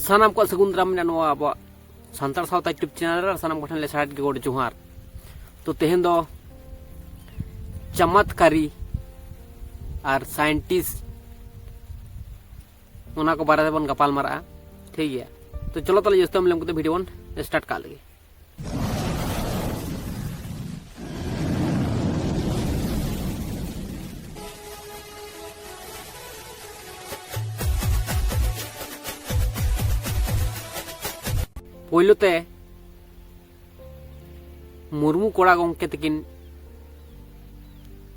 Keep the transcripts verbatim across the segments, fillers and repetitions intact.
ᱥᱟᱱᱟᱢ ᱠᱚᱣᱟᱜ ᱥᱟᱹᱜᱩᱱ ᱫᱟᱨᱟᱢ ᱢᱮᱱᱟᱜᱼᱟ ᱱᱚᱣᱟ ᱟᱵᱚᱣᱟᱜ ᱥᱟᱱᱛᱟᱲ ᱥᱟᱶᱛᱟ YouTube ᱪᱮᱱᱮᱞ ᱨᱮ᱾ ᱟᱨ ᱥᱟᱱᱟᱢ ᱠᱚᱴᱷᱮᱱ ᱞᱮᱥᱟᱲᱦᱮᱫ ᱜᱮ ᱜᱚᱰ ᱡᱚᱦᱟᱨ᱾ ᱛᱚ ᱛᱮᱦᱮᱧ ᱫᱚ ᱪᱟᱢᱟᱛᱠᱟᱨᱤ ᱟᱨ ᱥᱟᱭᱮᱱᱴᱤᱥᱴ ᱚᱱᱟ ᱠᱚ ᱵᱟᱨᱮ ᱛᱮᱵᱚᱱ ᱜᱟᱯᱟᱞ ᱢᱟᱨᱟᱜᱼᱟ, ᱴᱷᱤᱠ ᱜᱮᱭᱟ? ᱛᱚ ᱪᱚᱞᱚ ᱛᱟᱦᱞᱮ ᱡᱟᱹᱥᱛᱤ ᱵᱟᱝ ᱞᱟᱹᱭ ᱠᱟᱛᱮ ᱵᱷᱤᱰᱤᱭᱳ ᱵᱚᱱ ᱥᱴᱟᱨᱴ ᱠᱟᱜ ᱞᱮᱜᱮ᱾ ᱯᱳᱭᱞᱳ ᱛᱮ ᱢᱩᱨᱢᱩ ᱠᱚᱲᱟ ᱜᱚᱢᱠᱮ ᱛᱟᱹᱠᱤᱱ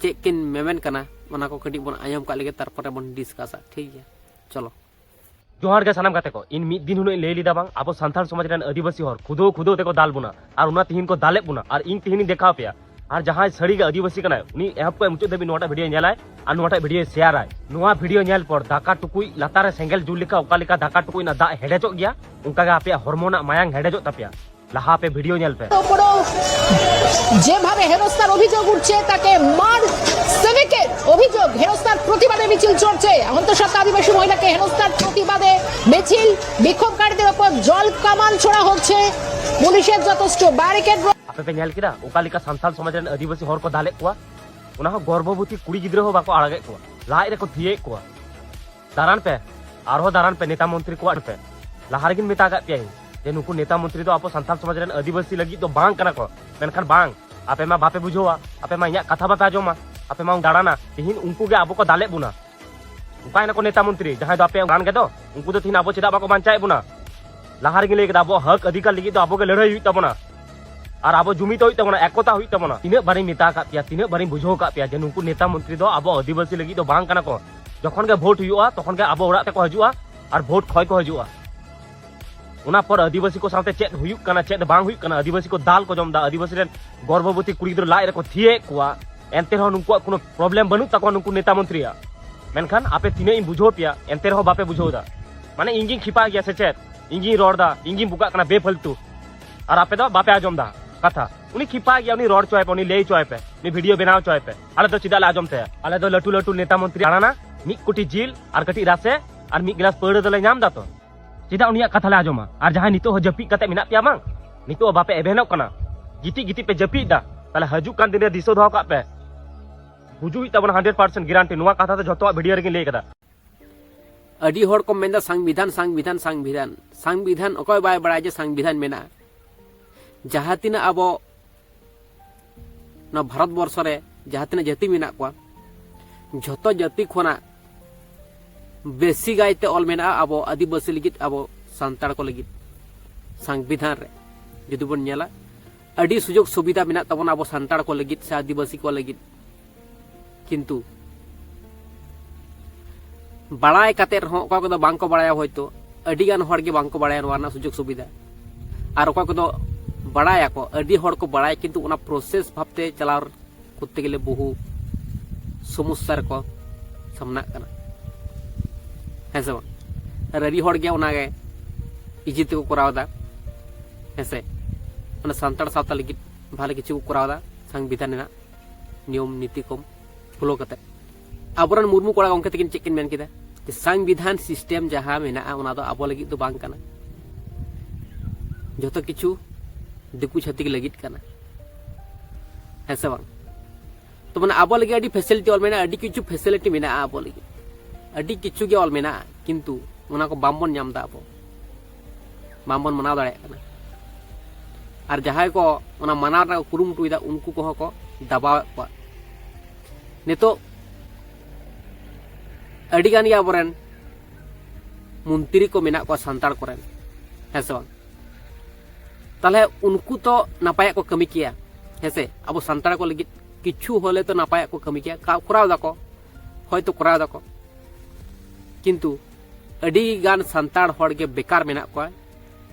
ᱪᱮᱫ ᱠᱤᱱ ᱢᱮᱢᱮᱱ ᱠᱟᱱᱟ, ᱚᱱᱟ ᱠᱚ ᱠᱟᱹᱴᱤᱡ ᱵᱚᱱ ᱟᱸᱡᱚᱢ ᱠᱟᱜ ᱞᱮᱜᱮ, ᱛᱟᱨᱯᱚᱨᱮ ᱵᱚᱱ ᱰᱤᱥᱠᱟᱥᱟ, ᱴᱷᱤᱠ ᱜᱮᱭᱟ? ᱪᱚᱞᱚ᱾ ᱡᱚᱦᱟᱨ ᱜᱮ ᱥᱟᱱᱟᱢ ᱜᱟᱛᱮ ᱠᱚ᱾ ᱤᱧ ᱢᱤᱫ ᱫᱤᱱ ᱦᱤᱞᱳᱜ ᱤᱧ ᱞᱟᱹᱭ ᱞᱮᱫᱟ ᱵᱟᱝ, ᱟᱵᱚ ᱥᱟᱱᱛᱟᱲ ᱥᱚᱢᱟᱡᱽ ᱨᱮᱱ ᱟᱹᱫᱤᱵᱟᱹᱥᱤ ᱦᱚᱲ ᱠᱷᱩᱫᱟᱹᱣ ᱠᱷᱩᱫᱟᱹᱣ ᱛᱮᱠᱚ ᱫᱟᱞ ᱵᱚᱱᱟ, ᱟᱨ ᱚᱱᱟ ᱛᱤᱦᱤᱧ ᱠᱚ ᱫᱟᱞᱮᱫ ᱵᱚᱱᱟ, ᱟᱨ ᱤᱧ ᱛᱤᱦᱤᱧ ᱤᱧ ᱫᱮᱠᱷᱟᱣ ᱯᱮᱭᱟ᱾ ᱟᱨ ᱡᱟᱦᱟᱸᱭ ᱥᱟᱹᱨᱤ ᱜᱮ ᱟᱹᱫᱤᱵᱟᱹᱥᱤ ᱠᱟᱱᱟᱭ, ᱩᱱᱤ ᱮᱦᱚᱵ ᱠᱷᱚᱱ ᱢᱩᱪᱟᱹᱫ ᱫᱷᱟᱹᱵᱤᱡ ᱱᱚᱣᱟᱴᱟᱜ ᱵᱷᱤᱰᱤᱭᱳ ᱧᱮᱞᱟᱭ ᱟᱨ ᱱᱚᱣᱟᱴᱟᱜ ᱵᱷᱤᱰᱤᱭᱳ ᱥᱮᱭᱟᱨᱟᱭ᱾ ᱱᱚᱣᱟ ᱵᱷᱤᱰᱤᱭᱳ ᱧᱮᱞ ᱯᱚᱨ ᱫᱟᱠᱟ ᱴᱩᱠᱩᱡ ᱞᱟᱛᱟᱨ ᱨᱮ ᱥᱮᱸᱜᱮᱞ ᱡᱩᱞ ᱞᱮᱠᱟ ᱚᱠᱟ ᱞᱮᱠᱟ ᱫᱟᱠᱟ ᱴᱩᱠᱩᱡ ᱨᱮᱱᱟᱜ ᱫᱟᱜ ᱦᱮᱰᱮᱡᱚᱜ ᱜᱮᱭᱟ, ᱚᱱᱠᱟ ᱜᱮ ᱟᱯᱮᱭᱟᱜ ᱦᱚᱲᱢᱚ ᱨᱮᱱᱟᱜ ᱢᱟᱭᱟᱝ ᱦᱮᱰᱮᱡᱚᱜ ᱛᱟᱯᱮᱭᱟ᱾ ᱞᱟᱦᱟ ᱯᱮ ᱵᱷᱤᱰᱤᱭᱳ ᱧᱮᱞ ᱯᱮ᱾ ওপরেও যেভাবে হেনস্থার অভিযোগ উঠছে, তাকে মার সিভিকের অভিযোগ, হেনস্থার প্রতিবাদে মিছিল চলছে। আহত সাত আদিবাসী মহিলাকে হেনস্থার প্রতিবাদে মিছিল, বিক্ষোভকারীদের ওপর জল কামান ছোড়া হচ্ছে, পুলিশের যথেষ্ট ব্যারিকেড। ᱟᱯᱮ ᱯᱮ ᱧᱮᱞ ᱠᱮᱫᱟ ᱚᱠᱟ ᱞᱮᱠᱟ ᱥᱟᱱᱛᱟᱲ ᱥᱚᱢᱟᱡᱽ ᱨᱮᱱ ᱟᱹᱫᱤᱵᱟᱹᱥᱤ ᱦᱚᱲ ᱠᱚ ᱫᱟᱞᱮᱫ ᱠᱚᱣᱟ? ᱚᱱᱟ ᱦᱚᱸ ᱜᱚᱨᱵᱷᱚᱵᱚᱛᱤ ᱠᱩᱲᱤ ᱜᱤᱫᱽᱨᱟᱹ ᱦᱚᱸ ᱵᱟᱠᱚ ᱟᱲᱟᱜᱮᱫ ᱠᱚᱣᱟ, ᱞᱟᱡ ᱨᱮᱠᱚ ᱛᱷᱤᱭᱟᱹᱭᱮᱫ ᱠᱚᱣᱟ᱾ ᱫᱟᱬᱟᱱ ᱯᱮ, ᱟᱨᱦᱚᱸ ᱫᱟᱬᱟᱱ ᱯᱮ, ᱱᱮᱛᱟ ᱢᱚᱱᱛᱨᱤ ᱠᱚ ᱟᱲᱟᱜ ᱯᱮ᱾ ᱞᱟᱦᱟ ᱨᱮᱜᱤᱧ ᱢᱮᱛᱟ ᱟᱠᱟᱫ ᱯᱮᱭᱟ ᱤᱧ ᱡᱮ ᱱᱩᱠᱩ ᱱᱮᱛᱟ ᱢᱚᱱᱛᱨᱤ ᱫᱚ ᱟᱵᱚ ᱥᱟᱱᱛᱟᱲ ᱥᱚᱢᱟᱡᱽ ᱨᱮᱱ ᱟᱹᱫᱤᱵᱟᱹᱥᱤ ᱞᱟᱹᱜᱤᱫ ᱫᱚ ᱵᱟᱝ ᱠᱟᱱᱟ ᱠᱚ᱾ ᱢᱮᱱᱠᱷᱟᱱ ᱵᱟᱝ, ᱟᱯᱮ ᱢᱟ ᱵᱟᱯᱮ ᱵᱩᱡᱷᱟᱹᱣᱟ, ᱟᱯᱮ ᱢᱟ ᱤᱧᱟᱹᱜ ᱠᱟᱛᱷᱟ ᱵᱟᱯᱮ ᱟᱸᱡᱚᱢᱟ, ᱟᱯᱮ ᱢᱟ ᱫᱟᱬᱟᱱᱟ᱾ ᱛᱤᱦᱤᱧ ᱩᱱᱠᱩ ᱜᱮ ᱟᱵᱚ ᱠᱚ ᱫᱟᱞᱮᱫ ᱵᱚᱱᱟ᱾ ᱚᱠᱟᱭ ᱱᱟᱠᱚ ᱱᱮᱛᱟ ᱢᱚᱱᱛᱨᱤ ᱡᱟᱦᱟᱸᱭ ᱫᱚ ᱟᱯᱮ ᱫᱟᱬᱟᱱ ᱜᱮᱫᱚ? ᱩᱱᱠᱩ ᱫᱚ ᱛᱤᱦᱤᱧ ᱟᱵᱚ ᱪᱮᱫᱟᱜ ᱵᱟᱠᱚ ᱵᱟᱧᱪᱟᱣᱮᱫ ᱵᱚᱱᱟ? ᱞᱟᱦᱟ ᱨᱮᱜᱤᱧ ᱞᱟᱹᱭ ᱠᱮᱫᱟ, ᱟᱵᱚᱣᱟᱜ ᱦᱚᱠ ᱚᱫᱷᱤᱠᱟᱨ ᱞᱟᱹᱜᱤᱫ ᱫᱚ ᱟᱵᱚ ᱜᱮ ᱞᱟᱹᱲᱦᱟᱹᱭ ᱦᱩᱭᱩᱜ ᱛᱟᱵᱚᱱᱟ᱾ ᱟᱨ ᱟᱵᱚ ᱡᱩᱢᱤᱫ ᱦᱩᱭᱩᱜ ᱛᱟᱵᱚᱱᱟ, ᱮᱠᱚᱛᱟ ᱦᱩᱭᱩᱜ ᱛᱟᱵᱚᱱᱟ᱾ ᱛᱤᱱᱟᱹᱜ ᱵᱟᱨᱤᱧ ᱢᱮᱛᱟ ᱟᱠᱟᱫ ᱯᱮᱭᱟ, ᱛᱤᱱᱟᱹᱜ ᱵᱟᱨᱤᱧ ᱵᱩᱡᱷᱟᱹᱣ ᱟᱠᱟᱫ ᱯᱮᱭᱟ ᱡᱮ ᱱᱩᱠᱩ ᱱᱮᱛᱟ ᱢᱚᱱᱛᱨᱤ ᱫᱚ ᱟᱵᱚ ᱟᱹᱫᱤᱵᱟᱹᱥᱤ ᱞᱟᱹᱜᱤᱫ ᱫᱚ ᱵᱟᱝ ᱠᱟᱱᱟ ᱠᱚ᱾ ᱡᱚᱠᱷᱚᱱ ᱜᱮ ᱵᱷᱳᱴ ᱦᱩᱭᱩᱜᱼᱟ, ᱛᱚᱠᱷᱚᱱ ᱜᱮ ᱟᱵᱚ ᱚᱲᱟᱜ ᱛᱮᱠᱚ ᱦᱤᱡᱩᱜᱼᱟ ᱟᱨ ᱵᱷᱳᱴ ᱠᱷᱚᱭ ᱠᱚ ᱦᱤᱡᱩᱜᱼᱟ᱾ ᱚᱱᱟ ᱯᱚᱨ ᱟᱹᱫᱤᱵᱟᱹᱥᱤ ᱠᱚ ᱥᱟᱶᱛᱮ ᱪᱮᱫ ᱦᱩᱭᱩᱜ ᱠᱟᱱᱟ, ᱪᱮᱫ ᱵᱟᱝ ᱦᱩᱭᱩᱜ ᱠᱟᱱᱟ, ᱟᱹᱫᱤᱵᱟᱹᱥᱤ ᱠᱚ ᱫᱟᱞ ᱠᱚ ᱡᱚᱢ ᱮᱫᱟ, ᱟᱹᱫᱤᱵᱟᱹᱥᱤ ᱨᱮᱱ ᱜᱚᱨᱵᱷᱚᱵᱚᱛᱤ ᱠᱩᱲᱤ ᱜᱤᱫᱽᱨᱟᱹ ᱞᱟᱡ ᱨᱮᱠᱚ ᱛᱷᱤᱭᱟᱹᱭᱮᱫ ᱠᱚᱣᱟ, ᱮᱱᱛᱮ ᱨᱮᱦᱚᱸ ᱱᱩᱠᱩᱣᱟᱜ ᱠᱳᱱᱳ ᱯᱨᱚᱵᱞᱮᱢ ᱵᱟᱹᱱᱩᱜ ᱛᱟᱠᱚᱣᱟ ᱱᱩᱠᱩ ᱱᱮᱛᱟ ᱢᱚᱱᱛᱨᱤᱭᱟᱜ᱾ ᱢᱮᱱᱠᱷᱟᱱ ᱟᱯᱮ ᱛᱤᱱᱟᱹᱜ ᱤᱧ ᱵᱩᱡᱷᱟᱹᱣ ᱯᱮᱭᱟ, ᱮᱱᱛᱮ ᱨᱮᱦᱚᱸ ᱵᱟᱯᱮ ᱵᱩᱡᱷᱟᱹᱣ ᱮᱫᱟ᱾ ᱢᱟᱱᱮ ᱤᱧ ᱜᱤᱧ ᱠᱷᱤᱯᱟ ᱜᱮᱭᱟ ᱥᱮ ᱪᱮᱫ? ᱤᱧ ᱜᱤᱧ ᱨᱚᱲ ᱮᱫᱟ, ᱤᱧ ᱜᱤᱧ ᱵᱚᱠᱟᱜ ᱠᱟᱱᱟ ᱵᱮᱯᱷᱟᱞᱛᱩ, ᱟᱨ ᱟᱯᱮ ᱫᱚ ᱵᱟᱯᱮ ᱟᱸᱡᱚᱢ ᱮᱫᱟ ᱠᱟᱛᱷᱟ᱾ ᱩᱱᱤ ᱠᱷᱤᱯᱟ ᱜᱮᱭᱟ, ᱩᱱᱤ ᱨᱚᱲ ᱦᱚᱪᱚᱭ ᱯᱮ, ᱩᱱᱤ ᱞᱟᱹᱭ ᱦᱚᱪᱚᱭ ᱯᱮ, ᱩᱱᱤ ᱵᱷᱤᱰᱤᱭᱳ ᱵᱮᱱᱟᱣ ᱦᱚᱪᱚᱭ ᱯᱮ᱾ ᱟᱞᱮ ᱫᱚ ᱪᱮᱫᱟᱜ ᱞᱮ ᱟᱸᱡᱚᱢ ᱛᱟᱭᱟ? ᱟᱞᱮ ᱫᱚ ᱞᱟᱹᱴᱩ ᱞᱟᱹᱴᱩ ᱱᱮᱛᱟ ᱢᱚᱱᱛᱨᱤ ᱫᱟᱬᱟᱱᱟ, ᱢᱤᱫ ᱠᱩᱴᱤ ᱡᱤᱞ ᱟᱨ ᱠᱟᱹᱴᱤᱡ ᱨᱟᱥᱮ ᱟᱨ ᱢᱤᱫ ᱜᱞᱟᱥ ᱯᱟᱹᱣᱨᱟᱹ ᱫᱚᱞᱮ ᱧᱟᱢ ᱮᱫᱟ ᱛᱚ᱾ ᱪᱮᱫᱟᱜ ᱩᱱᱤᱭᱟᱜ ᱠᱟᱛᱷᱟ ᱞᱮ ᱟᱸᱡᱚᱢᱟ? ᱟᱨ ᱡᱟᱦᱟᱸᱭ ᱱᱤᱛᱚᱜ ᱦᱚᱸ ᱡᱟᱹᱯᱤᱫ ᱠᱟᱛᱮ ᱢᱮᱱᱟᱜ ᱯᱮᱭᱟ ᱵᱟᱝ, ᱱᱤᱛᱚᱜ ᱦᱚᱸ ᱵᱟᱯᱮ ᱮᱵᱷᱮᱱᱚᱜ ᱠᱟᱱᱟ, ᱜᱤᱛᱤᱡ ᱜᱤᱛᱤᱡ ᱯᱮ ᱡᱟᱹᱯᱤᱫ ᱮᱫᱟ, ᱛᱟᱦᱞᱮ ᱦᱤᱡᱩᱜ ᱠᱟᱱ ᱫᱤᱱ ᱨᱮ ᱫᱤᱥᱟᱹ ᱫᱚᱦᱚ ᱠᱟᱜ ᱯᱮ, ᱜᱩᱡᱩᱜ ᱦᱩᱭᱩᱜ ᱛᱟᱵᱚᱱᱟ hundred percent guarantee᱾ ᱱᱚᱣᱟ ᱠᱟᱛᱷᱟ ᱫᱚ ᱡᱷᱚᱛᱚᱣᱟᱜ ᱵᱷᱤᱰᱤᱭᱳ ᱨᱮᱜᱤᱧ ᱞᱟᱹᱭ ᱠᱟᱫᱟ᱾ ᱟᱹᱰᱤ ᱦᱚᱲ ᱠᱚ ᱢᱮᱱᱫᱟ ᱥᱚᱝᱵᱤᱫᱷᱟᱱ, ᱥᱚᱝᱵᱤᱫᱷᱟᱱ, ᱥᱚᱝᱵᱤᱫᱷᱟᱱ᱾ ᱥᱚᱝᱵᱤᱫᱷᱟᱱ ᱚᱠᱚᱭ ᱵᱟᱭ ᱵᱟᱲᱟᱭᱟ ᱡᱮ ᱥᱚᱝᱵᱤᱫᱷᱟᱱ ᱢᱮᱱᱟᱜᱼᱟ? ᱡᱟᱦᱟᱸ ᱛᱤᱱᱟᱹᱜ ᱟᱵᱚ ᱱᱚᱣᱟ ᱵᱷᱟᱨᱚᱛ ᱵᱚᱨᱥᱚ ᱨᱮ ᱡᱟᱦᱟᱸ ᱛᱤᱱᱟᱹᱜ ᱡᱟᱹᱛᱤ ᱢᱮᱱᱟᱜ ᱠᱚᱣᱟ, ᱡᱷᱚᱛᱚ ᱡᱟᱹᱛᱤ ᱠᱷᱚᱱᱟᱜ ᱵᱮᱥᱤ ᱜᱟᱭᱛᱮ ᱚᱞ ᱢᱮᱱᱟᱜᱼᱟ ᱟᱵᱚ ᱟᱹᱫᱤᱵᱟᱹᱥᱤ ᱞᱟᱹᱜᱤᱫ, ᱟᱵᱚ ᱥᱟᱱᱛᱟᱲ ᱠᱚ ᱞᱟᱹᱜᱤᱫ᱾ ᱥᱚᱝᱵᱤᱫᱷᱟᱱ ᱨᱮ ᱡᱩᱫᱤ ᱵᱚᱱ ᱧᱮᱞᱟ, ᱟᱹᱰᱤ ᱥᱩᱡᱳᱜᱽ ᱥᱩᱵᱤᱫᱷᱟ ᱢᱮᱱᱟᱜ ᱛᱟᱵᱚᱱᱟ ᱟᱵᱚ ᱥᱟᱱᱛᱟᱲ ᱠᱚ ᱞᱟᱹᱜᱤᱫ ᱥᱮ ᱟᱹᱫᱤᱵᱟᱹᱥᱤ ᱠᱚ ᱞᱟᱹᱜᱤᱫ᱾ ᱠᱤᱱᱛᱩ ᱵᱟᱲᱟᱭ ᱠᱟᱛᱮ ᱨᱮᱦᱚᱸ ᱚᱠᱚᱭ ᱠᱚᱫᱚ ᱵᱟᱝ ᱠᱚ ᱵᱟᱲᱟᱭᱟ, ᱦᱚᱭᱛᱳ ᱟᱹᱰᱤ ᱜᱟᱱ ᱦᱚᱲ ᱜᱮ ᱵᱟᱝ ᱠᱚ ᱵᱟᱲᱟᱭᱟ ᱱᱚᱣᱟ ᱨᱮᱱᱟᱜ ᱥᱩᱡᱳᱜᱽ ᱥᱩᱵᱤᱫᱷᱟ᱾ ᱟᱨ ᱚᱠᱚᱭ ᱠᱚᱫᱚ ᱵᱟᱲᱟᱭᱟᱠᱚ, ᱟᱹᱰᱤ ᱦᱚᱲ ᱠᱚ ᱵᱟᱲᱟᱭᱟ, ᱠᱤᱱᱛᱩ ᱚᱱᱟ ᱯᱨᱚᱥᱮᱥ ᱵᱷᱟᱵᱛᱮ ᱪᱟᱞᱟᱣ ᱠᱚᱨᱛᱮ ᱜᱮᱞᱮ ᱵᱚᱦᱩ ᱥᱚᱢᱚᱥᱥᱟ ᱨᱮᱠᱚ ᱥᱟᱢᱱᱟᱜ ᱠᱟᱱᱟ, ᱦᱮᱸ ᱥᱮ ᱵᱟᱝ? ᱟᱨ ᱟᱹᱰᱤ ᱦᱚᱲ ᱜᱮ ᱚᱱᱟᱜᱮ ᱤᱡᱤ ᱛᱮᱠᱚ ᱠᱚᱨᱟᱣ ᱮᱫᱟ, ᱦᱮᱸ ᱥᱮ? ᱢᱟᱱᱮ ᱥᱟᱱᱛᱟᱲ ᱥᱟᱶᱛᱟ ᱞᱟᱹᱜᱤᱫ ᱵᱷᱟᱞᱮ ᱠᱤᱪᱷᱩ ᱠᱚ ᱠᱚᱨᱟᱣ ᱮᱫᱟ, ᱥᱚᱝᱵᱤᱫᱷᱟᱱ ᱨᱮᱱᱟᱜ ᱱᱤᱭᱚᱢ ᱱᱤᱛᱤ ᱠᱚ ᱯᱷᱚᱞᱳ ᱠᱟᱛᱮ᱾ ᱟᱵᱚᱨᱮᱱ ᱢᱩᱨᱢᱩ ᱠᱚᱲᱟ ᱜᱚᱢᱠᱮ ᱛᱟᱹᱠᱤᱱ ᱪᱮᱫ ᱠᱤᱱ ᱢᱮᱱ ᱠᱮᱫᱟ? ᱡᱮ ᱥᱚᱝᱵᱤᱫᱷᱟᱱ ᱥᱤᱥᱴᱮᱢ ᱡᱟᱦᱟᱸ ᱢᱮᱱᱟᱜᱼᱟ, ᱚᱱᱟ ᱫᱚ ᱟᱵᱚ ᱞᱟᱹᱜᱤᱫ ᱫᱚ ᱵᱟᱝ ᱠᱟᱱᱟ, ᱡᱚᱛᱚ ᱠᱤᱪᱷᱩ ᱫᱤᱠᱩ ᱪᱷᱟᱹᱛᱤᱠ ᱞᱟᱹᱜᱤᱫ ᱠᱟᱱᱟ, ᱦᱮᱸ ᱥᱮ ᱵᱟᱝ? ᱛᱚ ᱢᱟᱱᱮ ᱟᱵᱚ ᱞᱟᱹᱜᱤᱫ ᱟᱹᱰᱤ ᱯᱷᱮᱥᱤᱞᱤᱴᱤ ᱚᱞ ᱢᱮᱱᱟᱜᱼᱟ, ᱟᱹᱰᱤ ᱠᱤᱪᱷᱩ ᱯᱷᱮᱥᱤᱞᱤᱴᱤ ᱢᱮᱱᱟᱜᱼᱟ ᱟᱵᱚ ᱞᱟᱹᱜᱤᱫ, ᱟᱹᱰᱤ ᱠᱤᱪᱷᱩ ᱜᱮ ᱚᱞ ᱢᱮᱱᱟᱜᱼᱟ, ᱠᱤᱱᱛᱩ ᱚᱱᱟ ᱠᱚ ᱵᱟᱝᱵᱚᱱ ᱧᱟᱢ ᱮᱫᱟ, ᱟᱵᱚ ᱵᱟᱝᱵᱚᱱ ᱢᱟᱱᱟᱣ ᱫᱟᱲᱮᱭᱟᱜ ᱠᱟᱱᱟ᱾ ᱟᱨ ᱡᱟᱦᱟᱸᱭ ᱠᱚ ᱚᱱᱟ ᱢᱟᱱᱟᱣ ᱨᱮᱱᱟᱜ ᱠᱚ ᱠᱩᱨᱩᱢᱩᱴᱩᱭᱮᱫᱟ, ᱩᱱᱠᱩ ᱠᱚᱦᱚᱸ ᱠᱚ ᱫᱟᱵᱟᱣᱮᱫ ᱠᱚᱣᱟ᱾ ᱱᱤᱛᱚᱜ ᱟᱹᱰᱤ ᱜᱟᱱ ᱜᱮ ᱟᱵᱚᱨᱮᱱ ᱢᱚᱱᱛᱨᱤ ᱠᱚ ᱢᱮᱱᱟᱜ ᱠᱚᱣᱟ ᱥᱟᱱᱛᱟᱲ ᱠᱚᱨᱮᱱ, ᱦᱮᱸ ᱥᱮ ᱵᱟᱝ? ᱛᱟᱦᱞᱮ ᱩᱱᱠᱩ ᱛᱚ ᱱᱟᱯᱟᱭᱟᱜ ᱠᱚ ᱠᱟᱹᱢᱤ ᱠᱮᱭᱟ, ᱦᱮᱸ ᱥᱮ? ᱟᱵᱚ ᱥᱟᱱᱛᱟᱲ ᱠᱚ ᱞᱟᱹᱜᱤᱫ ᱠᱤᱪᱷᱩ ᱦᱚᱞᱮ ᱛᱚ ᱱᱟᱯᱟᱭᱟᱜ ᱠᱚ ᱠᱟᱹᱢᱤ ᱠᱮᱭᱟ, ᱠᱟ-, ᱠᱚᱨᱟᱣ ᱫᱟᱠᱚ, ᱦᱚᱭᱛᱚ ᱠᱚᱨᱟᱣ ᱫᱟᱠᱚ, ᱠᱤᱱᱛᱩ ᱟᱹᱰᱤ ᱜᱟᱱ ᱥᱟᱱᱛᱟᱲ ᱦᱚᱲ ᱜᱮ ᱵᱮᱠᱟᱨ ᱢᱮᱱᱟᱜ ᱠᱚᱣᱟ,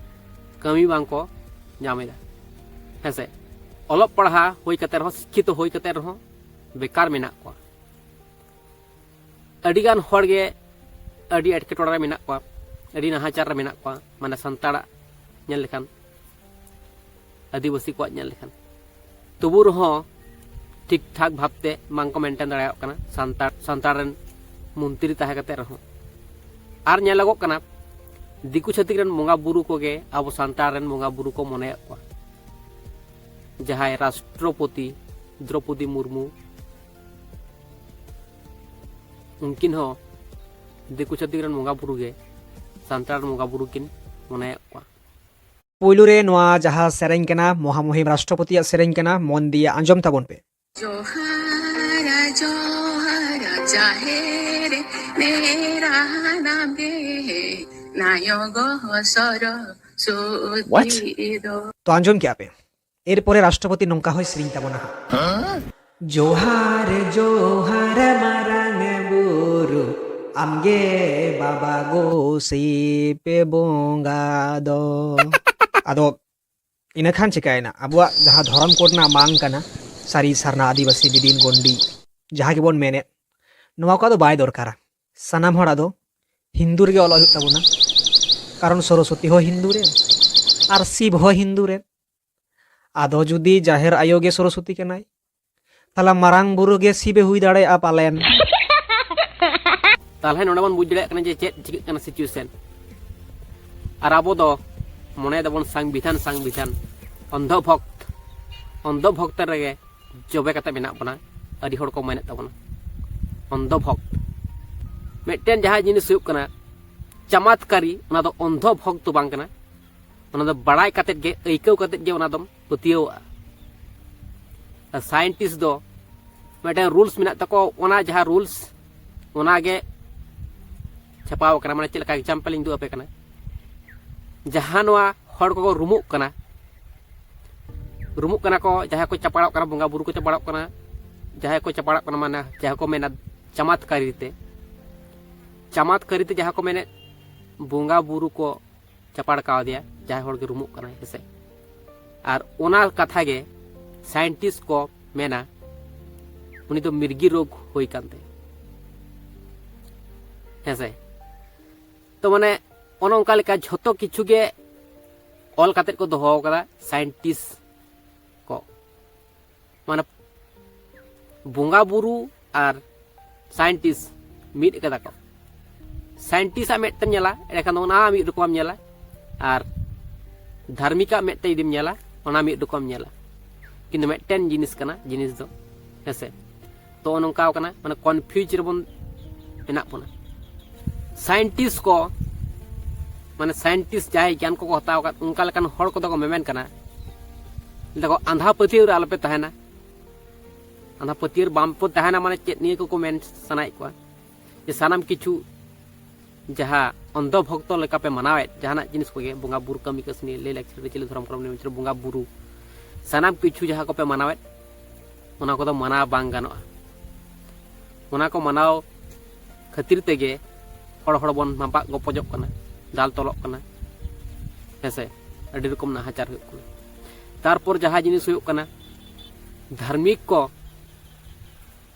ᱠᱟᱹᱢᱤ ᱵᱟᱝ ᱠᱚ ᱧᱟᱢ ᱮᱫᱟ, ᱦᱮᱸ ᱥᱮ? ᱚᱞᱚᱜ ᱯᱟᱲᱦᱟᱣ ᱦᱩᱭ ᱠᱟᱛᱮ ᱨᱮᱦᱚᱸ, ᱥᱤᱠᱠᱷᱤᱛᱚ ᱦᱩᱭ ᱠᱟᱛᱮ ᱨᱮᱦᱚᱸ ᱵᱮᱠᱟᱨ ᱢᱮᱱᱟᱜ ᱠᱚᱣᱟ᱾ ᱟᱹᱰᱤ ᱜᱟᱱ ᱦᱚᱲ ᱜᱮ ᱟᱹᱰᱤ ᱮᱴᱠᱮᱴᱚᱬᱮ ᱨᱮ ᱢᱮᱱᱟᱜ ᱠᱚᱣᱟ, ᱟᱹᱰᱤ ᱱᱟᱦᱟᱪᱟᱨ ᱨᱮ ᱢᱮᱱᱟᱜ ᱠᱚᱣᱟ, ᱢᱟᱱᱮ ᱥᱟᱱᱛᱟᱲᱟᱜ ᱧᱮᱞ ᱞᱮᱠᱷᱟᱱ, ᱟᱹᱫᱤᱵᱟᱹᱥᱤ ᱠᱚᱣᱟᱜ ᱧᱮᱞ ᱞᱮᱠᱷᱟᱱ᱾ ᱛᱚᱵᱩ ᱨᱮᱦᱚᱸ ᱴᱷᱤᱠ ᱴᱷᱟᱠ ᱵᱷᱟᱵᱛᱮ ᱵᱟᱝ ᱠᱚ ᱢᱮᱱᱴᱮᱱ ᱫᱟᱲᱮᱭᱟᱜ ᱠᱟᱱᱟ ᱥᱟᱱᱛᱟᱲ, ᱥᱟᱱᱛᱟᱲ ᱨᱮᱱ ᱢᱚᱱᱛᱨᱤ ᱛᱟᱦᱮᱸ ᱠᱟᱛᱮ ᱨᱮᱦᱚᱸ᱾ ᱟᱨ ᱧᱮᱞᱚᱜᱚᱜ ᱠᱟᱱᱟ, ᱫᱤᱠᱩ ᱪᱷᱟᱹᱛᱤᱠ ᱨᱮᱱ ᱵᱚᱸᱜᱟ ᱵᱩᱨᱩ ᱠᱚᱜᱮ ᱟᱵᱚ ᱥᱟᱱᱛᱟᱲ ᱨᱮᱱ ᱵᱚᱸᱜᱟ ᱵᱩᱨᱩ ᱠᱚ ᱢᱚᱱᱮᱭᱮᱫ ᱠᱚᱣᱟ᱾ ᱡᱟᱦᱟᱸᱭ ᱨᱟᱥᱴᱨᱚᱯᱚᱛᱤ ᱫᱨᱚᱯᱚᱫᱤ ᱢᱩᱨᱢᱩ, ᱩᱱᱠᱤᱱ ᱦᱚᱸ ᱫᱤᱠᱩ ᱪᱷᱟᱹᱛᱤᱠ ᱨᱮᱱ ᱵᱚᱸᱜᱟ ᱵᱩᱨᱩ ᱜᱮ ᱥᱟᱱᱛᱟᱲ ᱨᱮᱱ ᱵᱚᱸᱜᱟ ᱵᱩᱨᱩ ᱠᱤᱱ ᱢᱚᱱᱮᱭᱮᱫ ᱠᱚᱣᱟ᱾ ᱯᱩᱭᱞᱩ ᱨᱮ ᱱᱚᱣᱟ ᱡᱟᱦᱟᱸ ᱥᱮᱨᱮᱧ ᱠᱟᱱᱟ, ᱢᱚᱦᱟᱢᱩᱦᱤᱢ ᱨᱟᱥᱴᱨᱚᱯᱚᱛᱤᱭᱟᱜ ᱥᱮᱨᱮᱧ ᱠᱟᱱᱟ, ᱢᱚᱱ ᱫᱤᱭᱮ ᱟᱸᱡᱚᱢ ᱛᱟᱵᱚᱱ ᱯᱮ᱾ ᱡᱚᱦᱟᱨ ᱡᱚᱦᱟᱨ ᱡᱟᱦᱮᱨ ᱱᱮᱨᱟ ᱱᱟᱢᱵᱮ ᱱᱟᱭᱚᱜ ᱥᱚᱨᱚᱥᱚᱛᱤ ᱫᱚ᱾ ᱛᱚ ᱟᱸᱡᱚᱢ ᱠᱮᱜᱼᱟ ᱯᱮ᱾ ᱮᱨᱯᱚᱨᱮ ᱨᱟᱥᱴᱨᱚᱯᱚᱛᱤ ᱱᱚᱝᱠᱟ ᱦᱚᱸᱭ ᱥᱮᱨᱮᱧ ᱛᱟᱵᱚᱱᱟ ᱦᱟᱸᱜ᱾ ᱡᱚᱦᱟᱨ ᱡᱚᱦᱟᱨ ᱢᱟᱨᱟᱝ ᱵᱩᱨᱩ, ᱟᱢᱜᱮ ᱵᱟᱵᱟ ᱜᱳᱥᱤᱯ ᱵᱚᱸᱜᱟ ᱫᱚ᱾ ᱟᱫᱚ ᱤᱱᱟᱹ ᱠᱷᱟᱱ ᱪᱤᱠᱟᱹᱭᱮᱱᱟ? ᱟᱵᱚᱣᱟᱜ ᱡᱟᱦᱟᱸ ᱫᱷᱚᱨᱚᱢ ᱠᱳᱰ ᱨᱮᱱᱟᱜ ᱢᱟᱝ ᱠᱟᱱᱟ, ᱥᱟᱹᱨᱤ, ᱥᱟᱨᱱᱟ, ᱟᱹᱫᱤᱵᱟᱹᱥᱤ, ᱵᱤᱫᱤᱱ, ᱜᱚᱱᱰᱤ, ᱡᱟᱦᱟᱸ ᱜᱮᱵᱚᱱ ᱢᱮᱱᱮᱫ, ᱱᱚᱣᱟ ᱠᱚ ᱟᱫᱚ ᱵᱟᱭ ᱫᱚᱨᱠᱟᱨᱟ᱾ ᱥᱟᱱᱟᱢ ᱦᱚᱲ ᱟᱫᱚ ᱦᱤᱱᱫᱩ ᱨᱮᱜᱮ ᱚᱞᱚᱜ ᱦᱩᱭᱩᱜ ᱛᱟᱵᱚᱱᱟ, ᱠᱟᱨᱚᱱ ᱥᱚᱨᱚᱥᱚᱛᱤ ᱦᱚᱸ ᱦᱤᱱᱫᱩ ᱨᱮᱱ ᱟᱨ ᱥᱤᱵ ᱦᱚᱸ ᱦᱤᱱᱫᱩ ᱨᱮᱱ᱾ ᱟᱫᱚ ᱡᱩᱫᱤ ᱡᱟᱦᱮᱨ ᱟᱭᱳ ᱜᱮ ᱥᱚᱨᱚᱥᱚᱛᱤ ᱠᱟᱱᱟᱭ, ᱛᱟᱦᱞᱮ ᱢᱟᱨᱟᱝ ᱵᱩᱨᱩ ᱜᱮ ᱥᱤᱵᱮ ᱦᱩᱭ ᱫᱟᱲᱮᱭᱟᱜᱼᱟ ᱯᱟᱞᱮᱱ᱾ ᱛᱟᱦᱞᱮ ᱱᱚᱰᱮ ᱵᱚᱱ ᱵᱩᱡᱽ ᱫᱟᱲᱮᱭᱟᱜ ᱠᱟᱱᱟ ᱡᱮ ᱪᱮᱫ ᱪᱤᱠᱟᱹᱜ ᱠᱟᱱᱟ situation᱾ ᱟᱨ ᱟᱵᱚ ᱫᱚ ᱢᱚᱱᱮ ᱫᱟᱵᱚᱱ ᱥᱟᱝᱵᱤᱫᱷᱟᱱ, ᱥᱟᱝᱵᱤᱫᱷᱟᱱ, ᱚᱱᱫᱷᱚ ᱵᱷᱚᱠᱛ, ᱚᱱᱫᱷᱚ ᱵᱷᱚᱠᱛ ᱨᱮᱜᱮ ᱡᱚᱵᱮ ᱠᱟᱛᱮ ᱢᱮᱱᱟᱜ ᱵᱚᱱᱟ᱾ ᱟᱹᱰᱤ ᱦᱚᱲ ᱠᱚ ᱢᱮᱱᱮᱫ ᱛᱟᱵᱚᱱᱟ ᱚᱱᱫᱷᱚ ᱵᱷᱚᱠᱛ᱾ ᱢᱤᱫᱴᱮᱱ ᱡᱟᱦᱟᱸ ᱡᱤᱱᱤᱥ ᱦᱩᱭᱩᱜ ᱠᱟᱱᱟ ᱪᱟᱢᱟᱛᱠᱟᱨᱤ, ᱚᱱᱟ ᱫᱚ ᱚᱱᱫᱷᱚ ᱵᱷᱚᱠᱛ ᱫᱚ ᱵᱟᱝ ᱠᱟᱱᱟ᱾ ᱚᱱᱟ ᱫᱚ ᱵᱟᱲᱟᱭ ᱠᱟᱛᱮᱫ ᱜᱮ, ᱟᱹᱭᱠᱟᱹᱣ ᱠᱟᱛᱮᱫ ᱜᱮ ᱚᱱᱟ ᱫᱚᱢ ᱯᱟᱹᱛᱭᱟᱹᱣᱟᱜᱼᱟ᱾ ᱟᱨ scientist ᱫᱚ ᱢᱤᱫᱴᱮᱱ rules ᱢᱮᱱᱟᱜ ᱛᱟᱠᱚᱣᱟ, ᱚᱱᱟ ᱡᱟᱦᱟᱸ rules, ᱚᱱᱟ ᱜᱮ ᱪᱷᱟᱯᱟᱣ ᱟᱠᱟᱱᱟ᱾ ᱢᱟᱱᱮ ᱪᱮᱫ ᱞᱮᱠᱟ example ᱤᱧ ᱩᱫᱩᱜ ᱟᱯᱮ ᱠᱟᱱᱟ᱾ ᱡᱟᱦᱟᱸ ᱱᱚᱣᱟ ᱦᱚᱲ ᱠᱚᱠᱚ ᱨᱩᱢᱩᱜ ᱠᱟᱱᱟ, ᱨᱩᱢᱩᱜ ᱠᱟᱱᱟ ᱠᱚ, ᱡᱟᱦᱟᱸᱭ ᱠᱚ ᱪᱟᱯᱟᱲᱚᱜ ᱠᱟᱱᱟ, ᱵᱚᱸᱜᱟ ᱵᱩᱨᱩ ᱠᱚ ᱪᱟᱯᱟᱲᱚᱜ ᱠᱟᱱᱟ, ᱡᱟᱦᱟᱸᱭ ᱠᱚ ᱪᱟᱯᱟᱲᱚᱜ ᱠᱟᱱᱟ, ᱢᱟᱱᱮ ᱡᱟᱦᱟᱸ ᱠᱚ ᱢᱮᱱᱟ ᱪᱟᱢᱟᱛᱠᱟᱨᱤ ᱛᱮ, ᱪᱟᱢᱟᱛᱠᱟᱨᱤ ᱛᱮ ᱡᱟᱦᱟᱸ ᱠᱚ ᱢᱮᱱᱮᱫ, ᱵᱚᱸᱜᱟ ᱵᱩᱨᱩ ᱠᱚ ᱪᱟᱯᱟᱲ ᱠᱟᱣᱫᱮᱭᱟ, ᱡᱟᱦᱟᱸᱭ ᱦᱚᱲ ᱜᱮ ᱨᱩᱢᱩᱜ ᱠᱟᱱᱟᱭ, ᱦᱮᱸᱥᱮ᱾ ᱟᱨ ᱚᱱᱟ ᱠᱟᱛᱷᱟ ᱜᱮ scientist ᱠᱚ ᱢᱮᱱᱟ, ᱩᱱᱤ ᱫᱚ ᱢᱤᱨᱜᱤ ᱨᱳᱜᱽ ᱦᱩᱭ ᱠᱟᱱ ᱛᱟᱭᱟ, ᱦᱮᱸᱥᱮ᱾ ᱛᱚ ᱢᱟᱱᱮ ᱚᱱᱮ ᱚᱱᱠᱟ ᱞᱮᱠᱟ ᱡᱷᱚᱛᱚ ᱠᱤᱪᱷᱩ ᱜᱮ ᱚᱞ ᱠᱟᱛᱮᱫ ᱠᱚ ᱫᱚᱦᱚ ᱟᱠᱟᱫᱟ scientist ᱠᱚ᱾ ᱢᱟᱱᱮ ᱵᱚᱸᱜᱟ ᱵᱩᱨᱩ ᱟᱨ scientist ᱢᱤᱫ ᱠᱟᱫᱟ ᱠᱚ᱾ ᱥᱟᱭᱮᱱᱴᱤᱥᱴ ᱟᱜ ᱢᱮᱫ ᱛᱮᱢ ᱧᱮᱞᱟ, ᱮᱸᱰᱮᱠᱷᱟᱱ ᱫᱚ ᱚᱱᱟ ᱢᱤᱫ ᱨᱚᱠᱚᱢ ᱧᱮᱞᱟ, ᱟᱨ ᱫᱷᱟᱨᱢᱤᱠ ᱟᱜ ᱢᱮᱫ ᱛᱮ ᱡᱩᱫᱤᱢ ᱧᱮᱞᱟ, ᱚᱱᱟ ᱢᱤᱫ ᱨᱚᱠᱚᱢ ᱧᱮᱞᱟ᱾ ᱠᱤᱱᱛᱩ ᱢᱤᱫᱴᱮᱱ ᱡᱤᱱᱤᱥ ᱠᱟᱱᱟ, ᱡᱤᱱᱤᱥ ᱫᱚ, ᱦᱮᱸᱥᱮ? ᱛᱚ ᱱᱚᱝᱠᱟ ᱠᱟᱱᱟ, ᱢᱟᱱᱮ ᱠᱚᱱᱯᱷᱤᱭᱩᱡᱽ ᱨᱮᱵᱚᱱ ᱢᱮᱱᱟᱜ ᱵᱚᱱᱟ᱾ ᱥᱟᱭᱮᱱᱴᱤᱥᱴ ᱠᱚ, ᱢᱟᱱᱮ ᱥᱟᱭᱮᱱᱴᱤᱥᱴ ᱡᱟᱦᱟᱸᱭ ᱜᱮᱭᱟᱱ ᱠᱚᱠᱚ ᱦᱟᱛᱟᱣ ᱟᱠᱟᱫ, ᱚᱱᱠᱟ ᱞᱮᱠᱟᱱ ᱦᱚᱲ ᱠᱚᱫᱚ ᱠᱚ ᱢᱮᱢᱮᱱ ᱠᱟᱱᱟ, ᱞᱟᱹᱭ ᱫᱟᱠᱚ, ᱟᱸᱫᱷᱟ ᱯᱟᱹᱛᱭᱟᱹᱣ ᱨᱮ ᱟᱞᱚᱯᱮ ᱛᱟᱦᱮᱱᱟ᱾ ᱟᱸᱫᱷᱟ ᱯᱟᱹᱛᱭᱟᱹᱣ ᱨᱮ ᱵᱟᱝ ᱯᱮ ᱛᱟᱦᱮᱱᱟ ᱢᱟᱱᱮ ᱪᱮᱫ, ᱱᱤᱭᱟᱹ ᱠᱚᱠᱚ ᱢᱮᱱ ᱥᱟᱱᱟᱭᱮᱫ ᱠᱚᱣᱟ, ᱡᱮ ᱥᱟᱱᱟᱢ ᱠᱤᱪᱷᱩ ᱡᱟᱦᱟᱸ ᱚᱱᱫᱷᱚ ᱵᱷᱚᱠᱛᱚ ᱞᱮᱠᱟᱯᱮ ᱢᱟᱱᱟᱣᱮᱫ, ᱡᱟᱦᱟᱱᱟᱜ ᱡᱤᱱᱤᱥ ᱠᱚᱜᱮ, ᱵᱚᱸᱜᱟ ᱵᱩᱨᱩ ᱠᱟᱹᱢᱤ ᱠᱟᱹᱥᱱᱤ, ᱞᱟᱹᱭ ᱞᱟᱠᱪᱟᱨ ᱟᱹᱨᱤᱪᱟᱹᱞᱤ, ᱫᱷᱚᱨᱚᱢ ᱠᱚᱨᱚᱢ ᱱᱤᱭᱚᱢ ᱟᱪᱟᱨ, ᱵᱚᱸᱜᱟ ᱵᱩᱨᱩ, ᱥᱟᱱᱟᱢ ᱠᱤᱪᱷᱩ ᱡᱟᱦᱟᱸ ᱠᱚᱯᱮ ᱢᱟᱱᱟᱣᱮᱫ, ᱚᱱᱟ ᱠᱚᱫᱚ ᱢᱟᱱᱟᱣ ᱵᱟᱝ ᱜᱟᱱᱚᱜᱼᱟ᱾ ᱚᱱᱟ ᱠᱚ ᱢᱟᱱᱟᱣ ᱠᱷᱟᱹᱛᱤᱨ ᱛᱮᱜᱮ ᱦᱚᱲ ᱦᱚᱲ ᱵᱚᱱ ᱢᱟᱯᱟᱜ ᱜᱚᱯᱚᱡᱚᱜ ᱠᱟᱱᱟ, ᱫᱟᱞ ᱛᱚᱞᱚᱜ ᱠᱟᱱᱟ, ᱦᱮᱸᱥᱮ, ᱟᱹᱰᱤ ᱨᱚᱠᱚᱢ ᱱᱟᱦᱟᱪᱟᱨ ᱦᱩᱭᱩᱜ ᱠᱟᱱᱟ᱾ ᱛᱟᱨᱯᱚᱨ ᱡᱟᱦᱟᱸ ᱡᱤᱱᱤᱥ ᱦᱩᱭᱩᱜ ᱠᱟᱱᱟ, ᱫᱷᱟᱨᱢᱤᱠ ᱠᱚ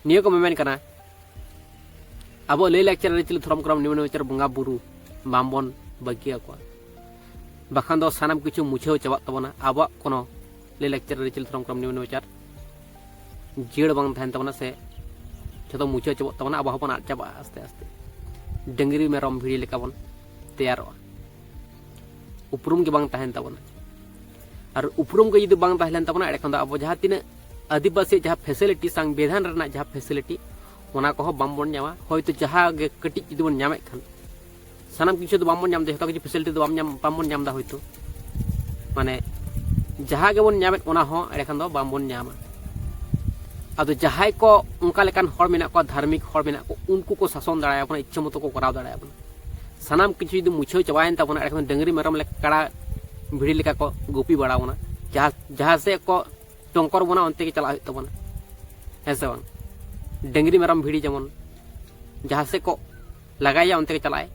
ᱱᱤᱭᱟᱹ ᱠᱚ ᱢᱮᱢᱮᱱ ᱠᱟᱱᱟ, ᱟᱵᱚ ᱞᱟᱹᱭ ᱞᱟᱠᱪᱟᱨ ᱟᱹᱨᱤᱪᱟᱹᱞᱤ ᱫᱷᱚᱨᱚᱢ ᱠᱚᱨᱚᱢ ᱱᱤᱭᱚᱢ ᱱᱮᱢᱟᱪᱟᱨ ᱵᱚᱸᱜᱟ ᱵᱩᱨᱩ ᱵᱟᱝᱵᱚᱱ ᱵᱟᱹᱜᱤᱭᱟᱠᱚᱣᱟ, ᱵᱟᱠᱷᱟᱱ ᱫᱚ ᱥᱟᱱᱟᱢ ᱠᱤᱪᱷᱩ ᱢᱩᱪᱷᱟᱹᱣ ᱪᱟᱵᱟᱜ ᱛᱟᱵᱚᱱᱟ᱾ ᱟᱵᱚᱣᱟᱜ ᱠᱳᱱᱳ ᱞᱟᱹᱭ ᱞᱟᱠᱪᱟᱨ ᱟᱹᱨᱤᱪᱟᱹᱞᱤ ᱫᱷᱚᱨᱚᱢ ᱠᱚᱨᱚᱢ ᱱᱤᱭᱚᱢ ᱱᱮᱢᱟᱪᱟᱨ ᱡᱤᱭᱟᱹᱲ ᱵᱟᱝ ᱛᱟᱦᱮᱱ ᱛᱟᱵᱚᱱᱟ, ᱥᱮ ᱡᱷᱚᱛᱚ ᱢᱩᱪᱷᱟᱹᱣ ᱪᱟᱵᱟᱜ ᱛᱟᱵᱚᱱᱟ᱾ ᱟᱵᱚ ᱦᱚᱸᱵᱚᱱ ᱟᱫ ᱪᱟᱵᱟᱜᱼᱟ ᱟᱥᱛᱮ ᱟᱥᱛᱮ, ᱰᱟᱹᱝᱨᱤ ᱢᱮᱨᱚᱢ ᱵᱷᱤᱲᱤ ᱞᱮᱠᱟ ᱵᱚᱱ ᱛᱮᱭᱟᱨᱚᱜᱼᱟ, ᱩᱯᱨᱩᱢ ᱜᱮ ᱵᱟᱝ ᱛᱟᱦᱮᱱ ᱛᱟᱵᱚᱱᱟ᱾ ᱟᱨ ᱩᱯᱨᱩᱢ ᱜᱮ ᱡᱩᱫᱤ ᱵᱟᱝ ᱛᱟᱦᱮᱸ ᱞᱮᱱ ᱛᱟᱵᱚᱱᱟ, ᱮᱸᱰᱮᱠᱷᱟᱱ ᱫᱚ ᱟᱵᱚ ᱡᱟᱦᱟᱸ ᱛᱤᱱᱟᱹᱜ ᱟᱹᱫᱤᱵᱟᱹᱥᱤ ᱡᱟᱦᱟᱸ ᱯᱷᱮᱥᱤᱞᱤᱴᱤ, ᱥᱚᱝᱵᱤᱫᱷᱟᱱ ᱨᱮᱱᱟᱜ ᱡᱟᱦᱟᱸ ᱯᱷᱮᱥᱤᱞᱤᱴᱤ, ᱚᱱᱟ ᱠᱚᱦᱚᱸ ᱵᱟᱝᱵᱚᱱ ᱧᱟᱢᱟ᱾ ᱦᱚᱭᱛᱳ ᱡᱟᱦᱟᱸ ᱜᱮ ᱠᱟᱹᱴᱤᱡ ᱡᱩᱫᱤ ᱵᱚᱱ ᱧᱟᱢᱮᱫ ᱠᱷᱟᱱ, ᱥᱟᱱᱟᱢ ᱠᱤᱪᱷᱩ ᱫᱚ ᱵᱟᱝᱵᱚᱱ ᱧᱟᱢ ᱮᱫᱟ, ᱡᱷᱚᱛᱚ ᱠᱤᱪᱷᱩ ᱯᱷᱮᱥᱤᱞᱤᱴᱤ ᱫᱚ ᱵᱟᱢ ᱧᱟᱢ, ᱵᱟᱝᱵᱚᱱ ᱧᱟᱢ ᱮᱫᱟ ᱦᱚᱭᱛᱳ, ᱢᱟᱱᱮ ᱡᱟᱦᱟᱸ ᱜᱮᱵᱚᱱ ᱧᱟᱢᱮᱫ ᱚᱱᱟ ᱦᱚᱸ ᱮᱸᱰᱮᱠᱷᱟᱱ ᱫᱚ ᱵᱟᱝᱵᱚᱱ ᱧᱟᱢᱟ᱾ ᱟᱫᱚ ᱡᱟᱦᱟᱸᱭ ᱠᱚ ᱚᱱᱠᱟ ᱞᱮᱠᱟᱱ ᱦᱚᱲ ᱢᱮᱱᱟᱜ ᱠᱚᱣᱟ, ᱫᱷᱟᱨᱢᱤᱠ ᱦᱚᱲ ᱢᱮᱱᱟᱜ ᱠᱚᱣᱟ, ᱩᱱᱠᱩ ᱠᱚ ᱥᱟᱥᱚᱱ ᱫᱟᱲᱮᱭᱟᱵᱚᱱᱟ, ᱤᱪᱪᱷᱟᱹ ᱢᱚᱛᱚ ᱠᱚ ᱠᱚᱨᱟᱣ ᱫᱟᱲᱮᱭᱟᱵᱚᱱᱟ᱾ ᱥᱟᱱᱟᱢ ᱠᱤᱪᱷᱩ ᱡᱩᱫᱤ ᱢᱩᱪᱷᱟᱹᱣ ᱪᱟᱵᱟᱭᱮᱱ ᱛᱟᱵᱚᱱᱟ, ᱮᱸᱰᱮᱠᱷᱟᱱ ᱰᱟᱹᱝᱨᱤ ᱢᱮᱨᱚᱢ ᱞᱮᱠᱟ, ᱠᱟᱲᱟ ᱵᱷᱤᱲᱤ ᱞᱮᱠᱟ ᱠᱚ ᱜᱩᱯᱤ ᱵᱟᱲᱟ ᱵᱚᱱᱟ᱾ ᱡᱟᱦᱟᱸ, ᱡᱟᱦᱟᱸ ᱥᱮᱫ ᱠᱚ ᱴᱚᱝᱠᱚᱨ ᱵᱚᱱᱟ, ᱚᱱᱛᱮ ᱜᱮ ᱪᱟᱞᱟᱜ ᱦᱩᱭᱩᱜ ᱛᱟᱵᱚᱱᱟ, ᱦᱮᱸ ᱥᱮ ᱵᱟᱝ? ᱰᱟᱹᱝᱨᱤ ᱢᱮᱨᱚᱢ ᱵᱷᱤᱲᱤ ᱡᱮᱢᱚᱱ ᱡᱟᱦᱟᱸ ᱥᱮᱫ ᱠᱚ ᱞᱟᱜᱟᱭᱟ, ᱚᱱᱛᱮ ᱜᱮ ᱪᱟᱞᱟᱜᱼᱟᱭ,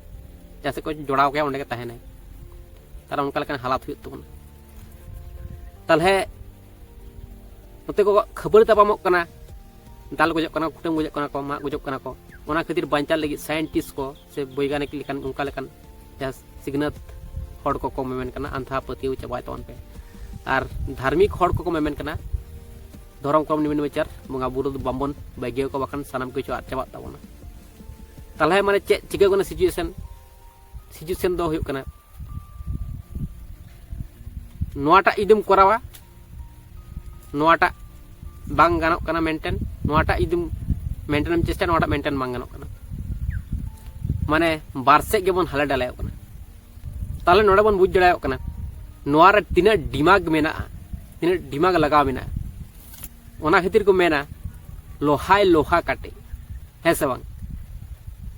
ᱡᱟᱦᱟᱸ ᱥᱮᱫ ᱠᱚ ᱡᱚᱲᱟᱣ ᱠᱟᱭᱟ, ᱚᱸᱰᱮ ᱜᱮ ᱛᱟᱦᱮᱱᱟᱭ᱾ ᱛᱟᱦᱞᱮ ᱚᱱᱠᱟ ᱞᱮᱠᱟᱱ ᱦᱟᱞᱟᱛ ᱦᱩᱭᱩᱜ ᱛᱟᱵᱚᱱᱟ᱾ ᱛᱟᱦᱞᱮ ᱱᱚᱛᱮ ᱠᱚ ᱠᱷᱟᱹᱯᱟᱹᱨᱤ ᱛᱟᱯᱟᱢᱚᱜ ᱠᱟᱱᱟ, ᱫᱟᱞ ᱜᱚᱡᱚᱜ ᱠᱟᱱᱟ ᱠᱚ, ᱠᱩᱴᱟᱹᱢ ᱜᱚᱡᱚᱜ ᱠᱟᱱᱟ ᱠᱚ, ᱢᱟᱜ ᱜᱚᱡᱚᱜ ᱠᱟᱱᱟ ᱠᱚ᱾ ᱚᱱᱟ ᱠᱷᱟᱹᱛᱤᱨ ᱵᱟᱧᱪᱟᱣ ᱞᱟᱹᱜᱤᱫ ᱥᱟᱭᱮᱱᱴᱤᱥᱴ ᱠᱚ ᱥᱮ ᱵᱳᱭᱜᱟᱱᱤᱠ ᱞᱮᱠᱟᱱ, ᱚᱱᱠᱟ ᱞᱮᱠᱟᱱ ᱡᱟᱦᱟᱸ ᱥᱤᱠᱷᱱᱟᱹᱛ ᱦᱚᱲ ᱠᱚᱠᱚ ᱢᱮᱢᱮᱱ ᱠᱟᱱᱟ, ᱟᱸᱫᱷᱟ ᱯᱟᱹᱛᱭᱟᱹᱣ ᱪᱟᱵᱟᱭ ᱛᱟᱵᱚᱱ ᱯᱮ᱾ ᱟᱨ ᱫᱷᱟᱨᱢᱤᱠ ᱦᱚᱲ ᱠᱚᱠᱚ ᱢᱮᱢᱮᱱ ᱠᱟᱱᱟ, ᱫᱷᱚᱨᱚᱢ ᱠᱚᱨᱚᱢ ᱱᱤᱭᱚᱢ ᱱᱮᱢᱟᱪᱟᱨ, ᱵᱚᱸᱜᱟ ᱵᱩᱨᱩ ᱫᱚ ᱵᱟᱵᱚᱱ ᱵᱟᱹᱜᱤᱭᱟᱠᱚ, ᱵᱟᱠᱷᱟᱱ ᱥᱟᱱᱟᱢ ᱠᱤᱪᱷᱩ ᱟᱫ ᱪᱟᱵᱟᱜ ᱛᱟᱵᱚᱱᱟ᱾ ᱛᱟᱦᱚᱞᱮ ᱢᱟᱱᱮ ᱪᱮᱫ ᱪᱤᱠᱟᱹᱜ ᱠᱟᱱᱟ situation? situation ᱫᱚ ᱦᱩᱭᱩᱜ ᱠᱟᱱᱟ, ᱱᱚᱣᱟᱴᱟᱜ ᱡᱩᱫᱤᱢ ᱠᱚᱨᱟᱣᱟ, ᱱᱚᱣᱟᱴᱟᱜ ᱵᱟᱝ ᱜᱟᱱᱚᱜ ᱠᱟᱱᱟ maintain, ᱱᱚᱣᱟᱴᱟᱜ ᱡᱩᱫᱤᱢ maintain ᱮᱢ ᱪᱮᱥᱴᱟᱭᱟ, ᱱᱚᱣᱟᱴᱟᱜ maintain ᱵᱟᱝ ᱜᱟᱱᱚᱜ ᱠᱟᱱᱟ᱾ ᱢᱟᱱᱮ ᱵᱟᱨ ᱥᱮᱫ ᱜᱮᱵᱚᱱ ᱦᱟᱞᱮ ᱰᱟᱞᱮᱭᱚᱜ ᱠᱟᱱᱟ᱾ ᱛᱟᱦᱚᱞᱮ ᱱᱚᱰᱮ ᱵᱚᱱ ᱵᱩᱡᱽ ᱫᱟᱲᱮᱭᱟᱜ ᱠᱟᱱᱟ ᱱᱚᱣᱟ ᱨᱮ ᱛᱤᱱᱟᱹᱜ ᱰᱤᱢᱟᱜᱽ ᱢᱮᱱᱟᱜᱼᱟ, ᱛᱤᱱᱟᱹᱜ ᱰᱤᱢᱟᱜᱽ ᱞᱟᱜᱟᱣ ᱢᱮᱱᱟᱜᱼᱟ᱾ ᱚᱱᱟ ᱠᱷᱟᱹᱛᱤᱨ ᱠᱚ ᱢᱮᱱᱟ ᱞᱳᱦᱟᱭ ᱞᱳᱦᱟ ᱠᱟᱴᱮ, ᱦᱮᱸ ᱥᱮ ᱵᱟᱝ?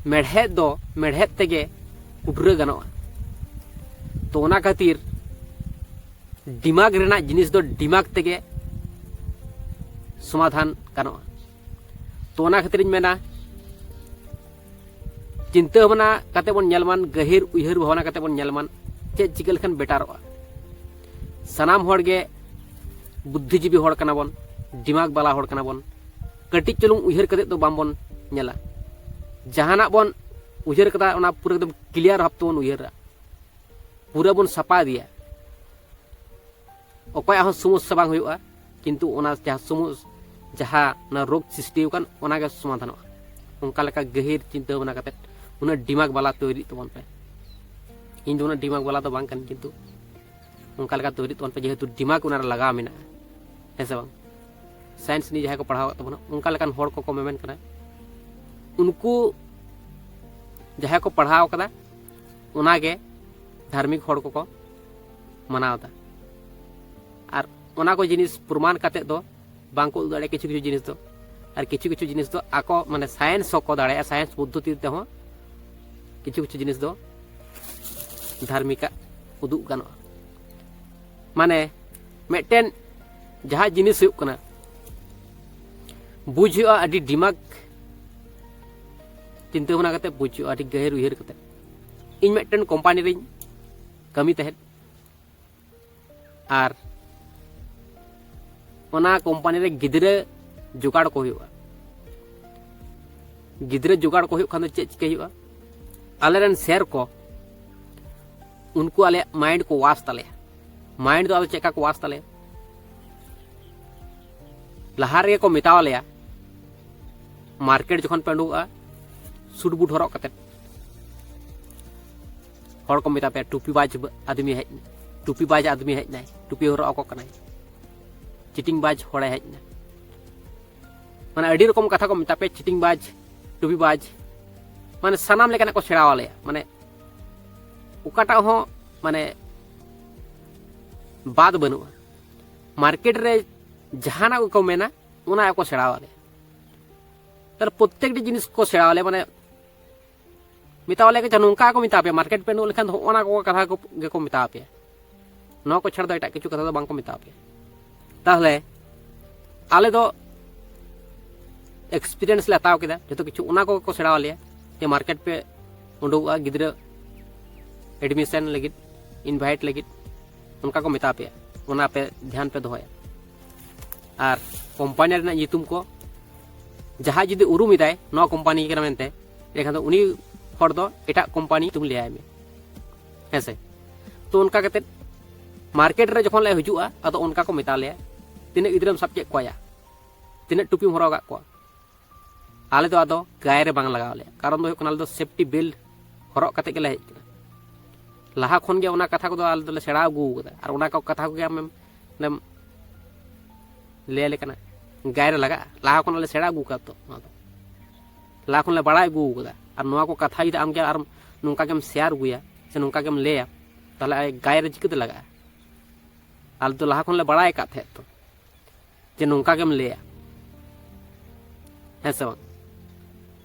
ᱢᱮᱲᱦᱮᱫ ᱫᱚ ᱢᱮᱲᱦᱮᱫ ᱛᱮᱜᱮ ᱠᱩᱴᱨᱟᱹ ᱜᱟᱱᱚᱜᱼᱟ᱾ ᱛᱚ ᱚᱱᱟ ᱠᱷᱟᱹᱛᱤᱨ ᱰᱤᱢᱟᱜᱽ ᱨᱮᱱᱟᱜ ᱡᱤᱱᱤᱥ ᱫᱚ ᱰᱤᱢᱟᱜᱽ ᱛᱮᱜᱮ ᱥᱚᱢᱟᱫᱷᱟᱱ ᱜᱟᱱᱚᱜᱼᱟ᱾ ᱛᱚ ᱚᱱᱟ ᱠᱷᱟᱹᱛᱤᱨᱤᱧ ᱢᱮᱱᱟ, ᱪᱤᱱᱛᱟᱹ ᱵᱷᱟᱵᱽᱱᱟ ᱠᱟᱛᱮ ᱵᱚᱱ ᱧᱮᱞ ᱢᱟᱱ, ᱜᱟᱹᱦᱤᱨ ᱩᱭᱦᱟᱹᱨ ᱵᱷᱟᱵᱽᱱᱟ ᱠᱟᱛᱮ ᱵᱚᱱ ᱧᱮᱞ ᱢᱟᱱ, ᱪᱮᱫ ᱪᱤᱠᱟᱹ ᱞᱮᱠᱷᱟᱱ ᱵᱮᱴᱟᱨᱚᱜᱼᱟ᱾ ᱥᱟᱱᱟᱢ ᱦᱚᱲ ᱜᱮ ᱵᱩᱫᱽᱫᱷᱤᱡᱤᱵᱤ ᱦᱚᱲ ᱠᱟᱱᱟ ᱵᱚᱱ, ᱰᱤᱢᱟᱜᱽ ᱵᱟᱞᱟ ᱦᱚᱲ ᱠᱟᱱᱟ ᱵᱚᱱ᱾ ᱠᱟᱹᱴᱤᱡ ᱪᱩᱞᱩᱝ ᱩᱭᱦᱟᱹᱨ ᱠᱟᱛᱮ ᱫᱚ ᱵᱟᱝᱵᱚᱱ ᱧᱮᱞᱟ᱾ ᱡᱟᱦᱟᱱᱟᱜ ᱵᱚᱱ ᱩᱭᱦᱟᱹᱨ ᱠᱟᱫᱟ, ᱚᱱᱟ ᱯᱩᱨᱟᱹ ᱮᱠᱫᱚᱢ ᱠᱞᱤᱭᱟᱨ ᱵᱷᱟᱵᱽ ᱛᱮᱵᱚᱱ ᱩᱭᱦᱟᱹᱨᱟ, ᱯᱩᱨᱟᱹ ᱵᱚᱱ ᱥᱟᱯᱷᱟ ᱤᱫᱤᱭᱟ᱾ ᱚᱠᱚᱭᱟᱜ ᱦᱚᱸ ᱥᱚᱢᱚᱥᱥᱟ ᱵᱟᱝ ᱦᱩᱭᱩᱜᱼᱟ, ᱠᱤᱱᱛᱩ ᱚᱱᱟ ᱡᱟᱦᱟᱸ ᱥᱚᱢᱚᱥ ᱡᱟᱦᱟᱸ ᱚᱱᱟ ᱨᱳᱜᱽ ᱥᱨᱤᱥᱴᱤ ᱟᱠᱟᱱ, ᱚᱱᱟᱜᱮ ᱥᱚᱢᱟᱫᱷᱟᱱᱚᱜᱼᱟ᱾ ᱚᱱᱠᱟ ᱞᱮᱠᱟ ᱜᱟᱹᱦᱤᱨ ᱪᱤᱱᱛᱟᱹ ᱵᱷᱟᱵᱽᱱᱟ ᱠᱟᱛᱮ ᱩᱱᱟᱹᱜ ᱰᱤᱢᱟᱜᱽ ᱵᱟᱞᱟ ᱛᱳᱭᱨᱤᱜ ᱛᱟᱵᱚᱱ ᱯᱮ᱾ ᱤᱧ ᱫᱚ ᱩᱱᱟᱹᱜ ᱰᱤᱢᱟᱜᱽ ᱵᱟᱞᱟ ᱫᱚ ᱵᱟᱝ ᱠᱟᱹᱱᱟᱹᱧ, ᱠᱤᱱᱛᱩ ᱚᱱᱠᱟ ᱞᱮᱠᱟ ᱛᱳᱭᱨᱤᱜ ᱛᱟᱵᱚᱱ ᱯᱮ, ᱡᱮᱦᱮᱛᱩ ᱰᱤᱢᱟᱜᱽ ᱚᱱᱟᱨᱮ ᱞᱟᱜᱟᱣ ᱢᱮᱱᱟᱜᱼᱟ, ᱦᱮᱸ ᱥᱮ ᱵᱟᱝ? ᱥᱟᱭᱮᱱᱥ ᱱᱤᱭᱮ ᱡᱟᱦᱟᱸᱭ ᱠᱚ ᱯᱟᱲᱦᱟᱣ ᱟᱠᱟᱫ ᱛᱟᱵᱚᱱᱟ, ᱚᱱᱠᱟ ᱞᱮᱠᱟᱱ ᱦᱚᱲ ᱠᱚᱠᱚ ᱢᱮᱢᱮᱱ ᱠᱟᱱᱟ᱾ ᱩᱱᱠᱩ ᱡᱟᱦᱟᱸᱭ ᱠᱚ ᱯᱟᱲᱦᱟᱣ ᱠᱟᱫᱟ, ᱚᱱᱟᱜᱮ ᱫᱷᱟᱨᱢᱤᱠ ᱦᱚᱲ ᱠᱚᱠᱚ ᱢᱟᱱᱟᱣ ᱮᱫᱟ᱾ ᱟᱨ ᱚᱱᱟ ᱠᱚ ᱡᱤᱱᱤᱥ ᱯᱨᱚᱢᱟᱱ ᱠᱟᱛᱮ ᱫᱚ ᱵᱟᱝ ᱠᱚ ᱩᱫᱩᱜ ᱫᱟᱲᱮᱭᱟᱜᱼᱟ ᱠᱤᱪᱷᱩ ᱠᱤᱪᱷᱩ ᱡᱤᱱᱤᱥ ᱫᱚ᱾ ᱟᱨ ᱠᱤᱪᱷᱩ ᱠᱤᱪᱷᱩ ᱡᱤᱱᱤᱥ ᱫᱚ ᱟᱠᱚ, ᱢᱟᱱᱮ, ᱥᱟᱭᱮᱱᱥ ᱦᱚᱸᱠᱚ ᱫᱟᱲᱮᱭᱟᱜᱼᱟ, ᱥᱟᱭᱮᱱᱥ ᱯᱚᱫᱽᱫᱷᱚᱛᱤ ᱛᱮᱦᱚᱸ ᱠᱤᱪᱷᱩ ᱠᱤᱪᱷᱩ ᱡᱤᱱᱤᱥ ᱫᱚ ᱫᱷᱟᱨᱢᱤᱠᱟᱜ ᱩᱫᱩᱜ ᱜᱟᱱᱚᱜᱼᱟ᱾ ᱢᱟᱱᱮ, ᱢᱤᱫᱴᱮᱱ ᱡᱟᱦᱟᱸ ᱡᱤᱱᱤᱥ ᱦᱩᱭᱩᱜ ᱠᱟᱱᱟ, ᱵᱩᱡᱽ ᱦᱩᱭᱩᱜᱼᱟ ᱟᱹᱰᱤ ᱰᱤᱢᱟᱜᱽ ᱪᱤᱱᱛᱟᱹ ᱵᱷᱟᱵᱽᱱᱟ ᱠᱟᱛᱮ, ᱵᱩᱡᱽ ᱦᱩᱭᱩᱜᱼᱟ ᱟᱹᱰᱤ ᱜᱟᱹᱦᱤᱨ ᱩᱭᱦᱟᱹᱨ ᱠᱟᱛᱮ᱾ ᱤᱧ ᱢᱤᱫᱴᱮᱱ ᱠᱳᱢᱯᱟᱱᱤ ᱨᱤᱧ ᱠᱟᱹᱢᱤ ᱛᱟᱦᱮᱸᱫ, ᱟᱨ ᱚᱱᱟ ᱠᱳᱢᱯᱟᱱᱤ ᱨᱮ ᱜᱤᱫᱽᱨᱟᱹ ᱡᱚᱜᱟᱲ ᱠᱚ ᱦᱩᱭᱩᱜᱼᱟ᱾ ᱜᱤᱫᱽᱨᱟᱹ ᱡᱚᱜᱟᱲ ᱠᱚ ᱦᱩᱭᱩᱜ ᱠᱷᱟᱱ ᱫᱚ ᱪᱮᱫ ᱪᱤᱠᱟᱹᱭ ᱦᱩᱭᱩᱜᱼᱟ? ᱟᱞᱮᱨᱮᱱ ᱥᱮᱨ ᱠᱚ, ᱩᱱᱠᱩ ᱟᱞᱮᱭᱟᱜ ᱢᱟᱭᱤᱱᱰ ᱠᱚ ᱣᱟᱥ ᱛᱟᱞᱮᱭᱟ᱾ ᱢᱟᱭᱤᱱᱰ ᱫᱚ ᱟᱫᱚ ᱪᱮᱫ ᱞᱮᱠᱟ ᱠᱚ ᱣᱟᱥ ᱛᱟᱞᱮᱭᱟ? ᱞᱟᱦᱟ ᱨᱮᱜᱮ ᱠᱚ ᱢᱮᱛᱟᱣ ᱞᱮᱭᱟ, ᱢᱟᱨᱠᱮᱴ ᱡᱚᱠᱷᱚᱱ ᱯᱮ ᱩᱰᱩᱠᱚᱜᱼᱟ, ᱥᱩᱴ ᱵᱩᱴ ᱦᱚᱨᱚᱜ ᱠᱟᱛᱮ ᱦᱚᱲ ᱠᱚ ᱢᱮᱛᱟ ᱯᱮᱭᱟ, "ᱴᱩᱯᱤ ᱵᱟᱡᱽ ᱟᱫᱢᱤ ᱦᱮᱡ ᱮᱱᱟ, ᱴᱩᱯᱤ ᱵᱟᱡᱽ ᱟᱫᱢᱤ ᱦᱮᱡ ᱮᱱᱟᱭ, ᱴᱩᱯᱤ ᱦᱚᱨᱚᱜ ᱟᱠᱚ ᱠᱟᱱᱟᱭ, ᱪᱤᱴᱤᱝ ᱵᱟᱡᱽ ᱦᱚᱲᱮ ᱦᱮᱡ ᱮᱱᱟ"᱾ ᱢᱟᱱᱮ ᱟᱹᱰᱤ ᱨᱚᱠᱚᱢ ᱠᱟᱛᱷᱟ ᱠᱚ ᱢᱮᱛᱟ ᱯᱮᱭᱟ, "ᱪᱤᱴᱤᱝ ᱵᱟᱡᱽ, ᱴᱩᱯᱤ ᱵᱟᱡᱽ", ᱢᱟᱱᱮ ᱥᱟᱱᱟᱢ ᱞᱮᱠᱟᱱᱟᱜ ᱠᱚ ᱥᱮᱬᱟ ᱟᱞᱮᱭᱟ᱾ ᱢᱟᱱᱮ ᱚᱠᱟᱴᱟᱜ ᱦᱚᱸ ᱢᱟᱱᱮ ᱵᱟᱫ ᱵᱟᱹᱱᱩᱜᱼᱟ᱾ ᱢᱟᱨᱠᱮᱴ ᱨᱮ ᱡᱟᱦᱟᱱᱟᱜ ᱠᱚ ᱢᱮᱱᱟ, ᱚᱱᱟ ᱜᱮᱠᱚ ᱥᱮᱬᱟ ᱟᱞᱮᱭᱟ᱾ ᱛᱟᱦᱞᱮ ᱯᱨᱚᱛᱛᱮᱠᱴᱤ ᱡᱤᱱᱤᱥ ᱠᱚ ᱥᱮᱬᱟ ᱟᱞᱮᱭᱟ᱾ ᱢᱟᱱᱮ ᱢᱮᱛᱟ ᱟᱞᱮ ᱠᱚ, ᱱᱚᱝᱠᱟ ᱠᱚ ᱢᱮᱛᱟ ᱯᱮᱭᱟ, ᱢᱟᱨᱠᱮᱴ ᱯᱮ ᱩᱰᱩᱠ ᱞᱮᱠᱷᱟᱱ ᱫᱚ ᱦᱚᱸᱜᱼᱚ ᱱᱟ ᱠᱚ ᱠᱟᱛᱷᱟ ᱠᱚ ᱜᱮᱠᱚ ᱢᱮᱛᱟ ᱯᱮᱭᱟ᱾ ᱱᱚᱣᱟ ᱠᱚ ᱪᱷᱟᱲᱟ ᱫᱚ ᱮᱴᱟᱜ ᱠᱤᱪᱷᱩ ᱠᱟᱛᱷᱟ ᱫᱚ ᱵᱟᱝ ᱠᱚ ᱢᱮᱛᱟ ᱯᱮᱭᱟ᱾ ᱛᱟᱦᱞᱮ ᱟᱞᱮ ᱫᱚ ᱮᱠᱥᱯᱤᱨᱤᱭᱮᱱᱥ ᱞᱮ ᱦᱟᱛᱟᱣ ᱠᱮᱫᱟ, ᱡᱚᱛᱚ ᱠᱤᱪᱷᱩ ᱚᱱᱟ ᱠᱚᱜᱮ ᱠᱚ ᱥᱮᱬᱟ ᱟᱞᱮᱭᱟ, ᱡᱮ ᱢᱟᱨᱠᱮᱴ ᱯᱮ ᱩᱰᱩᱠᱚᱜᱼᱟ, ᱜᱤᱫᱽᱨᱟᱹ ᱮᱰᱢᱤᱥᱚᱱ ᱞᱟᱹᱜᱤᱫ, ᱤᱱᱵᱷᱟᱭᱤᱴ ᱞᱟᱹᱜᱤᱫ, ᱚᱱᱠᱟ ᱠᱚ ᱢᱮᱛᱟ ᱯᱮᱭᱟ, ᱚᱱᱟ ᱯᱮ ᱫᱷᱮᱭᱟᱱ ᱯᱮ ᱫᱚᱦᱚᱭᱟ᱾ ᱟᱨ ᱠᱳᱢᱯᱟᱱᱤ ᱨᱮᱱᱟᱜ ᱧᱩᱛᱩᱢ ᱠᱚ, ᱡᱟᱦᱟᱸᱭ ᱡᱩᱫᱤ ᱩᱨᱩᱢ ᱮᱫᱟᱭ ᱱᱚᱣᱟ ᱠᱳᱢᱯᱟᱱᱤ ᱠᱟᱱᱟ ᱢᱮᱱᱛᱮ, ᱮᱱᱠᱷᱟᱱ ᱫᱚ ᱩᱱᱤ ᱦᱚᱲ ᱫᱚ ᱮᱴᱟᱜ ᱠᱳᱢᱯᱟᱱᱤ ᱧᱩᱛᱩᱢ ᱞᱟᱹᱭᱟᱭ ᱢᱮ, ᱦᱮᱸ ᱥᱮ᱾ ᱛᱚ ᱚᱱᱠᱟ ᱠᱟᱛᱮᱫ ᱢᱟᱨᱠᱮᱴ ᱨᱮ ᱡᱚᱠᱷᱚᱱ ᱞᱮ ᱦᱤᱡᱩᱜᱼᱟ, ᱟᱫᱚ ᱚᱱᱠᱟ ᱠᱚ ᱢᱮᱛᱟ ᱞᱮᱭᱟ, "ᱛᱤᱱᱟᱹᱜ ᱜᱤᱫᱽᱨᱟᱹᱢ ᱥᱟᱵ ᱠᱮᱫ ᱠᱚᱣᱟ ᱭᱟ, ᱛᱤᱱᱟᱹᱜ ᱴᱩᱯᱤᱢ ᱦᱚᱨᱚᱜ ᱟᱠᱟᱫ ᱠᱚᱣᱟ?" ᱟᱞᱮ ᱫᱚ ᱟᱫᱚ ᱜᱟᱭᱮ ᱨᱮ ᱵᱟᱝ ᱞᱟᱜᱟᱣ ᱞᱮᱭᱟ᱾ ᱠᱟᱨᱚᱱ ᱫᱚ ᱦᱩᱭᱩᱜ ᱠᱟᱱᱟ, ᱟᱞᱮ ᱫᱚ ᱥᱮᱯᱴᱤ ᱵᱮᱞᱴ ᱦᱚᱨᱚᱜ ᱠᱟᱛᱮ ᱜᱮᱞᱮ ᱦᱮᱡ ᱠᱟᱱᱟ᱾ ᱞᱟᱦᱟ ᱠᱷᱚᱱ ᱜᱮ ᱚᱱᱟ ᱠᱟᱛᱷᱟ ᱠᱚᱫᱚ ᱟᱞᱮ ᱫᱚᱞᱮ ᱥᱮᱬᱟ ᱟᱹᱜᱩ ᱟᱠᱟᱫᱟ, ᱟᱨ ᱚᱱᱟ ᱠᱚ ᱠᱟᱛᱷᱟ ᱠᱚᱜᱮ ᱟᱢᱮᱢ ᱚᱸᱰᱮᱢ ᱞᱟᱹᱭ ᱟᱞᱮ ᱠᱟᱱᱟ, ᱜᱟᱭᱮ ᱨᱮ ᱞᱟᱜᱟᱜᱼᱟ᱾ ᱞᱟᱦᱟ ᱠᱷᱚᱱ ᱟᱞᱮ ᱥᱮᱬᱟ ᱟᱹᱜᱩ ᱟᱠᱟᱫ ᱛᱚ, ᱚᱱᱟ ᱫᱚ ᱞᱟᱦᱟ ᱠᱷᱚᱱ ᱞᱮ ᱵᱟᱲᱟᱭ ᱟᱹᱜᱩ ᱟᱠᱟᱫᱟ᱾ ᱟᱨ ᱱᱚᱣᱟ ᱠᱚ ᱠᱟᱛᱷᱟ ᱡᱩᱫᱤ ᱟᱢ ᱜᱮ ᱟᱨ ᱱᱚᱝᱠᱟ ᱜᱮᱢ ᱥᱮᱭᱟᱨ ᱟᱹᱜᱩᱭᱟ ᱥᱮ ᱱᱚᱝᱠᱟ ᱜᱮᱢ ᱞᱟᱹᱭᱟ, ᱛᱟᱦᱚᱞᱮ ᱟᱭ ᱜᱟᱭᱮ ᱨᱮ ᱪᱤᱠᱟᱹᱛᱮ ᱞᱟᱜᱟᱜᱼᱟ? ᱟᱞᱮ ᱫᱚ ᱞᱟᱦᱟ ᱠᱷᱚᱱ ᱞᱮ ᱵᱟᱲᱟᱭ ᱟᱠᱟᱫ ᱛᱟᱦᱮᱸᱫ ᱛᱚ, ᱡᱮ ᱱᱚᱝᱠᱟ ᱜᱮᱢ ᱞᱟᱹᱭᱟ, ᱦᱮᱸ ᱥᱮ ᱵᱟᱝ?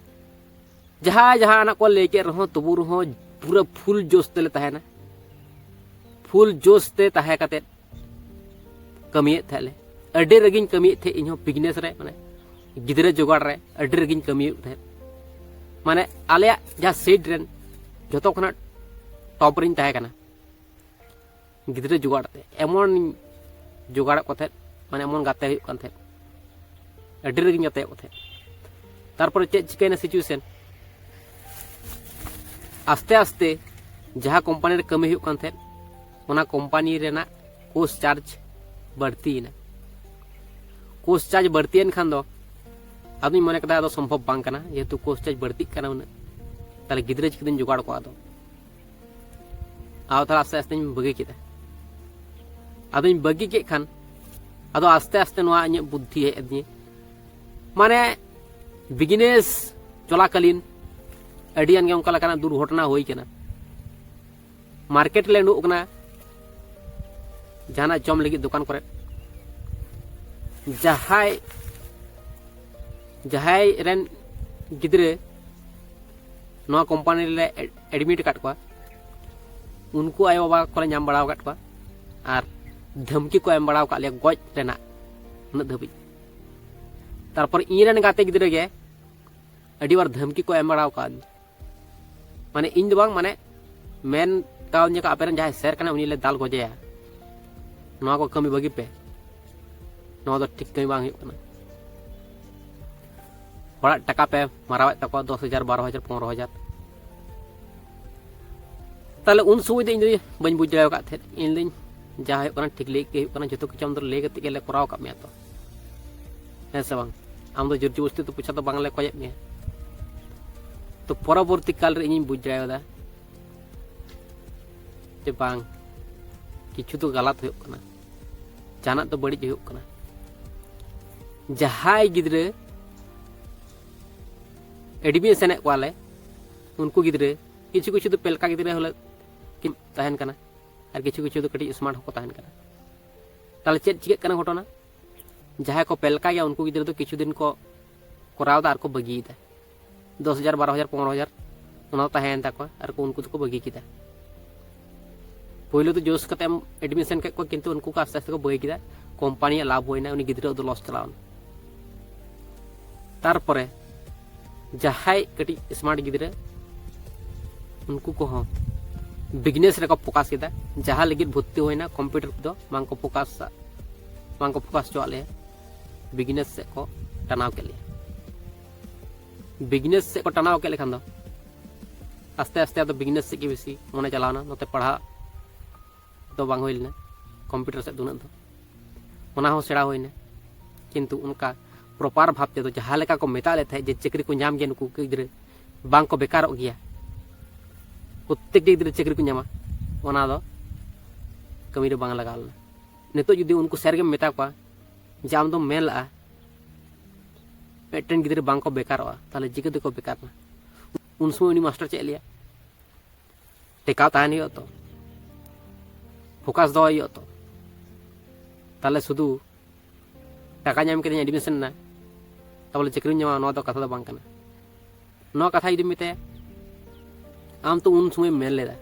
ᱡᱟᱦᱟᱸᱭ ᱡᱟᱦᱟᱱᱟᱜ ᱠᱚ ᱞᱟᱹᱭ ᱠᱮᱫ ᱨᱮᱦᱚᱸ, ᱛᱚᱵᱩ ᱨᱮᱦᱚᱸ ᱯᱩᱨᱟᱹ ᱯᱷᱩᱞ ᱡᱳᱥ ᱛᱮᱞᱮ ᱛᱟᱦᱮᱱᱟ, ᱯᱷᱩᱞ ᱡᱳᱥ ᱛᱮ ᱛᱟᱦᱮᱸ ᱠᱟᱛᱮᱫ ᱠᱟᱹᱢᱤᱭᱮᱫ ᱛᱟᱦᱮᱸᱫ ᱞᱮ᱾ ᱟᱹᱰᱤ ᱨᱟᱹᱜᱤᱧ ᱠᱟᱹᱢᱤᱭᱮᱫ ᱛᱟᱦᱮᱸᱫ ᱤᱧᱦᱚᱸ ᱵᱤᱡᱽᱱᱮᱥ ᱨᱮ, ᱢᱟᱱᱮ ᱜᱤᱫᱽᱨᱟᱹ ᱡᱚᱜᱟᱲ ᱨᱮ ᱟᱹᱰᱤ ᱨᱟᱹᱜᱤᱧ ᱠᱟᱹᱢᱤᱭᱮᱫ ᱛᱟᱦᱮᱸᱫ᱾ ᱢᱟᱱᱮ ᱟᱞᱮᱭᱟᱜ ᱡᱟᱦᱟᱸ ᱥᱮᱴ ᱨᱮᱱ ᱡᱷᱚᱛᱚ ᱠᱷᱚᱱᱟᱜ ᱴᱚᱯ ᱨᱤᱧ ᱛᱟᱦᱮᱸ ᱠᱟᱱᱟ ᱜᱤᱫᱽᱨᱟᱹ ᱡᱚᱜᱟᱲ ᱛᱮ᱾ ᱮᱢᱚᱱ ᱡᱚᱜᱟᱲᱮᱫ ᱠᱚ ᱛᱟᱦᱮᱸᱫ, ᱢᱟᱱᱮ ᱮᱢᱚᱱ ᱜᱟᱛᱮ ᱦᱩᱭᱩᱜ ᱠᱟᱱ ᱛᱟᱦᱮᱸᱫ, ᱟᱹᱰᱤ ᱨᱟᱹᱜᱤᱧ ᱜᱟᱛᱮᱭᱮᱫ ᱠᱚ ᱛᱟᱦᱮᱸᱫ᱾ ᱛᱟᱨᱯᱚᱨᱮ ᱪᱮᱫ ᱪᱤᱠᱟᱹᱭᱮᱱᱟ ᱥᱤᱪᱩᱭᱮᱥᱚᱱ? ᱟᱥᱛᱮ ᱟᱥᱛᱮ ᱡᱟᱦᱟᱸ ᱠᱳᱢᱯᱟᱱᱤ ᱨᱮ ᱠᱟᱹᱢᱤ ᱦᱩᱭᱩᱜ ᱠᱟᱱ ᱛᱟᱦᱮᱸᱫ, ᱚᱱᱟ ᱠᱳᱢᱯᱟᱱᱤ ᱨᱮᱱᱟᱜ ᱠᱳᱨᱥ ᱪᱟᱨᱡᱽ ᱵᱟᱹᱲᱛᱤᱭᱮᱱᱟ᱾ ᱠᱳᱨᱥ ᱪᱟᱨᱡᱽ ᱵᱟᱹᱲᱛᱤᱭᱮᱱ ᱠᱷᱟᱱ ᱫᱚ ᱟᱫᱚᱧ ᱢᱚᱱᱮ ᱠᱮᱫᱟ ᱟᱫᱚ ᱥᱚᱢᱵᱷᱚᱵ ᱵᱟᱝ ᱠᱟᱱᱟ, ᱡᱮᱦᱮᱛᱩ ᱠᱳᱨᱥ ᱪᱟᱨᱡᱽ ᱵᱟᱹᱲᱛᱤᱜ ᱠᱟᱱᱟ ᱩᱱᱟᱹᱜ, ᱛᱟᱦᱞᱮ ᱜᱤᱫᱽᱨᱟᱹ ᱪᱤᱠᱟᱹᱛᱤᱧ ᱡᱚᱜᱟᱲ ᱠᱚᱣᱟ? ᱟᱫᱚ ᱟᱫᱚ ᱛᱟᱦᱞᱮ ᱟᱥᱛᱮ ᱟᱥᱛᱮᱧ ᱵᱟᱹᱜᱤ ᱠᱮᱫᱟ᱾ ᱟᱫᱚᱧ ᱵᱟᱹᱜᱤ ᱠᱮᱫ ᱠᱷᱟᱱ ᱟᱫᱚ ᱟᱥᱛᱮ ᱟᱥᱛᱮ ᱱᱚᱣᱟ ᱤᱧᱟᱹᱜ ᱵᱩᱫᱽᱫᱷᱤ ᱦᱮᱡ ᱟᱹᱫᱤᱧᱟ, ᱢᱟᱱᱮ ᱵᱤᱡᱽᱱᱮᱥ ᱪᱚᱞᱟᱠᱟᱞᱤᱱ ᱟᱹᱰᱤ ᱜᱟᱱ ᱜᱮ ᱚᱱᱠᱟ ᱞᱮᱠᱟᱱᱟᱜ ᱫᱩᱨᱜᱷᱚᱴᱚᱱᱟ ᱦᱩᱭ ᱠᱟᱱᱟ᱾ ᱢᱟᱨᱠᱮᱴ ᱞᱮ ᱩᱰᱩᱠ ᱠᱟᱱᱟ ᱡᱟᱦᱟᱱᱟᱜ ᱡᱚᱢ ᱞᱟᱹᱜᱤᱫ ᱫᱚᱠᱟᱱ ᱠᱚᱨᱮ, ᱡᱟᱦᱟᱸᱭ ᱡᱟᱦᱟᱸᱭ ᱨᱮᱱ ᱜᱤᱫᱽᱨᱟᱹ ᱱᱚᱣᱟ ᱠᱳᱢᱯᱟᱱᱤ ᱨᱮᱞᱮ ᱮᱰᱢᱤᱴ ᱟᱠᱟᱫ ᱠᱚᱣᱟ, ᱩᱱᱠᱩ ᱟᱭᱳᱼᱵᱟᱵᱟ ᱠᱚᱞᱮ ᱧᱟᱢ ᱵᱟᱲᱟ ᱟᱠᱟᱫ ᱠᱚᱣᱟ ᱟᱨ ᱫᱷᱟᱢᱠᱤ ᱠᱚ ᱮᱢ ᱵᱟᱲᱟ ᱟᱠᱟᱫ ᱞᱮᱭᱟ ᱜᱚᱡ ᱨᱮᱱᱟᱜ ᱩᱱᱟᱹᱜ ᱫᱷᱟᱹᱵᱤᱡ᱾ ᱛᱟᱨᱯᱚᱨ ᱤᱧ ᱨᱮᱱ ᱜᱟᱛᱮ ᱜᱤᱫᱽᱨᱟᱹ ᱜᱮ ᱟᱹᱰᱤ ᱵᱟᱨ ᱫᱷᱟᱢᱠᱤ ᱠᱚ ᱮᱢ ᱵᱟᱲᱟ ᱟᱠᱟᱫ, ᱢᱟᱱᱮ ᱤᱧ ᱫᱚ ᱵᱟᱝ, ᱢᱟᱱᱮ ᱢᱮᱱ ᱠᱟᱣᱫᱤᱧᱟ ᱠᱚ, ᱟᱯᱮ ᱨᱮᱱ ᱡᱟᱦᱟᱸᱭ ᱥᱮᱨ ᱠᱟᱱᱟᱭ ᱩᱱᱤ ᱞᱮ ᱫᱟᱞ ᱜᱚᱡᱮᱭᱟ, ᱱᱚᱣᱟ ᱠᱚ ᱠᱟᱹᱢᱤ ᱵᱟᱹᱜᱤ ᱯᱮ, ᱱᱚᱣᱟ ᱫᱚ ᱴᱷᱤᱠ ᱠᱟᱹᱢᱤ ᱵᱟᱝ ᱦᱩᱭᱩᱜ ᱠᱟᱱᱟ᱾ ᱦᱚᱲᱟᱜ ᱴᱟᱠᱟ ᱯᱮ ᱢᱟᱨᱟᱣᱮᱫ ᱛᱟᱠᱚᱣᱟ, ᱫᱚᱥ ᱦᱟᱡᱟᱨ, ᱵᱟᱨᱚ ᱦᱟᱡᱟᱨ, ᱯᱚᱱᱨᱚ ᱦᱟᱡᱟᱨ᱾ ᱛᱟᱦᱞᱮ ᱩᱱ ᱥᱚᱢᱚᱭ ᱫᱚ ᱤᱧ ᱫᱚ ᱵᱟᱹᱧ ᱵᱩᱡᱽ ᱫᱟᱲᱮ ᱟᱠᱟᱫ ᱛᱟᱦᱮᱸᱫ᱾ ᱤᱧ ᱫᱚᱧ, ᱡᱟ ᱦᱩᱭᱩᱜ ᱠᱟᱱᱟ ᱴᱷᱤᱠ ᱞᱟᱹᱭ ᱜᱮ ᱦᱩᱭᱩᱜ ᱠᱟᱱᱟ, ᱡᱚᱛᱚ ᱠᱤᱪᱷᱩ ᱟᱢ ᱫᱚ ᱞᱟᱹᱭ ᱠᱟᱛᱮ ᱜᱮᱞᱮ ᱠᱚᱨᱟᱣ ᱟᱠᱟᱫ ᱢᱮᱭᱟ ᱛᱚ, ᱦᱮᱸ ᱥᱮ ᱵᱟᱝ? ᱟᱢ ᱫᱚ ᱡᱳᱨ ᱡᱚᱵᱚᱥᱛᱤ ᱫᱚ ᱯᱚᱭᱥᱟ ᱫᱚ ᱵᱟᱝᱞᱮ ᱠᱚᱭᱮᱫ ᱢᱮᱭᱟ᱾ ᱛᱚ ᱯᱚᱨᱚᱵᱚᱨᱛᱤ ᱠᱟᱞ ᱨᱮ ᱤᱧᱤᱧ ᱵᱩᱡᱽ ᱫᱟᱲᱮ ᱠᱟᱫᱟ ᱡᱮ ᱵᱟᱝ, ᱠᱤᱪᱷᱩ ᱫᱚ ᱜᱟᱞᱟᱛ ᱦᱩᱭᱩᱜ ᱠᱟᱱᱟ, ᱡᱟᱦᱟᱱᱟᱜ ᱫᱚ ᱵᱟᱹᱲᱤᱡ ᱦᱩᱭᱩᱜ ᱠᱟᱱᱟ᱾ ᱡᱟᱦᱟᱸᱭ ᱜᱤᱫᱽᱨᱟᱹ ᱮᱰᱢᱤᱥᱚᱱᱮᱫ ᱠᱚᱣᱟᱞᱮ, ᱩᱱᱠᱩ ᱜᱤᱫᱽᱨᱟᱹ, ᱠᱤᱪᱷᱩ ᱠᱤᱪᱷᱩ ᱫᱚ ᱯᱮᱞᱠᱟ ᱜᱤᱫᱽᱨᱟᱹ ᱦᱚᱸᱞᱮ ᱠᱤᱱ ᱛᱟᱦᱮᱱ ᱠᱟᱱᱟ, ᱟᱨ ᱠᱤᱪᱷᱩ ᱠᱤᱪᱷᱩ ᱫᱚ ᱠᱟᱹᱴᱤᱡ ᱥᱢᱟᱨᱴ ᱦᱚᱸᱠᱚ ᱛᱟᱦᱮᱱ ᱠᱟᱱᱟ᱾ ᱛᱟᱦᱞᱮ ᱪᱮᱫ ᱪᱤᱠᱟᱹᱜ ᱠᱟᱱᱟ ᱜᱷᱚᱴᱚᱱᱟ? ᱡᱟᱦᱟᱸᱭ ᱠᱚ ᱯᱮᱞᱠᱟ ᱜᱮᱭᱟ ᱩᱱᱠᱩ ᱜᱤᱫᱽᱨᱟᱹ ᱫᱚ ᱠᱤᱪᱷᱩ ᱫᱤᱱ ᱠᱚ ᱠᱚᱨᱟᱣ ᱮᱫᱟ ᱟᱨ ᱠᱚ ᱵᱟᱹᱜᱤᱭᱮᱫᱟ᱾ ᱫᱚᱥ ᱦᱟᱡᱟᱨ, ᱵᱟᱨᱚ ᱦᱟᱡᱟᱨ, ᱯᱚᱱᱨᱚ ᱦᱟᱡᱟᱨ ᱚᱱᱟ ᱫᱚ ᱛᱟᱦᱮᱸᱭᱮᱱ ᱛᱟᱠᱚᱣᱟ ᱟᱨ ᱠᱚ, ᱩᱱᱠᱩ ᱫᱚᱠᱚ ᱵᱟᱹᱜᱤ ᱠᱮᱫᱟ᱾ ᱯᱳᱭᱞᱳ ᱫᱚ ᱡᱳᱥ ᱠᱟᱛᱮ ᱮᱢ ᱮᱰᱢᱤᱥᱚᱱ ᱠᱮᱫ ᱠᱚᱣᱟ, ᱠᱤᱱᱛᱩ ᱩᱱᱠᱩ ᱠᱚ ᱟᱥᱛᱮ ᱟᱥᱛᱮ ᱠᱚ ᱵᱟᱹᱜᱤ ᱠᱮᱫᱟ᱾ ᱠᱳᱢᱯᱟᱱᱤᱭᱟᱜ ᱞᱟᱵᱷ ᱦᱩᱭᱱᱟ, ᱩᱱᱤ ᱜᱤᱫᱽᱨᱟᱹ ᱫᱚ ᱞᱚᱥ ᱪᱟᱞᱟᱣᱱᱟ᱾ ᱛᱟᱨᱯᱚᱨᱮ ᱡᱟᱦᱟᱸᱭ ᱠᱟᱹᱴᱤᱡ ᱥᱢᱟᱨᱴ ᱜᱤᱫᱽᱨᱟᱹ, ᱩᱱᱠᱩ ᱠᱚᱦᱚᱸ ᱵᱤᱡᱽᱱᱮᱥ ᱨᱮᱠᱚ ᱯᱷᱳᱠᱟᱥ ᱠᱮᱫᱟ᱾ ᱡᱟᱦᱟᱸ ᱞᱟᱹᱜᱤᱫ ᱵᱷᱚᱨᱛᱤ ᱦᱩᱭᱱᱟ, ᱠᱚᱢᱯᱤᱭᱩᱴᱟᱨ ᱫᱚ ᱵᱟᱝ ᱠᱚ ᱯᱷᱳᱠᱟᱥ, ᱵᱟᱝ ᱠᱚ ᱯᱷᱳᱠᱟᱥ ᱦᱚᱪᱚᱣᱟᱜ ᱞᱮᱭᱟ, ᱵᱤᱡᱽᱱᱮᱥ ᱥᱮᱫ ᱠᱚ ᱴᱟᱱᱟᱣ ᱠᱮᱫ ᱞᱮᱭᱟ᱾ ᱵᱤᱡᱽᱱᱮᱥ ᱥᱮᱫ ᱠᱚ ᱴᱟᱱᱟᱣ ᱠᱮᱫ ᱞᱮᱠᱷᱟᱱ ᱫᱚ ᱟᱥᱛᱮ ᱟᱥᱛᱮ ᱟᱫᱚ ᱵᱤᱡᱽᱱᱮᱥ ᱥᱮᱫ ᱜᱮ ᱵᱮᱥᱤ ᱢᱚᱱᱮ ᱪᱟᱞᱟᱣᱱᱟ, ᱱᱚᱛᱮ ᱯᱟᱲᱦᱟᱜ ᱫᱚ ᱵᱟᱝ ᱦᱩᱭ ᱞᱮᱱᱟ, ᱠᱚᱢᱯᱤᱭᱩᱴᱟᱨ ᱥᱮᱫ ᱫᱚ ᱩᱱᱟᱹᱜ ᱫᱚ, ᱚᱱᱟ ᱦᱚᱸ ᱥᱮᱬᱟ ᱦᱩᱭᱱᱟ᱾ ᱠᱤᱱᱛᱩ ᱚᱱᱠᱟ ᱯᱨᱚᱯᱟᱨ ᱵᱷᱟᱵᱽ ᱛᱮᱫᱚ ᱡᱟᱦᱟᱸ ᱞᱮᱠᱟ ᱠᱚ ᱢᱮᱛᱟᱜ ᱞᱮᱫ ᱛᱟᱦᱮᱸᱫ ᱡᱮ ᱪᱟᱹᱠᱨᱤ ᱠᱚ ᱧᱟᱢ ᱜᱮᱭᱟ, ᱱᱩᱠᱩ ᱜᱤᱫᱽᱨᱟᱹ ᱵᱟᱝ ᱠᱚ ᱵᱮᱠᱟᱨᱚᱜ ᱜᱮᱭᱟ, ᱯᱨᱚᱛᱛᱮᱠᱴᱤ ᱜᱤᱫᱽᱨᱟᱹ ᱪᱟᱹᱠᱨᱤ ᱠᱚ ᱧᱟᱢᱟ, ᱚᱱᱟ ᱫᱚ ᱠᱟᱹᱢᱤ ᱨᱮ ᱵᱟᱝ ᱞᱟᱜᱟᱣ ᱞᱮᱱᱟ᱾ ᱱᱤᱛᱚᱜ ᱡᱩᱫᱤ ᱩᱱᱠᱩ ᱥᱮᱨ ᱜᱮᱢ ᱢᱮᱛᱟ ᱠᱚᱣᱟ ᱡᱮ ᱟᱢ ᱫᱚᱢ ᱢᱮᱱ ᱞᱟᱜᱼᱟ ᱢᱤᱫᱴᱮᱱ ᱜᱤᱫᱽᱨᱟᱹ ᱵᱟᱝ ᱠᱚ ᱵᱮᱠᱟᱨᱚᱜᱼᱟ, ᱛᱟᱦᱚᱞᱮ ᱪᱤᱠᱟᱹ ᱛᱮᱠᱚ ᱵᱮᱠᱟᱨ ᱮᱱᱟ? ᱩᱱ ᱥᱚᱢᱚᱭ ᱩᱱᱤ ᱢᱟᱥᱴᱟᱨ ᱪᱮᱫ ᱮ ᱞᱟᱹᱭᱟ? ᱴᱮᱠᱟᱣ ᱛᱟᱦᱮᱱ ᱦᱩᱭᱩᱜᱼᱟ ᱛᱚ, ᱯᱷᱳᱠᱟᱥ ᱫᱚᱦᱚᱭ ᱦᱩᱭᱩᱜᱼᱟ ᱛᱚ᱾ ᱛᱟᱦᱚᱞᱮ ᱥᱩᱫᱷᱩ ᱴᱟᱠᱟ ᱧᱟᱢ ᱠᱮᱫᱟᱹᱧ, ᱮᱰᱢᱤᱥᱚᱱ ᱮᱱᱟ, ᱛᱟᱵᱚᱞᱮ ᱪᱟᱹᱠᱨᱤᱢ ᱧᱟᱢᱟ, ᱱᱚᱣᱟ ᱫᱚ ᱠᱟᱛᱷᱟ ᱫᱚ ᱵᱟᱝ ᱠᱟᱱᱟ᱾ ᱱᱚᱣᱟ ᱠᱟᱛᱷᱟ ᱡᱩᱫᱤᱢ ᱢᱮᱛᱟᱭᱟ, ᱟᱢ ᱛᱚ ᱩᱱ ᱥᱚᱢᱚᱭᱮᱢ ᱢᱮᱱ ᱞᱮᱫᱟ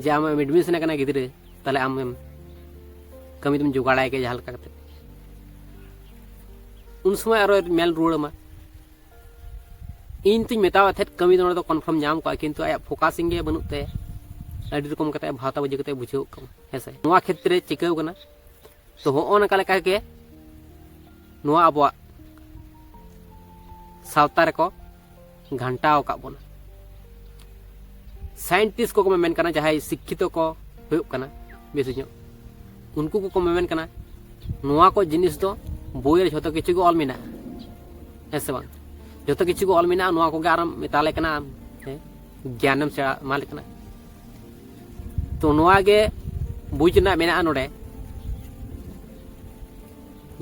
ᱡᱮ ᱟᱢ ᱮᱰᱢᱤᱥᱚᱱ ᱟᱠᱟᱱᱟ ᱜᱤᱫᱽᱨᱟᱹ, ᱛᱟᱦᱚᱞᱮ ᱟᱢᱮᱢ ᱠᱟᱹᱢᱤ ᱫᱚᱢ ᱡᱚᱜᱟᱲᱟᱭ ᱜᱮᱭᱟ ᱡᱟᱦᱟᱸ ᱞᱮᱠᱟ ᱠᱟᱛᱮ᱾ ᱩᱱ ᱥᱚᱢᱚᱭ ᱟᱨᱚ ᱢᱮᱱ ᱨᱩᱣᱟᱹᱲ ᱟᱢᱟ, ᱤᱧ ᱛᱚᱧ ᱢᱮᱛᱟᱣᱟᱫ ᱛᱟᱦᱮᱸᱫ ᱠᱟᱹᱢᱤ ᱫᱚ ᱱᱚᱰᱮ ᱫᱚ ᱠᱚᱱᱯᱷᱟᱨᱢ ᱧᱟᱢ ᱠᱚᱜᱼᱟ, ᱠᱤᱱᱛᱩ ᱟᱭᱟᱜ ᱯᱷᱳᱠᱟᱥᱤᱝ ᱜᱮ ᱵᱟᱹᱱᱩᱜ ᱛᱟᱭᱟ᱾ ᱟᱹᱰᱤ ᱨᱚᱠᱚᱢ ᱠᱟᱛᱮ ᱵᱷᱟᱣᱛᱟ ᱵᱩᱡᱷᱟᱹᱣ ᱠᱟᱛᱮ ᱵᱩᱡᱷᱟᱹᱣ ᱠᱟᱜ ᱠᱟᱱᱟ, ᱦᱮᱸ ᱥᱮ? ᱱᱚᱣᱟ ᱠᱷᱮᱛᱨᱮ ᱪᱤᱠᱟᱹᱣ ᱠᱟᱱᱟ? ᱛᱚ ᱦᱚᱸᱜᱼᱚ ᱱᱚᱝᱠᱟ ᱞᱮᱠᱟ ᱜᱮ ᱱᱚᱣᱟ ᱟᱵᱚᱣᱟᱜ ᱥᱟᱶᱛᱟ ᱨᱮᱠᱚ ᱜᱷᱟᱱᱴᱟᱣ ᱟᱠᱟᱫ ᱵᱚᱱᱟ᱾ ᱥᱟᱭᱮᱱᱴᱤᱥᱴ ᱠᱚᱠᱚ ᱢᱮᱢᱮᱱ ᱠᱟᱱᱟ, ᱡᱟᱦᱟᱸᱭ ᱥᱤᱠᱠᱷᱤᱛᱚ ᱠᱚ ᱦᱩᱭᱩᱜ ᱠᱟᱱᱟ ᱵᱮᱥᱤ ᱧᱚᱜ, ᱩᱱᱠᱩ ᱠᱚᱠᱚ ᱢᱮᱢᱮᱱ ᱠᱟᱱᱟ, ᱱᱚᱣᱟ ᱠᱚ ᱡᱤᱱᱤᱥ ᱫᱚ ᱵᱳᱭ ᱨᱮ ᱡᱷᱚᱛᱚ ᱠᱤᱪᱷᱩ ᱜᱮ ᱚᱞ ᱢᱮᱱᱟᱜᱼᱟ, ᱦᱮᱸ ᱥᱮ ᱵᱟᱝ? ᱡᱷᱚᱛᱚ ᱠᱤᱪᱷᱩ ᱜᱮ ᱚᱞ ᱢᱮᱱᱟᱜᱼᱟ, ᱱᱚᱣᱟ ᱠᱚᱜᱮ ᱟᱨᱚᱢ ᱢᱮᱛᱟ ᱞᱮ ᱠᱟᱱᱟ, ᱦᱮᱸ, ᱜᱮᱭᱟᱱᱮᱢ ᱥᱮᱬᱟ ᱮᱢᱟ ᱞᱮ ᱠᱟᱱᱟ᱾ ᱛᱚ ᱱᱚᱣᱟ ᱜᱮ ᱵᱩᱡᱽ ᱨᱮᱱᱟᱜ ᱢᱮᱱᱟᱜᱼᱟ ᱱᱚᱰᱮ,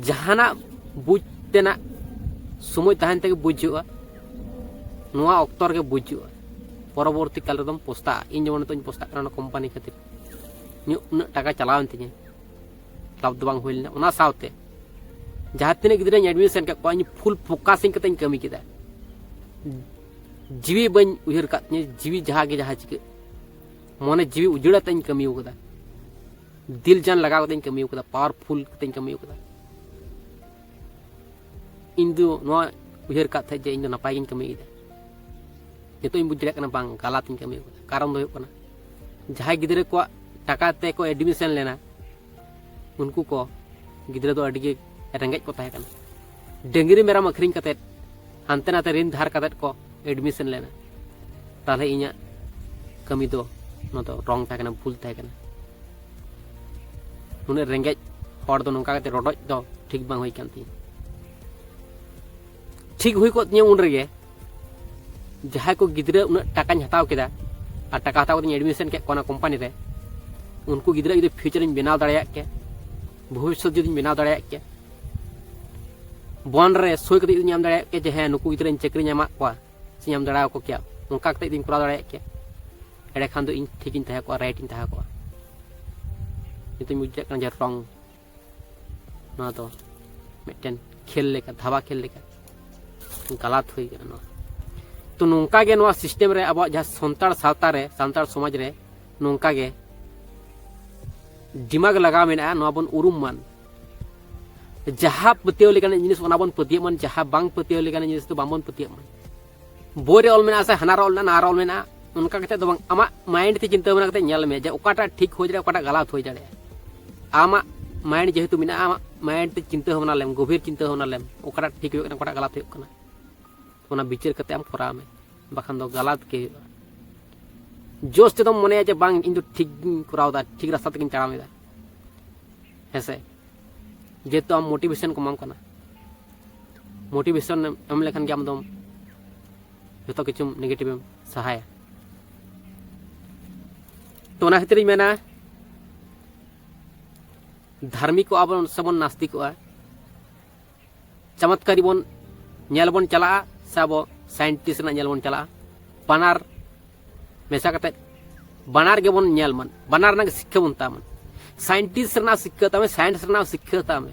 ᱡᱟᱦᱟᱱᱟᱜ ᱵᱩᱡᱽ ᱛᱮᱱᱟᱜ ᱥᱚᱢᱚᱭ ᱛᱟᱦᱮᱱ ᱛᱮᱜᱮ ᱵᱩᱡᱽ ᱦᱩᱭᱩᱜᱼᱟ, ᱱᱚᱣᱟ ᱚᱠᱛᱚ ᱨᱮᱜᱮ ᱵᱩᱡᱽ ᱦᱩᱭᱩᱜᱼᱟ᱾ ᱯᱚᱨᱚᱵᱚᱨᱛᱤ ᱠᱟᱞ ᱨᱮᱫᱚᱢ ᱯᱚᱥᱛᱟᱜᱼᱟ᱾ ᱤᱧ ᱡᱮᱢᱚᱱ ᱱᱤᱛᱚᱜ ᱤᱧ ᱯᱚᱥᱛᱟᱜ ᱠᱟᱱᱟ ᱚᱱᱟ ᱠᱳᱢᱯᱟᱱᱤ ᱠᱷᱟᱹᱛᱤᱨ, ᱤᱧᱟᱹᱜ ᱩᱱᱟᱹᱜ ᱴᱟᱠᱟ ᱪᱟᱞᱟᱣᱮᱱ ᱛᱤᱧᱟᱹ, ᱞᱟᱵᱷ ᱫᱚ ᱵᱟᱝ ᱦᱩᱭ ᱞᱮᱱᱟ᱾ ᱚᱱᱟ ᱥᱟᱶᱛᱮ ᱡᱟᱦᱟᱸ ᱛᱤᱱᱟᱹᱜ ᱜᱤᱫᱽᱨᱟᱹᱧ ᱮᱰᱢᱤᱥᱚᱱ ᱠᱟᱜ ᱠᱚᱣᱟ, ᱤᱧ ᱯᱷᱩᱞ ᱯᱷᱳᱠᱟᱥᱤᱝ ᱠᱟᱛᱮᱧ ᱠᱟᱹᱢᱤ ᱠᱮᱫᱟ᱾ ᱡᱤᱣᱤ ᱵᱟᱹᱧ ᱩᱭᱦᱟᱹᱨ ᱠᱟᱫ ᱛᱤᱧᱟᱹ, ᱡᱤᱣᱤ ᱡᱟᱦᱟᱸ ᱜᱮ ᱡᱟᱦᱟᱸ ᱪᱤᱠᱟᱹᱜ, ᱢᱚᱱᱮ ᱡᱤᱣᱤ ᱩᱡᱟᱹᱲ ᱟᱛᱮᱧ ᱠᱟᱹᱢᱤ ᱠᱟᱫᱟ, ᱫᱤᱞ ᱡᱟᱱ ᱞᱟᱜᱟᱣ ᱠᱟᱛᱮᱧ ᱠᱟᱹᱢᱤ ᱠᱟᱫᱟ, ᱯᱟᱣᱟᱨᱯᱷᱩᱞ ᱠᱟᱛᱮᱧ ᱠᱟᱹᱢᱤ ᱠᱟᱫᱟ᱾ ᱤᱧ ᱫᱚ ᱱᱚᱣᱟ ᱩᱭᱦᱟᱹᱨ ᱠᱟᱫ ᱛᱟᱦᱮᱸᱫ ᱡᱮ ᱤᱧ ᱫᱚ ᱱᱟᱯᱟᱭ ᱜᱤᱧ ᱠᱟᱹᱢᱤᱭᱮᱫᱟ᱾ ᱱᱤᱛᱚᱜ ᱤᱧ ᱵᱩᱡᱽ ᱫᱟᱲᱮᱭᱟᱜ ᱠᱟᱱᱟ ᱵᱟᱝ, ᱜᱟᱞᱟᱛ ᱤᱧ ᱠᱟᱹᱢᱤ ᱠᱟᱫᱟ᱾ ᱠᱟᱨᱚᱱ ᱫᱚ ᱦᱩᱭᱩᱜ ᱠᱟᱱᱟ, ᱡᱟᱦᱟᱸᱭ ᱜᱤᱫᱽᱨᱟᱹ ᱠᱚᱣᱟᱜ ᱴᱟᱠᱟ ᱛᱮ ᱠᱚ ᱮᱰᱢᱤᱥᱚᱱ ᱞᱮᱱᱟ, ᱩᱱᱠᱩ ᱠᱚ ᱜᱤᱫᱽᱨᱟᱹ ᱫᱚ ᱟᱹᱰᱤ ᱜᱮ ᱨᱮᱸᱜᱮᱡ ᱠᱚ ᱛᱟᱦᱮᱸ ᱠᱟᱱᱟ᱾ ᱰᱟᱹᱝᱨᱤ ᱢᱮᱨᱚᱢ ᱟᱹᱠᱷᱨᱤᱧ ᱠᱟᱛᱮᱫ, ᱦᱟᱱᱛᱮ ᱱᱟᱛᱮ ᱨᱤᱱ ᱫᱷᱟᱨ ᱠᱟᱛᱮᱫ ᱠᱚ ᱮᱰᱢᱤᱥᱚᱱ ᱞᱮᱱᱟ᱾ ᱛᱟᱦᱚᱞᱮ ᱤᱧᱟᱹᱜ ᱠᱟᱹᱢᱤ ᱫᱚ ᱱᱚᱣᱟ ᱫᱚ ᱨᱚᱝ ᱛᱟᱦᱮᱸ ᱠᱟᱱᱟ, ᱵᱷᱩᱞ ᱛᱟᱦᱮᱸ ᱠᱟᱱᱟ᱾ ᱱᱩᱱᱟᱹᱜ ᱨᱮᱸᱜᱮᱡ ᱦᱚᱲ ᱫᱚ ᱱᱚᱝᱠᱟ ᱠᱟᱛᱮ ᱨᱚᱰᱚᱡ ᱫᱚ ᱴᱷᱤᱠ ᱵᱟᱝ ᱦᱩᱭ ᱠᱟᱱ ᱛᱤᱧᱟᱹ᱾ ᱴᱷᱤᱠ ᱦᱩᱭ ᱠᱚᱜ ᱛᱤᱧᱟᱹ ᱩᱱ ᱨᱮᱜᱮ, ᱡᱟᱦᱟᱸᱭ ᱠᱚ ᱜᱤᱫᱽᱨᱟᱹ ᱩᱱᱟᱹᱜ ᱴᱟᱠᱟᱧ ᱦᱟᱛᱟᱣ ᱠᱮᱫᱟ ᱟᱨ ᱴᱟᱠᱟ ᱦᱟᱛᱟᱣ ᱠᱟᱛᱮᱧ ᱮᱰᱢᱤᱥᱚᱱ ᱠᱮᱫ ᱠᱚᱣᱟ ᱚᱱᱟ ᱠᱳᱢᱯᱟᱱᱤ ᱨᱮ, ᱩᱱᱠᱩ ᱜᱤᱫᱽᱨᱟᱹ ᱡᱩᱫᱤ ᱯᱷᱤᱭᱩᱪᱟᱨᱤᱧ ᱵᱮᱱᱟᱣ ᱫᱟᱲᱮᱭᱟᱜ ᱠᱮᱭᱟ, ᱵᱷᱚᱵᱤᱥᱥᱚᱛ ᱡᱩᱫᱤᱧ ᱵᱮᱱᱟᱣ ᱫᱟᱲᱮᱭᱟᱜ ᱠᱮᱭᱟ, ᱵᱚᱱᱰ ᱨᱮ ᱥᱳᱭ ᱠᱟᱛᱮ ᱡᱩᱫᱤᱧ ᱮᱢ ᱫᱟᱲᱮᱭᱟᱜ ᱠᱮᱭᱟ ᱡᱮ ᱦᱮᱸ, ᱱᱩᱠᱩ ᱜᱤᱫᱽᱨᱟᱹᱧ ᱪᱟᱹᱠᱨᱤᱧ ᱮᱢᱟᱜ ᱠᱚᱣᱟ ᱥᱮᱧ ᱮᱢ ᱫᱟᱲᱮᱭᱟᱠᱚ ᱠᱮᱭᱟ, ᱚᱱᱠᱟ ᱠᱟᱛᱮ ᱡᱩᱫᱤᱧ ᱠᱚᱨᱟᱣ ᱫᱟᱲᱮᱭᱟᱜ ᱠᱮᱭᱟ, ᱮᱸᱰᱮᱠᱷᱟᱱ ᱫᱚ ᱤᱧ ᱴᱷᱤᱠᱤᱧ ᱛᱟᱦᱮᱸ ᱠᱚᱜᱼᱟ, ᱨᱟᱭᱤᱴᱤᱧ ᱛᱟᱦᱮᱸ ᱠᱚᱜᱼᱟ᱾ ᱱᱤᱛᱚᱜ ᱤᱧ ᱵᱩᱡᱷᱟᱹᱜ ᱠᱟᱱᱟ ᱡᱮ ᱨᱚᱝ, ᱱᱚᱣᱟ ᱫᱚ ᱢᱤᱫᱴᱮᱱ ᱠᱷᱮᱞ ᱞᱮᱠᱟ, ᱫᱷᱟᱵᱟ ᱠᱷᱮᱞ ᱞᱮᱠᱟ, ᱜᱟᱞᱟᱛ ᱦᱩᱭ ᱠᱟᱱᱟ ᱱᱚᱣᱟ᱾ ᱛᱚ ᱱᱚᱝᱠᱟ ᱜᱮ ᱱᱚᱣᱟ ᱥᱤᱥᱴᱮᱢ ᱨᱮ ᱟᱵᱚᱣᱟᱜ ᱡᱟᱦᱟᱸ ᱥᱟᱱᱛᱟᱲ ᱥᱟᱶᱛᱟ ᱨᱮ, ᱥᱟᱱᱛᱟᱲ ᱥᱚᱢᱟᱡᱽ ᱨᱮ ᱱᱚᱝᱠᱟ ᱜᱮ ᱫᱤᱢᱟᱜᱽ ᱞᱟᱜᱟᱣ ᱢᱮᱱᱟᱜᱼᱟ, ᱱᱚᱣᱟ ᱵᱚᱱ ᱩᱨᱩᱢ ᱢᱟᱱ᱾ ᱡᱟᱦᱟᱸ ᱯᱟᱹᱛᱭᱟᱹᱣ ᱞᱮᱠᱟᱱᱟᱜ ᱡᱤᱱᱤᱥ ᱚᱱᱟ ᱵᱚᱱ ᱯᱟᱹᱛᱭᱟᱹᱜ ᱢᱟᱱ, ᱡᱟᱦᱟᱸ ᱵᱟᱝ ᱯᱟᱹᱛᱭᱟᱹᱣ ᱞᱮᱠᱟᱱᱟᱜ ᱡᱤᱱᱤᱥ ᱫᱚ ᱵᱟᱝᱵᱚᱱ ᱯᱟᱹᱛᱭᱟᱹᱜ ᱢᱟᱱ᱾ ᱵᱳᱭ ᱨᱮ ᱚᱞ ᱢᱮᱱᱟᱜᱼᱟ ᱥᱮ ᱦᱟᱱᱟ ᱨᱮ ᱚᱞ ᱢᱮᱱᱟᱜᱼᱟ, ᱱᱟᱣᱟ ᱨᱮ ᱚᱞ ᱢᱮᱱᱟᱜᱼᱟ, ᱚᱱᱠᱟ ᱠᱟᱛᱮ ᱫᱚ ᱵᱟᱝ, ᱟᱢᱟᱜ ᱢᱟᱭᱤᱱᱰ ᱛᱮ ᱪᱤᱱᱛᱟᱹ ᱵᱷᱟᱵᱽᱱᱟ ᱠᱟᱛᱮ ᱧᱮᱞ ᱢᱮ ᱡᱮ ᱚᱠᱟᱴᱟᱜ ᱴᱷᱤᱠ ᱦᱩᱭ ᱫᱟᱲᱮᱭᱟᱜᱼᱟ, ᱚᱠᱟᱴᱟᱜ ᱜᱟᱞᱟᱛ ᱦᱩᱭ ᱫᱟᱲᱮᱭᱟᱜᱼᱟ᱾ ᱟᱢᱟᱜ ᱢᱟᱭᱤᱱᱰ ᱡᱮᱦᱮᱛᱩ ᱢᱮᱱᱟᱜᱼᱟ, ᱟᱢᱟᱜ ᱢᱟᱭᱤᱱᱰ ᱛᱮ ᱪᱤᱱᱛᱟᱹ ᱵᱷᱟᱵᱽᱱᱟ ᱞᱮᱢ, ᱜᱚᱵᱷᱤᱨ ᱪᱤᱱᱛᱟᱹ ᱵᱷᱟᱵᱽᱱᱟ ᱞᱮᱢ, ᱚᱠᱟᱴᱟᱜ ᱴᱷᱤᱠ ᱦᱩᱭᱩᱜ ᱠᱟᱱᱟ, ᱚᱠᱟᱴᱟᱜ ᱜᱟᱞᱟᱛ ᱦᱩᱭᱩᱜ ᱠᱟᱱᱟ, ᱚᱱᱟ ᱵᱤᱪᱟᱹᱨ ᱠᱟᱛᱮ ᱟᱢ ᱠᱚᱨᱟᱣ ᱢᱮ, ᱵᱟᱠᱷᱟᱱ ᱫᱚ ᱜᱟᱞᱟᱛ ᱜᱮ ᱦᱩᱭᱩᱜᱼᱟ᱾ ᱡᱳᱥ ᱛᱮᱫᱚᱢ ᱢᱚᱱᱮᱭᱟ ᱡᱮ ᱵᱟᱝ, ᱤᱧ ᱫᱚ ᱴᱷᱤᱠ ᱜᱤᱧ ᱠᱚᱨᱟᱣ ᱮᱫᱟ, ᱴᱷᱤᱠ ᱨᱟᱥᱛᱟ ᱛᱮᱜᱤᱧ ᱛᱟᱲᱟᱢ ᱮᱫᱟ, ᱦᱮᱸᱥᱮ? ᱡᱮᱦᱮᱛᱩ ᱟᱢ ᱢᱳᱴᱤᱵᱷᱮᱥᱚᱱ ᱠᱚ ᱮᱢᱟᱢ ᱠᱟᱱᱟ, ᱢᱳᱴᱤᱵᱷᱮᱥᱚᱱ ᱮᱢ ᱞᱮᱠᱷᱟᱱ ᱜᱮ ᱟᱢ ᱫᱚᱢ ᱡᱚᱛᱚ ᱠᱤᱪᱷᱩᱢ ᱱᱮᱜᱮᱴᱤᱵᱷ ᱮᱢ ᱥᱟᱦᱟᱭᱟ᱾ ᱛᱚ ᱚᱱᱟ ᱠᱷᱟᱹᱛᱤᱨ ᱤᱧ ᱢᱮᱱᱟ, ᱫᱷᱟᱨᱢᱤᱠ ᱠᱚᱜᱼᱟ ᱵᱚᱱ ᱥᱮᱵᱚᱱ ᱱᱟᱥᱛᱤᱠᱚᱜᱼᱟ, ᱪᱚᱢᱚᱛᱠᱟᱨᱤ ᱵᱚᱱ ᱧᱮᱞ ᱵᱚᱱ ᱪᱟᱞᱟᱜᱼᱟ ᱥᱮ ᱟᱵᱚ ᱥᱟᱭᱮᱱᱴᱤᱥᱴ ᱨᱮᱱᱟᱜ ᱧᱮᱞ ᱵᱚᱱ ᱪᱟᱞᱟᱜᱼᱟ, ᱵᱟᱱᱟᱨ ᱢᱮᱥᱟ ᱠᱟᱛᱮ ᱵᱟᱱᱟᱨ ᱜᱮᱵᱚᱱ ᱧᱮᱞ ᱢᱟ, ᱵᱟᱱᱟᱨ ᱨᱮᱱᱟᱜ ᱜᱮ ᱥᱤᱠᱠᱷᱟ ᱵᱚᱱ ᱦᱟᱛᱟᱣ ᱢᱟ᱾ ᱥᱟᱭᱮᱱᱴᱤᱥᱴ ᱨᱮᱱᱟᱜ ᱥᱤᱠᱠᱷᱟ ᱦᱟᱛᱟᱣ ᱢᱮ, ᱥᱟᱭᱮᱱᱥ ᱨᱮᱱᱟᱜ ᱥᱤᱠᱠᱷᱟ ᱦᱟᱛᱟᱣ ᱢᱮ᱾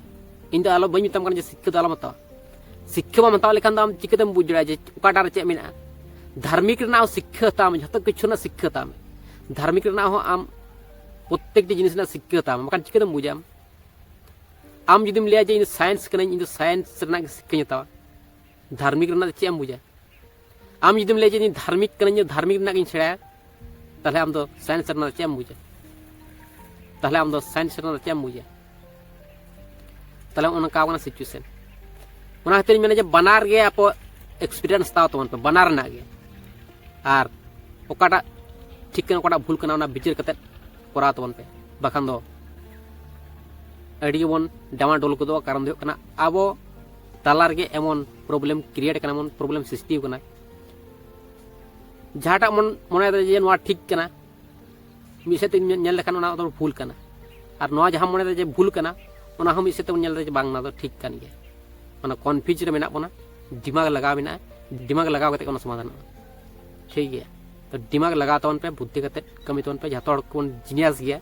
ᱤᱧ ᱫᱚ ᱟᱞᱚ, ᱵᱟᱹᱧ ᱢᱮᱛᱟᱢ ᱠᱟᱱᱟ ᱡᱮ ᱥᱤᱠᱠᱷᱟ ᱫᱚ ᱟᱞᱚᱢ ᱦᱟᱛᱟᱣᱟ᱾ ᱥᱤᱠᱠᱷᱟ ᱵᱟᱢ ᱦᱟᱛᱟᱣ ᱞᱮᱠᱷᱟᱱ ᱫᱚ ᱟᱢ ᱪᱤᱠᱟᱹᱛᱮᱢ ᱵᱩᱡᱽ ᱫᱟᱲᱮᱭᱟᱜᱼᱟ ᱡᱮ ᱚᱠᱟᱴᱟᱜ ᱨᱮ ᱪᱮᱫ ᱢᱮᱱᱟᱜᱼᱟ? ᱫᱷᱟᱨᱢᱤᱠ ᱨᱮᱱᱟᱜ ᱦᱚᱸ ᱥᱤᱠᱠᱷᱟ ᱦᱟᱛᱟᱣ ᱢᱮ, ᱡᱷᱚᱛᱚ ᱠᱤᱪᱷᱩ ᱨᱮᱱᱟᱜ ᱥᱤᱠᱠᱷᱟ ᱦᱟᱛᱟᱣ ᱢᱮ᱾ ᱫᱷᱟᱨᱢᱤᱠ ᱨᱮᱱᱟᱜ ᱦᱚᱸ ᱟᱢ ᱯᱨᱚᱛᱛᱮᱠᱴᱤ ᱡᱤᱱᱤᱥ ᱨᱮᱱᱟᱜ ᱥᱤᱠᱠᱷᱟ ᱦᱟᱛᱟᱣ ᱢᱮ, ᱵᱟᱠᱷᱟᱱ ᱪᱤᱠᱟᱹᱛᱮᱢ ᱵᱩᱡᱟ ᱟᱢ? ᱟᱢ ᱡᱩᱫᱤᱢ ᱞᱟᱹᱭᱟ ᱡᱮ ᱤᱧ ᱫᱚ ᱥᱟᱭᱮᱱᱥ ᱠᱟᱹᱱᱟᱹᱧ, ᱤᱧ ᱫᱚ ᱥᱟᱭᱮᱱᱥ ᱨᱮᱱᱟᱜ ᱜᱮ ᱥᱤᱠᱠᱷᱟᱧ ᱦᱟᱛᱟᱣᱟ, ᱫᱷᱟᱨᱢᱤᱠ ᱨᱮᱱᱟᱜ ᱫᱚ ᱪᱮᱫ ᱮᱢ ᱵᱩᱡᱟ? ᱟᱢ ᱡᱩᱫᱤᱢ ᱞᱟᱹᱭᱟ ᱡᱮ ᱤᱧ ᱫᱷᱟᱨᱢᱤᱠ ᱠᱟᱹᱱᱟᱹᱧ, ᱫᱷᱟᱨᱢᱤᱠ ᱨᱮᱱᱟᱜ ᱜᱤᱧ ᱥᱮᱬᱟᱭᱟ, ᱛᱟᱦᱞᱮ ᱟᱢ ᱫᱚ ᱥᱟᱭᱮᱱᱥ ᱨᱮᱱᱟᱜ ᱫᱚ ᱪᱮᱫ ᱮᱢ ᱵᱩᱡᱟ? ᱛᱟᱦᱞᱮ ᱟᱢ ᱫᱚ ᱥᱟᱭᱮᱱᱥ ᱨᱮᱱᱟᱜ ᱫᱚ ᱪᱮᱫ ᱮᱢ ᱵᱩᱡᱟ? ᱛᱟᱦᱞᱮ ᱚᱱᱠᱟ ᱠᱟᱱᱟ ᱥᱤᱪᱩᱭᱮᱥᱚᱱ᱾ ᱚᱱᱟ ᱠᱷᱟᱹᱛᱤᱨ ᱤᱧ ᱢᱮᱱᱟ ᱡᱮ ᱵᱟᱱᱟᱨ ᱜᱮ ᱟᱯᱮ ᱮᱠᱥᱯᱤᱨᱤᱭᱮᱱᱥ ᱦᱟᱛᱟᱣ ᱛᱟᱵᱚᱱ ᱯᱮ, ᱵᱟᱱᱟᱨ ᱨᱮᱱᱟᱜ ᱜᱮ᱾ ᱟᱨ ᱚᱠᱟᱴᱟᱜ ᱴᱷᱤᱠ ᱠᱟᱱᱟ, ᱚᱠᱟᱴᱟᱜ ᱵᱷᱩᱞ ᱠᱟᱱᱟ, ᱚᱱᱟ ᱵᱤᱪᱟᱹᱨ ᱠᱟᱛᱮᱫ ᱠᱚᱨᱟᱣ ᱛᱟᱵᱚᱱ ᱯᱮ, ᱵᱟᱠᱷᱟᱱ ᱫᱚ ᱟᱹᱰᱤ ᱜᱮᱵᱚᱱ ᱰᱟᱢᱟᱰᱳᱞ ᱜᱚᱫᱚᱜᱼᱟ᱾ ᱠᱟᱨᱚᱱ ᱫᱚ ᱦᱩᱭᱩᱜ ᱠᱟᱱᱟ, ᱟᱵᱚ ᱛᱟᱞᱟ ᱨᱮᱜᱮ ᱮᱢᱚᱱ ᱯᱨᱚᱵᱞᱮᱢ ᱠᱨᱤᱭᱮᱴ ᱠᱟᱱᱟ, ᱮᱢᱚᱱ ᱯᱨᱚᱵᱞᱮᱢ ᱥᱨᱤᱥᱴᱤ ᱠᱟᱱᱟ᱾ ᱡᱟᱦᱟᱸᱴᱟᱜ ᱢᱚᱱ ᱢᱚᱱᱮᱭᱮᱫᱟ ᱡᱮ ᱱᱚᱣᱟ ᱴᱷᱤᱠ ᱠᱟᱱᱟ, ᱢᱤᱫ ᱥᱮᱫ ᱛᱮ ᱧᱮᱞ ᱞᱮᱠᱷᱟᱱ ᱚᱱᱟ ᱫᱚ ᱵᱷᱩᱞ ᱠᱟᱱᱟ, ᱟᱨ ᱱᱚᱣᱟ ᱡᱟᱦᱟᱸ ᱢᱚᱱᱮᱭᱮᱫᱟ ᱡᱮ ᱵᱷᱩᱞ ᱠᱟᱱᱟ, ᱚᱱᱟ ᱦᱚᱸ ᱢᱤᱫ ᱥᱮᱫ ᱛᱮᱵᱚᱱ ᱧᱮᱞ ᱮᱫᱟ ᱡᱮ ᱵᱟᱝ, ᱚᱱᱟ ᱫᱚ ᱴᱷᱤᱠ ᱠᱟᱱ ᱜᱮᱭᱟ᱾ ᱢᱟᱱᱮ ᱠᱚᱱᱯᱷᱤᱭᱩᱡᱽ ᱨᱮ ᱢᱮᱱᱟᱜ ᱵᱚᱱᱟ, ᱫᱤᱢᱟᱜᱽ ᱞᱟᱜᱟᱣ ᱢᱮᱱᱟᱜᱼᱟ, ᱫᱤᱢᱟᱜᱽ ᱞᱟᱜᱟᱣ ᱠᱟᱛᱮ ᱚᱱᱟ ᱥᱚᱢᱟᱫᱷᱟᱱᱚᱜᱼᱟ᱾ ᱴᱷᱤᱠ ᱜᱮᱭᱟ, ᱛᱚ ᱫᱤᱢᱟᱜᱽ ᱞᱟᱜᱟᱣ ᱛᱟᱵᱚᱱ ᱯᱮ, ᱵᱩᱫᱽᱫᱷᱤ ᱠᱟᱛᱮ ᱠᱟᱹᱢᱤ ᱛᱟᱵᱚᱱ ᱯᱮ᱾ ᱡᱷᱚᱛᱚ ᱦᱚᱲ ᱠᱚᱵᱚᱱ ᱡᱤᱱᱤᱭᱟᱥ ᱜᱮᱭᱟ,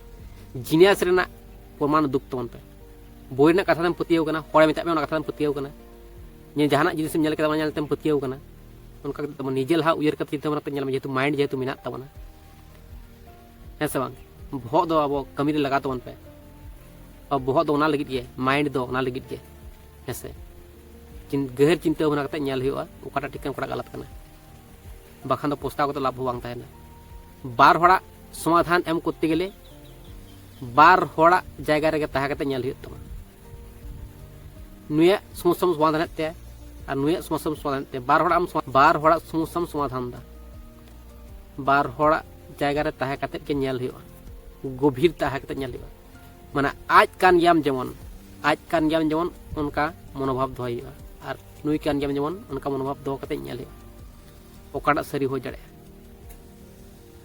ᱡᱤᱱᱤᱭᱟᱥ ᱨᱮᱱᱟᱜ ᱯᱨᱚᱢᱟᱱ ᱩᱫᱩᱜ ᱛᱟᱵᱚᱱ ᱯᱮ᱾ ᱵᱳᱭ ᱨᱮᱱᱟᱜ ᱠᱟᱛᱷᱟ ᱛᱮᱢ ᱯᱟᱹᱛᱭᱟᱹᱣ ᱠᱟᱱᱟ, ᱦᱚᱲᱮ ᱢᱮᱛᱟᱜ ᱢᱮᱭᱟ ᱚᱱᱟ ᱠᱟᱛᱷᱟ ᱛᱮᱢ ᱯᱟᱹᱛᱭᱟᱹᱣ ᱠᱟᱱᱟ, ᱡᱮ ᱡᱟᱦᱟᱱᱟᱜ ᱡᱤᱱᱤᱥᱮᱢ ᱧᱮᱞ ᱠᱮᱫᱟ, ᱚᱱᱟ ᱧᱮᱞ ᱛᱮᱢ ᱯᱟᱹᱛᱭᱟᱹᱣ ᱠᱟᱱᱟ᱾ ᱚᱱᱠᱟ ᱠᱟᱛᱮ ᱛᱟᱵᱚᱱ ᱱᱤᱡᱮ ᱞᱟᱦᱟ ᱩᱭᱦᱟᱹᱨ ᱠᱟᱛᱮ ᱪᱤᱱᱛᱟᱹ ᱵᱷᱟᱵᱽᱱᱟ ᱠᱟᱛᱮ ᱧᱮᱞ ᱢᱮ, ᱡᱮᱦᱮᱛᱩ ᱢᱟᱭᱤᱱᱰ ᱡᱮᱦᱮᱛᱩ ᱢᱮᱱᱟᱜ ᱛᱟᱵᱚᱱᱟ, ᱦᱮᱸ ᱥᱮ ᱵᱟᱝ? ᱵᱚᱦᱚᱜ ᱫᱚ ᱟᱵᱚ ᱠᱟᱹᱢᱤ ᱨᱮ ᱞᱟᱜᱟᱣ ᱛᱟᱵᱚᱱ ᱯᱮ᱾ ᱟᱵᱚ ᱵᱚᱦᱚᱜ ᱫᱚ ᱚᱱᱟ ᱞᱟᱹᱜᱤᱫ ᱜᱮ, ᱢᱟᱭᱤᱱᱰ ᱫᱚ ᱚᱱᱟ ᱞᱟᱹᱜᱤᱫ ᱜᱮ, ᱦᱮᱸ ᱥᱮ? ᱪᱤᱱ-, ᱜᱟᱹᱦᱤᱨ ᱪᱤᱱᱛᱟᱹ ᱵᱷᱟᱵᱽᱱᱟ ᱠᱟᱛᱮ ᱧᱮᱞ ᱦᱩᱭᱩᱜᱼᱟ ᱚᱠᱟᱴᱟᱜ ᱴᱷᱤᱠ ᱠᱟᱱᱟ, ᱚᱠᱟᱴᱟᱜ ᱜᱟᱞᱟᱛ ᱠᱟᱱᱟ, ᱵᱟᱠᱷᱟᱱ ᱫᱚ ᱯᱚᱥᱛᱟᱣ ᱠᱟᱛᱮ ᱞᱟᱵᱷ ᱦᱚᱸ ᱵᱟᱝ ᱛᱟᱦᱮᱱᱟ᱾ ᱵᱟᱨ ᱦᱚᱲᱟᱜ ᱥᱚᱢᱟᱫᱷᱟᱱ ᱮᱢ ᱠᱚᱨᱛᱮ ᱜᱮᱞᱮ ᱵᱟᱨ ᱦᱚᱲᱟᱜ ᱡᱟᱭᱜᱟ ᱨᱮᱜᱮ ᱛᱟᱦᱮᱸ ᱠᱟᱛᱮ ᱧᱮᱞ ᱦᱩᱭᱩᱜ ᱛᱟᱢᱟ᱾ ᱱᱩᱭᱟᱜ ᱥᱚᱢᱚᱥᱥᱟᱢ ᱥᱚᱢᱟᱫᱷᱟᱱᱮᱫ ᱛᱟᱭᱟ ᱟᱨ ᱱᱩᱭᱟᱜ ᱥᱚᱢᱚᱥᱥᱟᱢ ᱥᱚᱢᱟᱫᱷᱟᱱᱮᱫ ᱛᱟᱭᱟ, ᱵᱟᱨ ᱦᱚᱲᱟᱜ ᱮᱢ ᱥᱚᱢᱟ-, ᱵᱟᱨ ᱦᱚᱲᱟᱜ ᱥᱚᱢᱚᱥᱥᱟᱢ ᱥᱚᱢᱟᱫᱷᱟᱱ ᱮᱫᱟ᱾ ᱵᱟᱨ ᱦᱚᱲᱟᱜ ᱡᱟᱭᱜᱟ ᱨᱮ ᱛᱟᱦᱮᱸ ᱠᱟᱛᱮ ᱜᱮ ᱧᱮᱞ ᱦᱩᱭᱩᱜᱼᱟ, ᱜᱚᱵᱷᱤᱨ ᱛᱟᱦᱮᱸ ᱠᱟᱛᱮ ᱧᱮᱞ ᱦᱩᱭᱩᱜᱼᱟ᱾ ᱢᱟᱱᱮ ᱟᱡ ᱠᱟᱱ ᱜᱮᱭᱟᱢ ᱡᱮᱢᱚᱱ, ᱟᱡ ᱠᱟᱱ ᱜᱮᱭᱟᱢ ᱡᱮᱢᱚᱱ, ᱚᱱᱠᱟ ᱢᱚᱱᱳᱵᱷᱟᱵ ᱫᱚᱦᱚᱭ ᱦᱩᱭᱩᱜᱼᱟ, ᱟᱨ ᱱᱩᱭ ᱠᱟᱱ ᱜᱮᱭᱟᱢ ᱡᱮᱢᱚᱱ, ᱚᱱᱠᱟ ᱢᱚᱱᱳᱵᱷᱟᱵ ᱫᱚᱦᱚ ᱠᱟᱛᱮ ᱧᱮᱞ ᱦᱩᱭᱩᱜᱼᱟ ᱚᱠᱟᱴᱟᱜ ᱥᱟᱹᱨᱤ ᱦᱩᱭ ᱫᱟᱲᱮᱭᱟᱜᱼᱟ᱾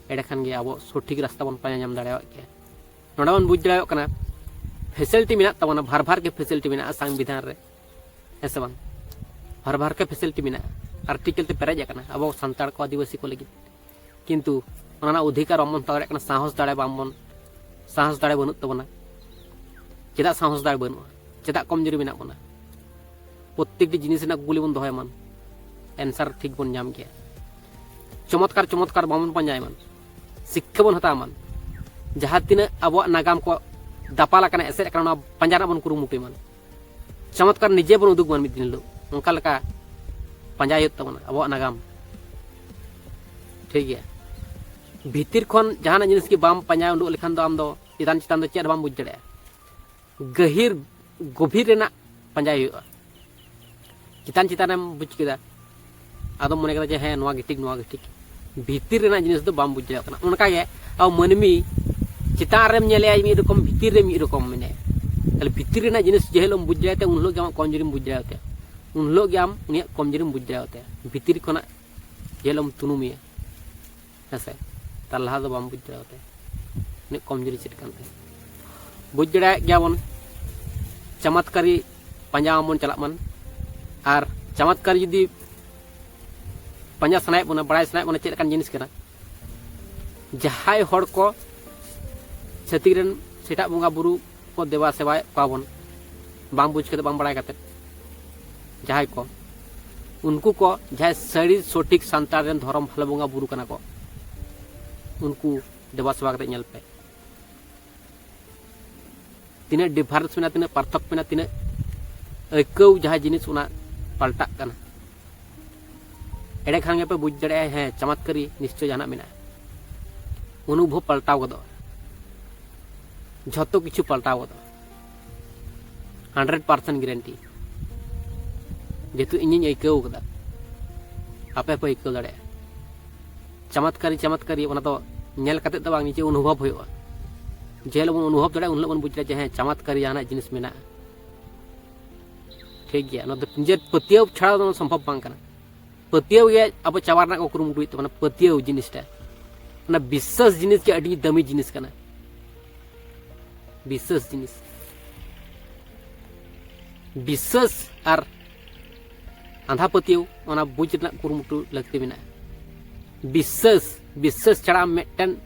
ᱮᱸᱰᱮᱠᱷᱟᱱ ᱜᱮ ᱟᱵᱚ ᱥᱚᱴᱷᱤᱠ ᱨᱟᱥᱛᱟ ᱵᱚᱱ ᱯᱟᱸᱡᱟ ᱧᱟᱢ ᱫᱟᱲᱮᱭᱟᱜ ᱜᱮᱭᱟ᱾ ᱱᱚᱰᱮ ᱵᱚᱱ ᱵᱩᱡᱽ ᱫᱟᱲᱮᱭᱟᱜ ᱠᱟᱱᱟ, ᱯᱷᱮᱥᱤᱞᱤᱴᱤ ᱢᱮᱱᱟᱜ ᱛᱟᱵᱚᱱᱟ, ᱵᱷᱟᱨ ᱵᱷᱟᱨ ᱜᱮ ᱯᱷᱮᱥᱤᱞᱤᱴᱤ ᱢᱮᱱᱟᱜᱼᱟ ᱥᱚᱝᱵᱤᱫᱷᱟᱱ ᱨᱮ, ᱦᱮᱸ ᱥᱮ ᱵᱟᱝ? ᱵᱷᱟᱨ ᱵᱷᱟᱨ ᱜᱮ ᱯᱷᱮᱥᱤᱞᱤᱴᱤ ᱢᱮᱱᱟᱜᱼᱟ, ᱟᱨᱴᱤᱠᱮᱞ ᱛᱮ ᱯᱮᱨᱮᱡ ᱟᱠᱟᱱᱟ ᱟᱵᱚ ᱥᱟᱱᱛᱟᱲ ᱠᱚ, ᱟᱹᱫᱤᱵᱟᱹᱥᱤ ᱠᱚ ᱞᱟᱹᱜᱤᱫ᱾ ᱠᱤᱱᱛᱩ ᱚᱱᱟ ᱨᱮᱱᱟᱜ ᱚᱫᱷᱤᱠᱟᱨ ᱵᱟᱝᱵᱚᱱ ᱦᱟᱛᱟᱣ ᱫᱟᱲᱮᱭᱟᱜ ᱠᱟᱱᱟ, ᱥᱟᱦᱚᱥ ᱫᱟᱲᱮ ᱵᱟᱝᱵᱚᱱ, ᱥᱟᱦᱚᱥ ᱫᱟᱲᱮ ᱵᱟᱹᱱᱩᱜ ᱛᱟᱵᱚᱱᱟ᱾ ᱪᱮᱫᱟᱜ ᱥᱟᱦᱚᱥ ᱫᱟᱲᱮ ᱵᱟᱹᱱᱩᱜᱼᱟ? ᱪᱮᱫᱟᱜ ᱠᱚᱢᱡᱩᱨᱤ ᱢᱮᱱᱟᱜ ᱵᱚᱱᱟ? ᱯᱨᱚᱛᱮᱠᱴᱤ ᱡᱤᱱᱤᱥ ᱨᱮᱱᱟᱜ ᱠᱩᱠᱞᱤ ᱵᱚᱱ ᱫᱚᱦᱚᱭ ᱢᱟ, ᱮᱱᱥᱟᱨ ᱴᱷᱤᱠ ᱵᱚᱱ ᱧᱟᱢ ᱜᱮᱭᱟ᱾ ᱪᱚᱢᱚᱛᱠᱟᱨ, ᱪᱚᱢᱚᱛᱠᱟᱨ ᱵᱟᱵᱚᱱ ᱯᱟᱸᱡᱟᱭ ᱢᱟ, ᱥᱤᱠᱠᱷᱟ ᱵᱚᱱ ᱦᱟᱛᱟᱣ ᱢᱟ᱾ ᱡᱟᱦᱟᱸ ᱛᱤᱱᱟᱹᱜ ᱟᱵᱚᱣᱟᱜ ᱱᱟᱜᱟᱢ ᱠᱚ ᱫᱟᱯᱟᱞ ᱟᱠᱟᱱᱟ, ᱮᱥᱮᱫ ᱟᱠᱟᱱᱟ, ᱚᱱᱟ ᱯᱟᱸᱡᱟ ᱨᱮᱱᱟᱜ ᱵᱚᱱ ᱠᱩᱨᱩᱢᱩᱴᱩᱭ ᱢᱟ᱾ ᱪᱚᱢᱚᱛᱠᱟᱨ ᱱᱤᱡᱮ ᱵᱚᱱ ᱩᱫᱩᱜ ᱢᱟ ᱢᱤᱫ ᱫᱤᱱ ᱦᱤᱞᱳᱜ, ᱚᱱᱠᱟ ᱞᱮᱠᱟ ᱯᱟᱸᱡᱟᱭ ᱦᱩᱭᱩᱜ ᱛᱟᱵᱚᱱᱟ ᱟᱵᱚᱣᱟᱜ ᱱᱟᱜᱟᱢ᱾ ᱴᱷᱤᱠ ᱜᱮᱭᱟ, ᱵᱷᱤᱛᱤᱨ ᱠᱷᱚᱱ ᱡᱟᱦᱟᱱᱟᱜ ᱡᱤᱱᱤᱥ ᱜᱮ ᱵᱟᱢ ᱯᱟᱸᱡᱟ ᱩᱰᱩᱠ ᱞᱮᱠᱷᱟᱱ ᱫᱚ ᱟᱢ ᱫᱚ ᱪᱮᱛᱟᱱ ᱪᱮᱛᱟᱱ ᱫᱚ ᱪᱮᱫ ᱦᱚᱸ ᱵᱟᱢ ᱵᱩᱡᱽ ᱫᱟᱲᱮᱭᱟᱜᱼᱟ᱾ ᱜᱟᱹᱦᱤᱨ ᱜᱚᱵᱷᱤᱨ ᱨᱮᱱᱟᱜ ᱯᱟᱸᱡᱟᱭ ᱦᱩᱭᱩᱜᱼᱟ᱾ ᱪᱮᱛᱟᱱ ᱪᱮᱛᱟᱱᱮᱢ ᱵᱩᱡᱽ ᱠᱮᱫᱟ, ᱟᱫᱚᱢ ᱢᱚᱱᱮ ᱠᱮᱫᱟ ᱡᱮ ᱦᱮᱸ, ᱱᱚᱣᱟ ᱜᱮ ᱴᱷᱤᱠ, ᱱᱚᱣᱟ ᱜᱮ ᱴᱷᱤᱠ᱾ ᱵᱷᱤᱛᱤᱨ ᱨᱮᱱᱟᱜ ᱡᱤᱱᱤᱥ ᱫᱚ ᱵᱟᱢ ᱵᱩᱡᱽ ᱫᱟᱲᱮᱭᱟᱜ ᱠᱟᱱᱟ᱾ ᱚᱱᱠᱟᱜᱮ ᱟᱵᱚ ᱢᱟᱹᱱᱢᱤ ᱪᱮᱛᱟᱱ ᱨᱮᱢ ᱧᱮᱞᱮᱭᱟ ᱢᱤᱫ ᱨᱚᱠᱚᱢ, ᱵᱷᱤᱛᱤᱨ ᱨᱮ ᱢᱤᱫ ᱨᱚᱠᱚᱢ ᱢᱮᱱᱟᱭᱟ᱾ ᱛᱟᱦᱞᱮ ᱵᱷᱤᱛᱤᱨ ᱨᱮᱱᱟᱜ ᱡᱤᱱᱤᱥ ᱡᱮ ᱦᱤᱞᱳᱜ ᱮᱢ ᱵᱩᱡᱽ ᱫᱟᱲᱮᱭᱟᱜ ᱛᱮ, ᱩᱱ ᱦᱤᱞᱳᱜ ᱜᱮ ᱟᱢᱟᱜ ᱠᱚᱢᱡᱩᱨᱤᱢ ᱵᱩᱡᱽ ᱫᱟᱲᱮᱭᱟᱜ ᱛᱮ᱾ ᱩᱱ ᱦᱤᱞᱳᱜ ᱜᱮ ᱟᱢ ᱩᱱᱤᱭᱟᱜ ᱠᱚᱢᱡᱩᱨᱤᱢ ᱵᱩᱡᱽ ᱫᱟᱲᱮᱭᱟᱜ ᱛᱟᱭᱟ, ᱵᱷᱤᱛᱤᱨ ᱠᱷᱚᱱᱟᱜ ᱡᱮᱞᱚᱢ ᱛᱩᱱᱩᱢᱮᱭᱟ᱾ ᱦᱮᱸᱥᱮ? ᱛᱟᱨ ᱞᱟᱦᱟ ᱫᱚ ᱵᱟᱢ ᱵᱩᱡᱽ ᱫᱟᱲᱮᱭᱟᱜ ᱛᱟᱭᱟ ᱩᱱᱤᱭᱟᱜ ᱠᱚᱢᱡᱩᱨᱤ ᱪᱮᱫ ᱠᱟᱱ ᱛᱟᱭᱟ᱾ ᱵᱩᱡᱽ ᱫᱟᱲᱮᱭᱟᱜ ᱜᱮᱭᱟᱵᱚᱱ, ᱪᱟᱢᱟᱛᱠᱟᱨᱤ ᱯᱟᱸᱡᱟ ᱢᱟᱵᱚᱱ ᱪᱟᱞᱟᱜ ᱢᱟᱱ᱾ ᱟᱨ ᱪᱟᱢᱟᱛᱠᱟᱨᱤ ᱡᱩᱫᱤ ᱯᱟᱸᱡᱟ ᱥᱟᱱᱟᱭᱮᱫ ᱵᱚᱱᱟ, ᱵᱟᱲᱟᱭ ᱥᱟᱱᱟᱭᱮᱫ ᱵᱚᱱᱟ ᱪᱮᱫ ᱞᱮᱠᱟᱱ ᱡᱤᱱᱤᱥ ᱠᱟᱱᱟ, ᱡᱟᱦᱟᱸᱭ ᱦᱚᱲ ᱠᱚ ᱪᱷᱟᱹᱛᱤᱠ ᱨᱮᱱ ᱥᱮᱛᱟᱜ ᱵᱚᱸᱜᱟ ᱵᱩᱨᱩ ᱠᱚ ᱫᱮᱵᱟ ᱥᱮᱵᱟᱭᱮᱫ ᱠᱚᱣᱟ ᱵᱚᱱ, ᱵᱟᱝ ᱵᱩᱡᱽ ᱠᱟᱛᱮ, ᱵᱟᱝ ᱵᱟᱲᱟᱭ ᱠᱟᱛᱮ, ᱡᱟᱦᱟᱸᱭ ᱠᱚ, ᱩᱱᱠᱩ ᱠᱚ ᱡᱟᱦᱟᱸᱭ ᱥᱟᱹᱨᱤ ᱥᱚᱴᱷᱤᱠ ᱥᱟᱱᱛᱟᱲ ᱨᱮᱱ ᱫᱷᱚᱨᱚᱢ ᱵᱷᱟᱞᱚ ᱵᱚᱸᱜᱟ ᱵᱩᱨᱩ ᱠᱟᱱᱟ ᱠᱚ, ᱩᱱᱠᱩ ᱫᱮᱵᱟ ᱥᱮᱵᱟ ᱠᱟᱛᱮ ᱧᱮᱞ ᱯᱮ, ᱛᱤᱱᱟᱹᱜ ᱰᱤᱯᱷᱟᱨᱮᱱᱥ ᱢᱮᱱᱟᱜᱼᱟ, ᱛᱤᱱᱟᱹᱜ ᱯᱟᱨᱛᱷᱚᱠ ᱢᱮᱱᱟᱜᱼᱟ, ᱛᱤᱱᱟᱹᱜ ᱟᱹᱭᱠᱟᱹᱣ ᱡᱟᱦᱟᱸ ᱡᱤᱱᱤᱥ ᱚᱱᱟ ᱯᱟᱞᱴᱟᱜ ᱠᱟᱱᱟ᱾ ᱮᱸᱰᱮ ᱠᱷᱟᱱ ᱜᱮᱯᱮ ᱵᱩᱡᱽ ᱫᱟᱲᱮᱭᱟᱜᱼᱟ, ᱦᱮᱸ, ᱪᱟᱢᱟᱛᱠᱟᱨᱤ ᱱᱤᱥᱪᱚᱭ ᱡᱟᱦᱟᱱᱟᱜ ᱢᱮᱱᱟᱜᱼᱟ᱾ ᱚᱱᱩᱵᱷᱚᱵ ᱯᱟᱞᱴᱟᱣ ᱜᱚᱫᱚᱜᱼᱟ, ᱡᱷᱚᱛᱚ ᱠᱤᱪᱷᱩ ᱯᱟᱞᱴᱟᱣ ᱜᱚᱫᱚᱜᱼᱟ, ᱦᱟᱱᱰᱨᱮᱰ ᱯᱟᱨᱥᱮᱱᱴ ᱜᱮᱨᱮᱱᱴᱤ᱾ ᱡᱮᱦᱮᱛᱩ ᱤᱧᱤᱧ ᱟᱹᱭᱠᱟᱹᱣ ᱠᱟᱫᱟ, ᱟᱯᱮ ᱦᱚᱸᱯᱮ ᱟᱹᱭᱠᱟᱹᱣ ᱫᱟᱲᱮᱭᱟᱜᱼᱟ᱾ ᱪᱟᱢᱟᱛᱠᱟᱨᱤ, ᱪᱟᱢᱟᱛᱠᱟᱨᱤ, ᱚᱱᱟ ᱫᱚ ᱧᱮᱞ ᱠᱟᱛᱮ ᱫᱚ ᱵᱟᱝ, ᱱᱤᱡᱮ ᱚᱱᱩᱵᱷᱚᱵ ᱦᱩᱭᱩᱜᱼᱟ᱾ ᱡᱮ ᱦᱤᱞᱳᱜ ᱵᱚᱱ ᱚᱱᱩᱵᱷᱚᱵ ᱫᱟᱲᱮᱭᱟᱜᱼᱟ, ᱩᱱ ᱦᱤᱞᱳᱜ ᱵᱚᱱ ᱵᱩᱡᱽ ᱫᱟᱲᱮᱭᱟᱜᱼᱟ ᱡᱮ ᱦᱮᱸ, ᱪᱟᱢᱟᱛᱠᱟᱨᱤ ᱡᱟᱦᱟᱱᱟᱜ ᱡᱤᱱᱤᱥ ᱢᱮᱱᱟᱜᱼᱟ᱾ ᱴᱷᱤᱠ ᱜᱮᱭᱟ, ᱱᱚᱣᱟ ᱫᱚ ᱱᱤᱡᱮᱨ ᱯᱟᱹᱛᱭᱟᱹᱣ ᱪᱷᱟᱲᱟ ᱫᱚ ᱥᱚᱢᱵᱷᱚᱵ ᱵᱟᱝ ᱠᱟᱱᱟ᱾ ᱯᱟᱹᱛᱭᱟᱹᱣ ᱜᱮ ᱟᱵᱚ ᱪᱟᱵᱟ ᱨᱮᱱᱟᱜ ᱠᱚ ᱠᱩᱨᱩᱢᱩᱴᱩᱭᱮᱫ ᱛᱟᱵᱚᱱᱟ, ᱯᱟᱹᱛᱭᱟᱹᱣ ᱡᱤᱱᱤᱥᱴᱟ᱾ ᱚᱱᱟ ᱵᱤᱥᱥᱟᱹᱥ ᱡᱤᱱᱤᱥ ᱜᱮ ᱟᱹᱰᱤ ᱫᱟᱹᱢᱤ ᱡᱤᱱᱤᱥ ᱠᱟᱱᱟ᱾ ᱵᱤᱥᱥᱟᱹᱥ ᱡᱤᱱᱤᱥ, ᱵᱤᱥᱥᱟᱹᱥ ᱟᱨ ᱟᱸᱫᱷᱟ ᱯᱟᱹᱛᱭᱟᱹᱣ, ᱚᱱᱟ ᱵᱩᱡᱽ ᱨᱮᱱᱟᱜ ᱠᱩᱨᱩᱢᱩᱴᱩ ᱞᱟᱹᱠᱛᱤ ᱢᱮᱱᱟᱜᱼᱟ᱾ ᱵᱤᱥᱥᱟᱹᱥ, ᱵᱤᱥᱥᱟᱹᱥ ᱪᱷᱟᱲᱟ ᱟᱢ ᱢᱤᱫᱴᱮᱱ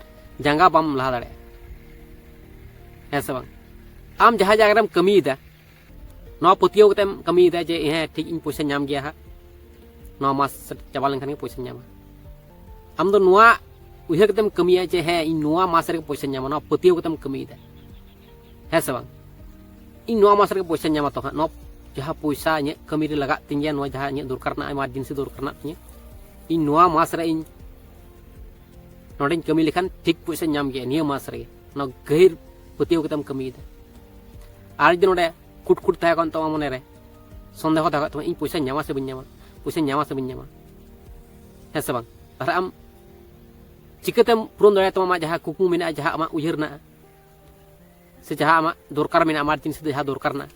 ᱡᱟᱸᱜᱟ ᱵᱟᱢ ᱞᱟᱦᱟ ᱫᱟᱲᱮᱭᱟᱜᱼᱟ, ᱦᱮᱸ ᱥᱮ ᱵᱟᱝ? ᱟᱢ ᱡᱟᱦᱟᱸ ᱡᱟᱭᱜᱟ ᱨᱮᱢ ᱠᱟᱹᱢᱤᱭᱮᱫᱟ, ᱱᱚᱣᱟ ᱯᱟᱹᱛᱭᱟᱹᱣ ᱠᱟᱛᱮᱢ ᱠᱟᱹᱢᱤᱭᱮᱫᱟ ᱡᱮ ᱦᱮᱸ, ᱴᱷᱤᱠ, ᱤᱧ ᱯᱚᱭᱥᱟᱧ ᱧᱟᱢ ᱜᱮᱭᱟ ᱦᱟᱸᱜ, ᱱᱚᱣᱟ ᱢᱟᱥ ᱪᱟᱵᱟ ᱞᱮᱱᱠᱷᱟᱱ ᱜᱮ ᱯᱚᱭᱥᱟᱧ ᱧᱟᱢᱟ᱾ ᱟᱢ ᱫᱚ ᱱᱚᱣᱟ ᱩᱭᱦᱟᱹᱨ ᱠᱟᱛᱮᱢ ᱠᱟᱹᱢᱤᱭᱟ ᱡᱮ ᱦᱮᱸ, ᱤᱧ ᱱᱚᱣᱟ ᱢᱟᱥ ᱨᱮᱜᱮ ᱯᱚᱭᱥᱟᱧ ᱧᱟᱢᱟ, ᱱᱚᱣᱟ ᱯᱟᱹᱛᱭᱟᱹᱣ ᱠᱟᱛᱮᱢ ᱠᱟᱹᱢᱤᱭᱮᱫᱟ, ᱦᱮᱸ ᱥᱮ ᱵᱟᱝ? ᱤᱧ ᱱᱚᱣᱟ ᱢᱟᱥ ᱨᱮᱜᱮ ᱯᱚᱭᱥᱟᱧ ᱧᱟᱢᱟ, ᱛᱚ ᱦᱟᱸᱜ ᱱᱚᱣᱟ ᱡᱟᱦᱟᱸ ᱯᱚᱭᱥᱟ ᱤᱧᱟᱹᱜ ᱠᱟᱹᱢᱤ ᱨᱮ ᱞᱟᱜᱟᱜ ᱛᱤᱧ ᱜᱮᱭᱟ, ᱱᱚᱣᱟ ᱡᱟᱦᱟᱸ ᱤᱧᱟᱹᱜ ᱫᱚᱨᱠᱟᱨ ᱢᱮᱱᱟᱜᱼᱟ, ᱮᱢᱟᱨᱡᱮᱱᱥᱤ ᱫᱚᱨᱠᱟᱨ ᱢᱮᱱᱟᱜ ᱛᱤᱧᱟᱹ, ᱤᱧ ᱱᱚᱣᱟ ᱢᱟᱥ ᱨᱮ ᱤᱧ ᱱᱚᱰᱮᱧ ᱠᱟᱹᱢᱤ ᱞᱮᱠᱷᱟᱱ ᱴᱷᱤᱠ ᱯᱚᱭᱥᱟᱧ ᱧᱟᱢ ᱜᱮᱭᱟ ᱱᱤᱭᱟᱹ ᱢᱟᱥ ᱨᱮᱜᱮ, ᱚᱱᱟ ᱜᱟᱹᱦᱤᱨ ᱯᱟᱹᱛᱭᱟᱹᱣ ᱠᱟᱛᱮᱢ ᱠᱟᱹᱢᱤᱭᱮᱫᱟ᱾ ᱟᱨ ᱡᱩᱫᱤ ᱱᱚᱰᱮ ᱠᱩᱴ ᱠᱩᱴ ᱛᱟᱦᱮᱸ ᱠᱚᱜ ᱛᱟᱢᱟ ᱢᱚᱱᱮᱨᱮ, ᱥᱚᱱᱫᱮᱦᱚ ᱛᱟᱦᱮᱸ ᱠᱚᱜ ᱛᱟᱢᱟ, ᱤᱧ ᱯᱚᱭᱥᱟᱧ ᱧᱟᱢᱟ ᱥᱮ ᱵᱟᱹᱧ ᱧᱟᱢᱟ, ᱯᱚᱭᱥᱟᱧ ᱧᱟᱢᱟ ᱥᱮ ᱵᱟᱹᱧ ᱧᱟᱢᱟ, ᱦᱮᱸ ᱥᱮ ᱵᱟᱝ? ᱛᱟᱦᱞᱮ ᱟᱢ ᱪᱤᱠᱟᱹᱛᱮᱢ ᱯᱩᱨᱚᱱ ᱫᱟᱲᱮᱭᱟᱜ ᱛᱟᱢᱟ ᱟᱢᱟᱜ ᱡᱟᱦᱟᱸ ᱠᱩᱠᱢᱩ ᱢᱮᱱᱟᱜᱼᱟ, ᱡᱟᱦᱟᱸ ᱟᱢᱟᱜ ᱩᱭᱦᱟᱹᱨ ᱢᱮᱱᱟᱜᱼᱟ, ᱥᱮ ᱡᱟᱦᱟᱸ ᱟᱢᱟᱜ ᱫᱚᱨᱠᱟᱨ ᱢᱮᱱᱟᱜᱼᱟ, ᱮᱢᱟᱨᱡᱮᱱᱥᱤ ᱫᱚ ᱡᱟᱦᱟᱸ ᱫᱚᱨᱠᱟᱨ ᱢᱮᱱᱟᱜᱼᱟ?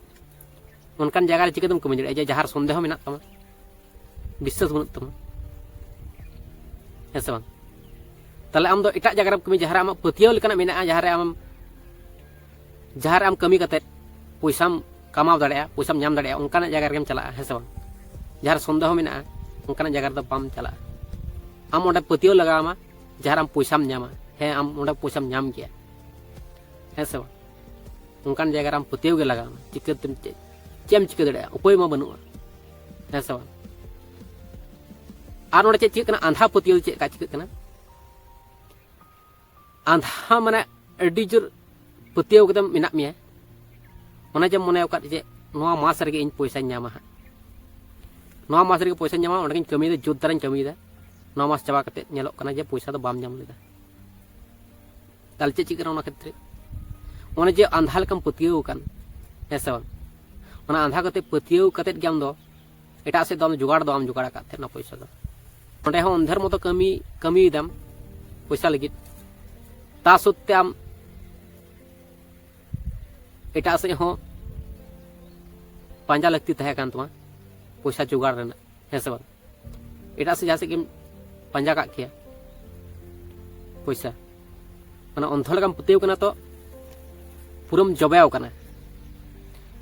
ᱚᱱᱠᱟᱱ ᱡᱟᱭᱜᱟ ᱨᱮ ᱪᱤᱠᱟᱹᱛᱮᱢ ᱠᱟᱹᱢᱤ ᱫᱟᱲᱮᱭᱟᱜᱼᱟ ᱡᱮ ᱡᱟᱦᱟᱸ ᱨᱮ ᱥᱚᱱᱫᱮᱦᱚ ᱢᱮᱱᱟᱜ ᱛᱟᱢᱟ, ᱵᱤᱥᱥᱟᱥ ᱵᱟᱹᱱᱩᱜ ᱛᱟᱢᱟ? ᱦᱮᱸ ᱥᱮ ᱵᱟᱝ? ᱛᱟᱦᱞᱮ ᱟᱢ ᱫᱚ ᱮᱴᱟᱜ ᱡᱟᱭᱜᱟ ᱨᱮᱢ ᱠᱟᱹᱢᱤ, ᱡᱟᱦᱟᱸ ᱨᱮ ᱟᱢᱟᱜ ᱯᱟᱹᱛᱭᱟᱹᱣ ᱞᱮᱠᱟᱱᱟᱜ ᱢᱮᱱᱟᱜᱼᱟ, ᱡᱟᱦᱟᱸ ᱨᱮ ᱟᱢ ᱡᱟᱦᱟᱸ ᱨᱮ ᱟᱢ ᱠᱟᱹᱢᱤ ᱠᱟᱛᱮ ᱯᱚᱭᱥᱟᱢ ᱠᱟᱢᱟᱣ ᱫᱟᱲᱮᱭᱟᱜᱼᱟ, ᱯᱚᱭᱥᱟᱢ ᱧᱟᱢ ᱫᱟᱲᱮᱭᱟᱜᱼᱟ, ᱚᱱᱠᱟᱱᱟᱜ ᱡᱟᱭᱜᱟ ᱨᱮᱜᱮᱢ ᱪᱟᱞᱟᱜᱼᱟ, ᱦᱮᱸ ᱥᱮ ᱵᱟᱝ? ᱡᱟᱦᱟᱸ ᱨᱮ ᱥᱚᱱᱫᱮᱦᱚ ᱢᱮᱱᱟᱜᱼᱟ, ᱚᱱᱠᱟᱱᱟᱜ ᱡᱟᱭᱜᱟ ᱨᱮᱫᱚ ᱵᱟᱢ ᱪᱟᱞᱟᱜᱼᱟ᱾ ᱟᱢ ᱚᱸᱰᱮ ᱯᱟᱹᱛᱭᱟᱹᱣ ᱞᱟᱜᱟᱣ ᱟᱢᱟ, ᱡᱟᱦᱟᱸ ᱨᱮ ᱟᱢ ᱯᱚᱭᱥᱟᱢ ᱧᱟᱢᱟ᱾ ᱦᱮᱸ, ᱟᱢ ᱚᱸᱰᱮ ᱯᱚᱭᱥᱟᱢ ᱧᱟᱢ ᱜᱮᱭᱟ, ᱦᱮᱸ ᱥᱮ ᱵᱟᱝ? ᱚᱱᱠᱟᱱ ᱡᱟᱭᱜᱟ ᱨᱮ ᱟᱢ ᱯᱟᱹᱛᱭᱟᱹᱣ ᱜᱮ ᱞᱟᱜᱟᱣ ᱟᱢᱟ᱾ ᱪᱤᱠᱟᱹᱛᱮᱢ ᱪᱮᱫ, ᱪᱮᱫ ᱮᱢ ᱪᱤᱠᱟᱹ ᱫᱟᱲᱮᱭᱟᱜᱼᱟ? ᱩᱯᱟᱹᱭ ᱢᱟ ᱵᱟᱹᱱᱩᱜᱼᱟ, ᱦᱮᱸ ᱥᱮ ᱵᱟᱝ? ᱟᱨ ᱱᱚᱰᱮ ᱪᱮᱫ ᱪᱤᱠᱟᱹᱜ ᱠᱟᱱᱟ? ᱟᱸᱫᱷᱟ ᱯᱟᱹᱛᱭᱟᱹᱣ ᱪᱮᱫ ᱞᱮᱠᱟ ᱪᱤᱠᱟᱹᱜ ᱠᱟᱱᱟ? ᱟᱸᱫᱷᱟ ᱢᱟᱱᱮ ᱟᱹᱰᱤ ᱡᱳᱨ ᱯᱟᱹᱛᱭᱟᱹᱣ ᱠᱟᱛᱮᱢ ᱢᱮᱱᱟᱜ ᱢᱮᱭᱟ, ᱚᱱᱟ ᱡᱮᱢ ᱢᱚᱱᱮ ᱟᱠᱟᱫ ᱡᱮ ᱱᱚᱣᱟ ᱢᱟᱥ ᱨᱮᱜᱮ ᱤᱧ ᱯᱚᱭᱥᱟᱧ ᱧᱟᱢᱟ ᱦᱟᱸᱜ, ᱱᱚᱣᱟ ᱢᱟᱥ ᱨᱮᱜᱮ ᱯᱚᱭᱥᱟᱧ ᱧᱟᱢᱟ, ᱚᱸᱰᱮᱜᱤᱧ ᱠᱟᱹᱢᱤᱭᱮᱫᱟ, ᱡᱳᱨ ᱫᱟᱨᱟᱧ ᱠᱟᱹᱢᱤᱭᱮᱫᱟ, ᱱᱚᱣᱟ ᱢᱟᱥ ᱪᱟᱵᱟ ᱠᱟᱛᱮ ᱧᱮᱞᱚᱜ ᱠᱟᱱᱟ ᱡᱮ ᱯᱚᱭᱥᱟ ᱫᱚ ᱵᱟᱢ ᱧᱟᱢ ᱞᱮᱫᱟ᱾ ᱛᱟᱦᱞᱮ ᱪᱮᱫ ᱪᱤᱠᱟᱹᱜ ᱠᱟᱱᱟ ᱚᱱᱟ ᱠᱷᱮᱛᱨᱮ? ᱚᱱᱮ ᱡᱮ ᱟᱸᱫᱷᱟ ᱞᱮᱠᱟᱢ ᱯᱟᱹᱛᱭᱟᱹᱣ ᱟᱠᱟᱱ, ᱦᱮᱸ ᱥᱮ ᱵᱟᱝ? ᱚᱱᱟ ᱟᱸᱫᱷᱟ ᱠᱟᱛᱮ, ᱯᱟᱹᱛᱭᱟᱹᱣ ᱠᱟᱛᱮ ᱜᱮ ᱟᱢ ᱫᱚ ᱮᱴᱟᱜ ᱥᱮᱫ ᱫᱚ ᱟᱢ ᱡᱚᱜᱟᱲ ᱫᱚ ᱵᱟᱢ ᱡᱚᱜᱟᱲ ᱟᱠᱟᱫ ᱛᱟᱦᱮᱸ ᱚᱱᱟ ᱯᱚᱭᱥᱟ ᱫᱚ᱾ ᱚᱸᱰᱮ ᱦᱚᱸ ᱚᱱᱫᱷᱮᱨ ᱢᱚᱛᱚ ᱠᱟᱹᱢᱤ, ᱠᱟᱹᱢᱤᱭᱮᱫᱟᱢ ᱯᱚᱭᱥᱟ ᱞᱟᱹᱜᱤᱫ, ᱛᱟ ᱥᱚᱛᱛᱮ ᱟᱢ ᱮᱴᱟᱜ ᱥᱮᱫ ᱦᱚᱸ ᱯᱟᱸᱡᱟ ᱞᱟᱹᱠᱛᱤ ᱛᱟᱦᱮᱸ ᱠᱟᱱ ᱛᱟᱢᱟ ᱯᱚᱭᱥᱟ ᱡᱚᱜᱟᱲ ᱨᱮᱱᱟᱜ, ᱦᱮᱸ ᱥᱮ ᱵᱟᱝ? ᱮᱴᱟᱜ ᱥᱮᱫ ᱡᱟᱦᱟᱸ ᱥᱮᱫ ᱜᱮᱢ ᱯᱟᱸᱡᱟ ᱠᱟᱜ ᱠᱮᱭᱟ ᱯᱚᱭᱥᱟ᱾ ᱢᱟᱱᱮ ᱚᱱᱫᱷᱚ ᱞᱮᱠᱟᱢ ᱯᱟᱹᱛᱭᱟᱹᱣ ᱠᱟᱱᱟ ᱛᱚ, ᱯᱩᱨᱟᱹᱢ ᱡᱚᱵᱮᱣ ᱠᱟᱱᱟ᱾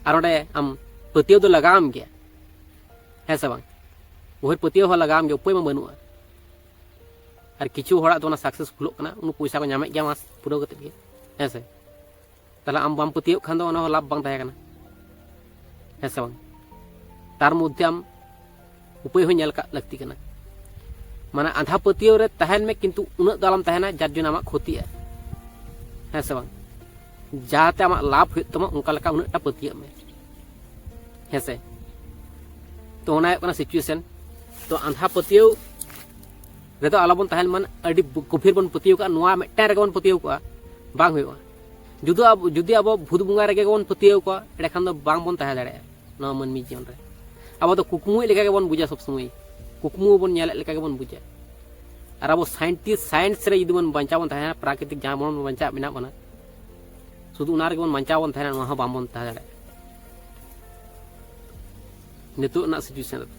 ᱟᱨ ᱚᱸᱰᱮ ᱟᱢ ᱯᱟᱹᱛᱭᱟᱹᱣ ᱫᱚ ᱞᱟᱜᱟᱣᱟᱢ ᱜᱮᱭᱟ, ᱦᱮᱸ ᱥᱮ ᱵᱟᱝ? ᱳᱭ ᱯᱟᱹᱛᱭᱟᱹᱣ ᱦᱚᱸ ᱞᱟᱜᱟᱣᱟᱢ ᱜᱮᱭᱟ, ᱩᱯᱟᱹᱭ ᱢᱟ ᱵᱟᱹᱱᱩᱜᱼᱟ᱾ ᱟᱨ ᱠᱤᱪᱷᱩ ᱦᱚᱲᱟᱜ ᱫᱚ ᱚᱱᱟ ᱥᱟᱠᱥᱮᱥᱯᱷᱩᱞᱚᱜ ᱠᱟᱱᱟ, ᱩᱱᱠᱩ ᱯᱚᱭᱥᱟ ᱠᱚ ᱧᱟᱢᱮᱫ ᱜᱮᱭᱟ ᱢᱟᱥ ᱯᱩᱨᱟᱹᱣ ᱠᱟᱛᱮᱫ ᱜᱮ, ᱦᱮᱸ ᱥᱮ? ᱛᱟᱦᱞᱮ ᱟᱢ ᱵᱟᱢ ᱯᱟᱹᱛᱭᱟᱹᱣᱟᱜ ᱠᱷᱟᱱ ᱫᱚ ᱚᱱᱟ ᱦᱚᱸ ᱞᱟᱵᱷ ᱵᱟᱝ ᱛᱟᱦᱮᱸ ᱠᱟᱱᱟ, ᱦᱮᱸ ᱥᱮ ᱵᱟᱝ? ᱛᱟᱨ ᱢᱚᱫᱽᱫᱷᱮ ᱟᱢ ᱩᱯᱟᱹᱭ ᱦᱚᱸ ᱧᱮᱞ ᱠᱟᱜ ᱞᱟᱹᱠᱛᱤ ᱠᱟᱱᱟ᱾ ᱢᱟᱱᱮ ᱟᱸᱫᱷᱟ ᱯᱟᱹᱛᱭᱟᱹᱣ ᱨᱮ ᱛᱟᱦᱮᱱ ᱢᱮ, ᱠᱤᱱᱛᱩ ᱩᱱᱟᱹᱜ ᱫᱚ ᱟᱞᱚᱢ ᱛᱟᱦᱮᱱᱟ ᱡᱟᱨ ᱡᱚᱱᱱᱚ ᱟᱢᱟᱜ ᱠᱷᱚᱛᱤᱜᱼᱟ, ᱦᱮᱸ ᱥᱮ ᱵᱟᱝ? ᱡᱟᱦᱟᱸᱛᱮ ᱟᱢᱟᱜ ᱞᱟᱵᱷ ᱦᱩᱭᱩᱜ ᱛᱟᱢᱟ, ᱚᱱᱠᱟ ᱞᱮᱠᱟ ᱩᱱᱟᱹᱜᱴᱟ ᱯᱟᱹᱛᱭᱟᱹᱜ ᱢᱮ, ᱦᱮᱸ ᱥᱮ? ᱛᱚ ᱚᱱᱟ ᱦᱩᱭᱩᱜ ᱠᱟᱱᱟ ᱥᱤᱪᱩᱭᱮᱥᱚᱱ᱾ ᱛᱚ ᱟᱸᱫᱷᱟ ᱯᱟᱹᱛᱭᱟᱹᱣ ᱨᱮᱫᱚ ᱟᱞᱚᱵᱚᱱ ᱛᱟᱦᱮᱱ ᱢᱟ, ᱟᱹᱰᱤ ᱵᱩ-, ᱜᱚᱵᱷᱤᱨ ᱵᱚᱱ ᱯᱟᱹᱛᱭᱟᱹᱣ ᱠᱟᱜᱼᱟ, ᱱᱚᱣᱟ ᱢᱤᱫᱴᱟᱝ ᱨᱮᱜᱮ ᱵᱚᱱ ᱯᱟᱹᱛᱭᱟᱹᱣ ᱠᱚᱜᱼᱟ, ᱵᱟᱝ ᱦᱩᱭᱩᱜᱼᱟ᱾ ᱡᱩᱫᱤ ᱟᱵᱚ, ᱡᱩᱫᱤ ᱟᱵᱚ ᱵᱷᱩᱛ ᱵᱚᱸᱜᱟ ᱨᱮᱜᱮ ᱵᱚᱱ ᱯᱟᱹᱛᱭᱟᱹᱣ ᱠᱚᱣᱟ, ᱮᱸᱰᱮᱠᱷᱟᱱ ᱫᱚ ᱵᱟᱝ ᱵᱚᱱ ᱛᱟᱦᱮᱸ ᱫᱟᱲᱮᱭᱟᱜᱼᱟ ᱱᱚᱣᱟ ᱢᱟᱹᱱᱢᱤ ᱡᱤᱭᱚᱱ ᱨᱮ᱾ ᱟᱵᱚ ᱫᱚ ᱠᱩᱠᱢᱩᱭᱮᱫ ᱞᱮᱠᱟ ᱜᱮᱵᱚᱱ ᱵᱩᱡᱟ, ᱥᱚᱵᱽ ᱥᱚᱢᱚᱭ ᱠᱩᱠᱢᱩ ᱵᱚᱱ ᱧᱮᱞᱮᱫ ᱞᱮᱠᱟ ᱜᱮᱵᱚᱱ ᱵᱩᱡᱟ᱾ ᱟᱨ ᱟᱵᱚ ᱥᱟᱭᱮᱱᱴᱤᱥᱴ, ᱥᱟᱭᱮᱱᱥ ᱨᱮ ᱡᱩᱫᱤ ᱵᱚᱱ ᱵᱟᱧᱪᱟᱣ ᱵᱚᱱ ᱛᱟᱦᱮᱱᱟ, ᱯᱨᱟᱠᱨᱤᱛᱤᱠ ᱡᱟᱦᱟᱸ ᱵᱚᱱ ᱵᱟᱧᱪᱟᱣ ᱢᱮᱱᱟᱜ ᱵᱚᱱᱟ, ᱥᱩᱫᱷᱩ ᱚᱱᱟ ᱨᱮᱜᱮ ᱵᱚᱱ ᱵᱟᱧᱪᱟᱣ ᱵᱚᱱ ᱛᱟᱦᱮᱱᱟ, ᱱᱚᱣᱟ ᱦᱚᱸ ᱵᱟᱝ ᱵᱚᱱ ᱛᱟᱦᱮᱸ ᱫᱟᱲᱮᱭᱟᱜᱼᱟ᱾ ᱱᱤᱛᱚᱜ ᱨᱮᱱᱟᱜ ᱥᱤᱪᱩᱭᱮᱥᱚᱱ ᱨᱮᱫᱚ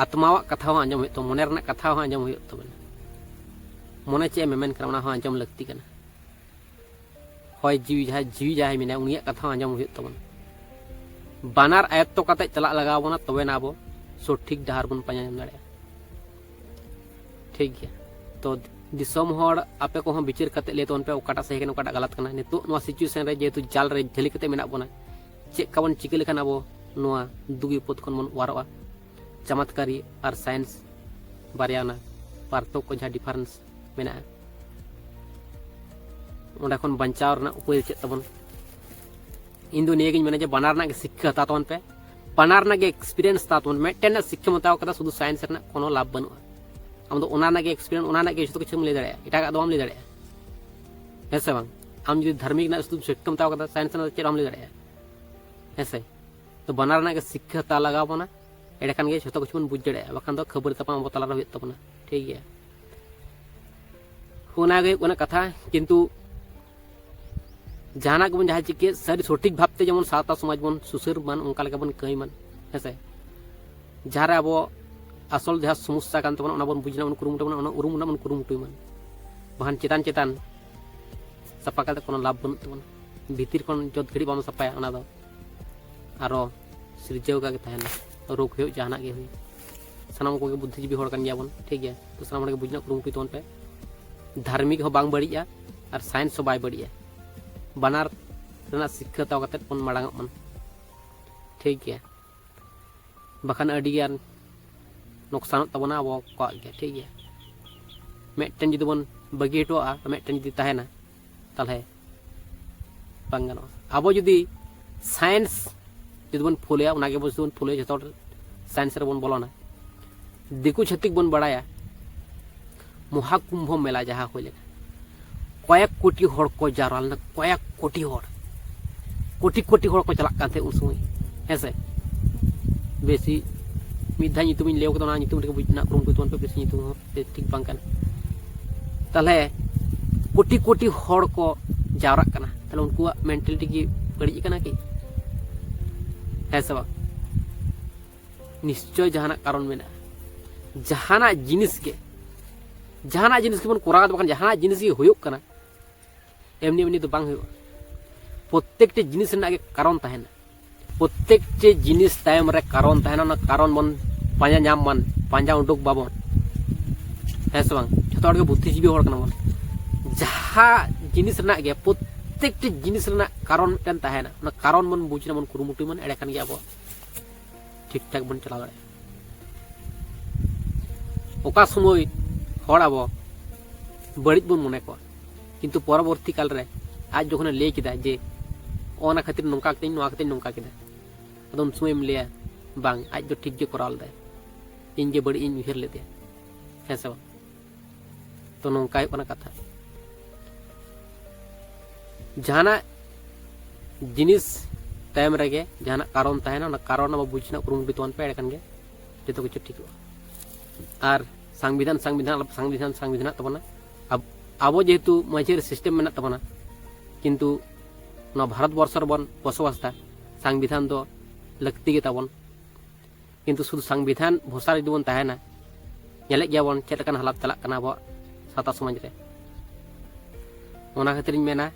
ᱟᱛᱢᱟᱣᱟᱜ ᱠᱟᱛᱷᱟ ᱦᱚᱸ ᱟᱸᱡᱚᱢ ᱦᱩᱭᱩᱜ ᱛᱟᱵᱚᱱᱟ, ᱢᱚᱱᱮ ᱨᱮᱱᱟᱜ ᱠᱟᱛᱷᱟ ᱦᱚᱸ ᱟᱸᱡᱚᱢ ᱦᱩᱭᱩᱜ ᱛᱟᱵᱚᱱᱟ᱾ ᱢᱚᱱᱮ ᱪᱮᱫ ᱮ ᱢᱮᱢᱮᱱ ᱠᱟᱱᱟ, ᱚᱱᱟ ᱦᱚᱸ ᱟᱸᱡᱚᱢ ᱞᱟᱹᱠᱛᱤ ᱠᱟᱱᱟ᱾ ᱦᱚᱭ ᱡᱤᱣᱤ ᱡᱟᱦᱟᱸᱭ, ᱡᱤᱣᱤ ᱡᱟᱦᱟᱸᱭ ᱢᱮᱱᱟᱭᱟ, ᱩᱱᱤᱭᱟᱜ ᱠᱟᱛᱷᱟ ᱦᱚᱸ ᱟᱸᱡᱚᱢ ᱦᱩᱭᱩᱜ ᱛᱟᱵᱚᱱᱟ᱾ ᱵᱟᱱᱟᱨ ᱟᱭᱚᱛᱛᱚ ᱠᱟᱛᱮ ᱪᱟᱞᱟᱜ ᱞᱟᱜᱟᱣ ᱵᱚᱱᱟ, ᱛᱚᱵᱮ ᱱᱟ ᱟᱵᱚ ᱥᱚᱴᱷᱤᱠ ᱰᱟᱦᱟᱨ ᱵᱚᱱ ᱯᱟᱸᱡᱟ ᱧᱟᱢ ᱫᱟᱲᱮᱭᱟᱜᱼᱟ᱾ ᱴᱷᱤᱠ ᱜᱮᱭᱟ᱾ ᱛᱚ ᱫᱤᱥᱚᱢ ᱦᱚᱲ, ᱟᱯᱮ ᱠᱚᱦᱚᱸ ᱵᱤᱪᱟᱹᱨ ᱠᱟᱛᱮ ᱞᱟᱹᱭ ᱛᱟᱵᱚᱱ ᱯᱮ, ᱚᱠᱟᱴᱟᱜ ᱥᱟᱹᱦᱤ ᱠᱟᱱᱟ, ᱚᱠᱟᱴᱟᱜ ᱜᱟᱞᱟᱛ ᱠᱟᱱᱟ᱾ ᱱᱤᱛᱚᱜ ᱱᱚᱣᱟ ᱥᱤᱪᱩᱭᱮᱥᱚᱱ ᱨᱮ ᱡᱮᱦᱮᱛᱩ ᱡᱟᱞ ᱨᱮ ᱡᱷᱟᱹᱞᱤ ᱠᱟᱛᱮ ᱢᱮᱱᱟᱜ ᱵᱚᱱᱟ, ᱪᱮᱫ ᱠᱟᱵᱚᱱ ᱪᱤᱠᱟᱹ ᱞᱮᱠᱷᱟᱱ ᱟᱵᱚ ᱱᱚᱣᱟ ᱫᱩᱠ ᱵᱤᱯᱚᱫ ᱠᱷᱚᱱ ᱵᱚᱱ ᱚᱣᱟᱨᱚᱜᱼᱟ? ᱪᱟᱢᱟᱛᱠᱟᱨᱤ ᱟᱨ ᱥᱟᱭᱮᱱᱥ ᱵᱟᱨᱭᱟ ᱚᱱᱟ ᱯᱟᱨᱛᱷᱚᱠᱠᱚ, ᱡᱟᱦᱟᱸ ᱰᱤᱯᱷᱟᱨᱮᱱᱥ ᱢᱮᱱᱟᱜᱼᱟ, ᱚᱸᱰᱮ ᱠᱷᱚᱱ ᱵᱟᱧᱪᱟᱣ ᱨᱮᱱᱟᱜ ᱩᱯᱟᱹᱭ ᱪᱮᱫ ᱛᱟᱵᱚᱱ? ᱤᱧ ᱫᱚ ᱱᱤᱭᱟᱹᱜᱤᱧ ᱢᱮᱱᱟ ᱡᱮ ᱵᱟᱱᱟᱨ ᱨᱮᱱᱟᱜ ᱜᱮ ᱥᱤᱠᱠᱷᱟ ᱦᱟᱛᱟᱣ ᱛᱟᱵᱚᱱ ᱯᱮ, ᱵᱟᱱᱟᱨ ᱨᱮᱱᱟᱜ ᱜᱮ ᱮᱠᱥᱯᱤᱨᱤᱭᱮᱱᱥ ᱦᱟᱛᱟᱣ ᱛᱟᱵᱚᱱ᱾ ᱢᱤᱫᱴᱮᱱ ᱨᱮᱱᱟᱜ ᱥᱤᱠᱠᱷᱟᱢ ᱦᱟᱛᱟᱣ ᱠᱟᱫᱟ, ᱥᱩᱫᱷᱩ ᱥᱟᱭᱮᱱᱥ ᱨᱮᱱᱟᱜ ᱠᱳᱱᱳ ᱞᱟᱵᱷ ᱵᱟᱹᱱᱩᱜᱼᱟ᱾ ᱟᱢ ᱫᱚ ᱚᱱᱟ ᱨᱮᱱᱟᱜ ᱜᱮ ᱮᱠᱥᱯᱤᱨᱤᱭᱮᱱᱥ, ᱚᱱᱟ ᱨᱮᱱᱟᱜ ᱜᱮ ᱡᱚᱛᱚ ᱠᱤᱪᱷᱩᱢ ᱞᱟᱹᱭ ᱫᱟᱲᱮᱭᱟᱜᱼᱟ, ᱮᱴᱟᱜᱟᱜ ᱫᱚ ᱵᱟᱢ ᱞᱟᱹᱭ ᱫᱟᱲᱮᱭᱟᱜᱼᱟ, ᱦᱮᱸ ᱥᱮ ᱵᱟᱝ? ᱟᱢ ᱡᱩᱫᱤ ᱫᱷᱟᱨᱢᱤᱠ ᱨᱮᱱᱟᱜ ᱥᱩᱫᱷᱩ ᱥᱤᱠᱠᱷᱟᱢ ᱦᱟᱛᱟᱣ ᱠᱟᱫᱟ, ᱥᱟᱭᱮᱱᱥ ᱨᱮᱱᱟᱜ ᱫᱚ ᱪᱮᱫ ᱦᱚᱸ ᱵᱟᱢ ᱞᱟᱹᱭ ᱫᱟᱲᱮᱭᱟᱜᱼᱟ, ᱦᱮᱸ ᱥᱮ? ᱛᱚ ᱵᱟᱱᱟᱨ ᱨᱮᱱᱟᱜ ᱜᱮ ᱥᱤᱠᱠᱷᱟ ᱦᱟᱛᱟᱣ ᱞᱟᱜᱟᱣ ᱵᱚᱱᱟ, ᱮᱸᱰᱮᱠᱷᱟᱱ ᱜᱮ ᱡᱷᱚᱛᱚ ᱠᱤᱪᱷᱩ ᱵᱚᱱ ᱵᱩᱡᱽ ᱫᱟᱲᱮᱭᱟᱜᱼᱟ, ᱵᱟᱠᱷᱟᱱ ᱫᱚ ᱠᱷᱟᱹᱯᱟᱹᱨᱤ ᱛᱟᱯᱟᱢ ᱟᱵᱚ ᱛᱟᱞᱟᱨᱮ ᱦᱩᱭᱩᱜ ᱛᱟᱵᱚᱱᱟ᱾ ᱴᱷᱤᱠ ᱜᱮᱭᱟ, ᱚᱱᱟ ᱜᱮ ᱦᱩᱭᱩᱜ ᱠᱟᱱᱟ ᱠᱟᱛᱷᱟ᱾ ᱠᱤᱱᱛᱩ ᱡᱟᱦᱟᱱᱟᱜ ᱜᱮᱵᱚᱱ, ᱡᱟᱦᱟᱸ ᱪᱤᱠᱟᱹ ᱥᱟᱹᱨᱤ ᱥᱚᱴᱷᱤᱠ ᱵᱷᱟᱵᱽᱛᱮ ᱡᱮᱢᱚᱱ ᱥᱟᱶᱛᱟ ᱥᱚᱢᱟᱡᱽ ᱵᱚᱱ ᱥᱩᱥᱟᱹᱨ ᱢᱟᱱ, ᱚᱱᱠᱟ ᱞᱮᱠᱟ ᱵᱚᱱ ᱠᱟᱹᱢᱤ ᱢᱟᱱ, ᱦᱮᱸ ᱥᱮ? ᱡᱟᱦᱟᱸ ᱨᱮ ᱟᱵᱚ ᱟᱥᱚᱞ ᱡᱟᱦᱟᱸ ᱥᱚᱢᱚᱥᱥᱟ ᱠᱟᱱ ᱛᱟᱵᱚᱱᱟ, ᱚᱱᱟ ᱵᱚᱱ ᱵᱩᱡᱽ ᱧᱟᱢᱟ, ᱚᱱᱟ ᱠᱩᱨᱩᱢᱩᱴᱩ ᱢᱟᱱ, ᱚᱱᱟ ᱩᱨᱩᱢ ᱨᱮᱱᱟᱜ ᱵᱚᱱ ᱠᱩᱨᱩᱢᱩᱴᱩᱭ ᱢᱟᱱ᱾ ᱵᱟᱠᱷᱟᱱ ᱪᱮᱛᱟᱱ ᱪᱮᱛᱟᱱ ᱥᱟᱯᱷᱟ ᱠᱟᱛᱮ ᱠᱳᱱᱳ ᱞᱟᱵᱷ ᱵᱟᱹᱱᱩᱜ ᱛᱟᱵᱚᱱᱟ᱾ ᱵᱷᱤᱛᱤᱨ ᱠᱷᱚᱱ ᱡᱚᱛ ᱜᱷᱟᱹᱲᱤᱡ ᱵᱟᱢ ᱥᱟᱯᱷᱟᱭᱟ, ᱚᱱᱟ ᱫᱚ ᱟᱨᱚ ᱥᱤᱨᱡᱟᱹᱣ ᱟᱠᱟᱜ ᱜᱮ ᱛᱟᱦᱮᱱᱟ᱾ ᱨᱳᱜᱽ ᱦᱩᱭᱩᱜ, ᱡᱟᱦᱟᱱᱟᱜ ᱜᱮ ᱦᱩᱭᱩᱜ, ᱥᱟᱱᱟᱢ ᱠᱚᱜᱮ ᱵᱩᱫᱽᱫᱷᱤᱡᱤᱵᱤ ᱦᱚᱲ ᱠᱟᱱ ᱜᱮᱭᱟᱵᱚᱱ, ᱴᱷᱤᱠ ᱜᱮᱭᱟ? ᱛᱚ ᱥᱟᱱᱟᱢ ᱦᱚᱲ ᱜᱮ ᱵᱩᱡᱽ ᱨᱮᱱᱟᱜ ᱠᱩᱨᱩᱢᱩᱴᱩᱭ ᱛᱟᱵᱚᱱ ᱯᱮ᱾ ᱫᱷᱟᱨᱢᱤᱠ ᱦᱚᱸ ᱵᱟᱝ ᱵᱟᱹᱲᱤᱡᱼᱟ ᱟᱨ ᱥᱟᱭᱮᱱᱥ ᱦᱚᱸ ᱵᱟᱭ ᱵᱟᱹᱲᱤᱡᱼᱟ᱾ ᱵᱟᱱᱟᱨ ᱨᱮᱱᱟᱜ ᱥᱤᱠᱠᱷᱟ ᱦᱟᱛᱟᱣ ᱠᱟᱛᱮᱫ ᱵᱚᱱ ᱢᱟᱲᱟᱝ ᱚᱜ ᱢᱟ, ᱴᱷᱤᱠ ᱜᱮᱭᱟ? ᱵᱟᱠᱷᱟᱱ ᱟᱹᱰᱤ ᱜᱟᱱ ᱱᱚᱠᱥᱟᱱᱚᱜ ᱛᱟᱵᱚᱱᱟ ᱟᱵᱚ ᱠᱚᱣᱟᱜ ᱜᱮ, ᱴᱷᱤᱠ ᱜᱮᱭᱟ? ᱢᱤᱫᱴᱮᱱ ᱡᱩᱫᱤ ᱵᱚᱱ ᱵᱟᱹᱜᱤ ᱦᱚᱴᱚᱣᱟᱜᱼᱟ, ᱢᱤᱫᱴᱮᱱ ᱡᱩᱫᱤ ᱛᱟᱦᱮᱱᱟ, ᱛᱟᱦᱚᱞᱮ ᱵᱟᱝ ᱜᱟᱱᱚᱜᱼᱟ᱾ ᱟᱵᱚ ᱡᱩᱫᱤ ᱥᱟᱭᱮᱱᱥ ᱡᱩᱫᱤ ᱵᱚᱱ ᱯᱷᱳᱞᱳᱭᱟ, ᱚᱱᱟ ᱜᱮ ᱵᱚᱱ ᱯᱷᱳᱞᱳᱭᱟ, ᱡᱷᱚᱛᱚ ᱦᱚᱲ ᱥᱟᱭᱮᱱᱥ ᱨᱮᱵᱚᱱ ᱵᱚᱞᱚᱱᱟ᱾ ᱫᱤᱠᱩ ᱪᱷᱟᱹᱛᱤᱠ ᱵᱚᱱ ᱵᱟᱲᱟᱭᱟ, ᱢᱚᱦᱟᱠᱩᱢᱵᱷᱚ ᱢᱮᱞᱟ ᱡᱟᱦᱟᱸ ᱦᱩᱭ ᱞᱮᱱᱟ, ᱠᱚᱭᱮᱠ ᱠᱳᱴᱤ ᱦᱚᱲ ᱠᱚ ᱡᱟᱣᱨᱟ ᱞᱮᱱᱟ, ᱠᱚᱭᱮᱠ ᱠᱳᱴᱤ ᱦᱚᱲ, ᱠᱳᱴᱤ ᱠᱳᱴᱤ ᱦᱚᱲ ᱠᱚ ᱪᱟᱞᱟᱜ ᱠᱟᱱ ᱛᱟᱦᱮᱸᱫ ᱩᱱ ᱥᱚᱢᱚᱭ, ᱦᱮᱸ ᱥᱮ? ᱵᱮᱥᱤ ᱢᱤᱫ ᱫᱷᱟᱣ ᱧᱩᱛᱩᱢᱤᱧ ᱞᱟᱹᱭ ᱠᱟᱫᱟ, ᱚᱱᱟ ᱧᱩᱛᱩᱢ ᱨᱮᱜᱮ ᱵᱩᱡᱽ ᱨᱮᱱᱟᱜ ᱠᱩᱨᱩᱢᱩᱴᱩ ᱛᱟᱵᱚᱱ ᱯᱮ, ᱵᱮᱥᱤ ᱧᱩᱛᱩᱢ ᱦᱚᱸ ᱴᱷᱤᱠ ᱵᱟᱝ ᱠᱟᱱᱟ᱾ ᱛᱟᱦᱚᱞᱮ ᱠᱳᱴᱤ ᱠᱳᱴᱤ ᱦᱚᱲ ᱠᱚ ᱡᱟᱣᱨᱟᱜ ᱠᱟᱱᱟ, ᱛᱟᱦᱚᱞᱮ ᱩᱱᱠᱩᱣᱟᱜ ᱢᱮᱱᱴᱟᱞᱤᱴᱤ ᱠᱤ ᱵᱟᱹᱲᱤᱡ ᱠᱟᱱᱟ ᱠᱤ? ᱦᱮᱸ ᱥᱮ ᱵᱟᱝ? ᱱᱤᱥᱪᱚᱭ ᱡᱟᱦᱟᱱᱟᱜ ᱠᱟᱨᱚᱱ ᱢᱮᱱᱟᱜᱼᱟ᱾ ᱡᱟᱦᱟᱱᱟᱜ ᱡᱤᱱᱤᱥ ᱜᱮ, ᱡᱟᱦᱟᱱᱟᱜ ᱡᱤᱱᱤᱥ ᱜᱮᱵᱚᱱ ᱠᱚᱨᱟᱣ ᱮᱫᱟ, ᱵᱟᱠᱷᱟᱱ ᱡᱟᱦᱟᱱᱟᱜ ᱡᱤᱱᱤᱥ ᱜᱮ ᱦᱩᱭᱩᱜ ᱠᱟᱱᱟ, ᱮᱢᱱᱤ ᱮᱢᱱᱤ ᱫᱚ ᱵᱟᱝ ᱦᱩᱭᱩᱜᱼᱟ᱾ ᱯᱨᱚᱛᱮᱠᱴᱤ ᱡᱤᱱᱤᱥ ᱨᱮᱱᱟᱜ ᱜᱮ ᱠᱟᱨᱚᱱ ᱛᱟᱦᱮᱱᱟ᱾ ᱯᱨᱚᱛᱮᱠᱴᱤ ᱡᱤᱱᱤᱥ ᱛᱟᱭᱚᱢ ᱨᱮ ᱠᱟᱨᱚᱱ ᱛᱟᱦᱮᱱᱟ᱾ ᱚᱱᱟ ᱠᱟᱨᱚᱱ ᱵᱚᱱ ᱯᱟᱸᱡᱟ ᱧᱟᱢ ᱢᱟᱱ, ᱯᱟᱸᱡᱟ ᱩᱰᱩᱠ ᱵᱟᱵᱚᱱ, ᱦᱮᱸ ᱥᱮ ᱵᱟᱝ? ᱡᱷᱚᱛᱚ ᱦᱚᱲ ᱜᱮ ᱵᱩᱫᱽᱫᱷᱤᱡᱤᱵᱤ ᱦᱚᱲ ᱠᱟᱱᱟ ᱵᱚᱱ᱾ ᱡᱟᱦᱟᱸ ᱡᱤᱱᱤᱥ ᱨᱮᱱᱟᱜ ᱜᱮ, ᱯᱨᱚᱛᱮᱠᱴᱤ ᱡᱤᱱᱤᱥ ᱨᱮᱱᱟᱜ ᱠᱟᱨᱚᱱ ᱢᱤᱫᱴᱮᱱ ᱛᱟᱦᱮᱱᱟ᱾ ᱚᱱᱟ ᱠᱟᱨᱚᱱ ᱵᱚᱱ ᱵᱩᱡᱽ ᱨᱮᱱᱟᱜ ᱵᱚᱱ ᱠᱩᱨᱩᱢᱩᱴᱩᱭ ᱢᱟᱱ, ᱮᱸᱰᱮ ᱠᱷᱟᱱ ᱜᱮ ᱟᱵᱚ ᱴᱷᱤᱠ ᱴᱷᱟᱠ ᱵᱚᱱ ᱪᱟᱞᱟᱣ ᱫᱟᱲᱮᱭᱟᱜᱼᱟ᱾ ᱚᱠᱟ ᱥᱚᱢᱚᱭ ᱦᱚᱲ ᱟᱵᱚ ᱵᱟᱹᱲᱤᱡ ᱵᱚᱱ ᱢᱚᱱᱮ ᱠᱚᱣᱟ, ᱠᱤᱱᱛᱩ ᱯᱚᱨᱚᱵᱚᱨᱛᱤ ᱠᱟᱞ ᱨᱮ ᱟᱡ ᱡᱚᱠᱷᱚᱱᱮ ᱞᱟᱹᱭ ᱠᱮᱫᱟ ᱡᱮ, "ᱚᱱᱟ ᱠᱷᱟᱹᱛᱤᱨ ᱱᱚᱝᱠᱟ ᱠᱮᱫᱟᱹᱧ, ᱱᱚᱣᱟ ᱠᱷᱟᱹᱛᱤᱨ ᱱᱚᱝᱠᱟ ᱠᱮᱫᱟ", ᱟᱫᱚ ᱩᱱ ᱥᱚᱢᱚᱭᱮᱢ ᱞᱟᱹᱭᱟ, "ᱵᱟᱝ, ᱟᱡ ᱫᱚ ᱴᱷᱤᱠ ᱜᱮ ᱠᱚᱨᱟᱣ ᱞᱮᱫᱟᱭ, ᱤᱧ ᱜᱮ ᱵᱟᱹᱲᱤᱡ ᱤᱧ ᱩᱭᱦᱟᱹᱨ ᱞᱮᱫᱮᱭᱟ", ᱦᱮᱸ ᱥᱮ ᱵᱟᱝ? ᱛᱚ, ᱱᱚᱝᱠᱟ ᱦᱩᱭᱩᱜ ᱠᱟᱱᱟ ᱠᱟᱛᱷᱟ᱾ ᱡᱟᱦᱟᱱᱟᱜ ᱡᱤᱱᱤᱥ ᱛᱟᱭᱚᱢ ᱨᱮᱜᱮ ᱡᱟᱦᱟᱱᱟᱜ ᱠᱟᱨᱚᱱ ᱛᱟᱦᱮᱱᱟ, ᱚᱱᱟ ᱠᱟᱨᱚᱱ ᱟᱵᱚ ᱵᱩᱡᱽ ᱨᱮᱱᱟᱜ ᱠᱩᱨᱩᱢᱩᱴᱩ ᱛᱟᱵᱚᱱ ᱯᱮ, ᱮᱸᱰᱮᱠᱷᱟᱱ ᱜᱮ ᱡᱚᱛᱚ ᱠᱤᱪᱷᱩ ᱴᱷᱤᱠᱚᱜᱼᱟ᱾ ᱟᱨ ᱥᱚᱝᱵᱤᱫᱷᱟᱱ, ᱥᱚᱝᱵᱤᱫᱷᱟᱱ, ᱥᱚᱝᱵᱤᱫᱷᱟᱱ ᱛᱟᱵᱚᱱᱟ᱾ ᱟᱵ-, ᱟᱵᱚ ᱡᱮᱦᱮᱛᱩ ᱢᱟᱹᱡᱷᱤ ᱨᱮ system ᱢᱮᱱᱟᱜ ᱛᱟᱵᱚᱱᱟ, ᱠᱤᱱᱛᱩ ᱱᱚᱣᱟ ᱵᱷᱟᱨᱚᱛ ᱵᱚᱨᱥᱚ ᱨᱮᱵᱚᱱ ᱵᱚᱥᱚᱵᱟᱥ ᱮᱫᱟ, ᱥᱚᱝᱵᱤᱫᱷᱟᱱ ᱫᱚ ᱞᱟᱹᱠᱛᱤ ᱜᱮ ᱛᱟᱵᱚᱱ᱾ ᱠᱤᱱᱛᱩ ᱥᱩᱫᱷᱩ ᱥᱚᱝᱵᱤᱫᱷᱟᱱ ᱵᱷᱚᱨᱥᱟ ᱨᱮ ᱡᱩᱫᱤ ᱵᱚᱱ ᱛᱟᱦᱮᱱᱟ, ᱧᱮᱞᱮᱫ ᱜᱮᱭᱟᱵᱚᱱ ᱪᱮᱫ ᱞᱮᱠᱟᱱ ᱦᱟᱞᱟᱛ ᱪᱟᱞᱟᱜ ᱠᱟᱱᱟ ᱟᱵᱚᱣᱟᱜ ᱥᱟᱶᱛᱟ ᱥᱚᱢᱟᱡᱽ ᱨᱮ᱾ ᱚᱱᱟ ᱠᱷᱟᱹᱛᱤᱨᱤᱧ ᱢᱮᱱᱟ,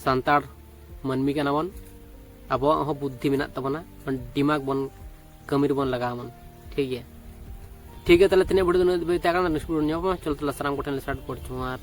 ᱥᱟᱱᱛᱟᱲ ᱢᱟᱹᱱᱢᱤ ᱠᱟᱱᱟ ᱵᱚᱱ, ᱟᱵᱚᱣᱟᱜ ᱦᱚᱸ ᱵᱩᱫᱽᱫᱷᱤ ᱢᱮᱱᱟᱜ ᱛᱟᱵᱚᱱᱟ, ᱫᱤᱢᱟᱜᱽ ᱵᱚᱱ ᱠᱟᱹᱢᱤ ᱨᱮᱵᱚᱱ ᱞᱟᱜᱟᱣ ᱢᱟ᱾ ᱴᱷᱤᱠ ᱜᱮᱭᱟ, ᱴᱷᱤᱠ ᱜᱮᱭᱟ, ᱛᱟᱦᱚᱞᱮ ᱛᱮᱦᱮᱧᱟᱜ video ᱫᱚ ᱩᱱᱟᱹᱜ ᱫᱷᱟᱹᱵᱤᱡ ᱛᱟᱦᱮᱸ ᱠᱟᱱᱟ᱾ Next video ᱧᱟᱯᱟᱢᱟ᱾ ᱪᱚᱞᱚ ᱛᱟᱦᱚᱞᱮ ᱥᱟᱱᱟᱢ ᱠᱚᱴᱷᱮᱱ ᱞᱮ ᱥᱟᱨ ᱜᱚᱰ ᱡᱚᱦᱟᱨ᱾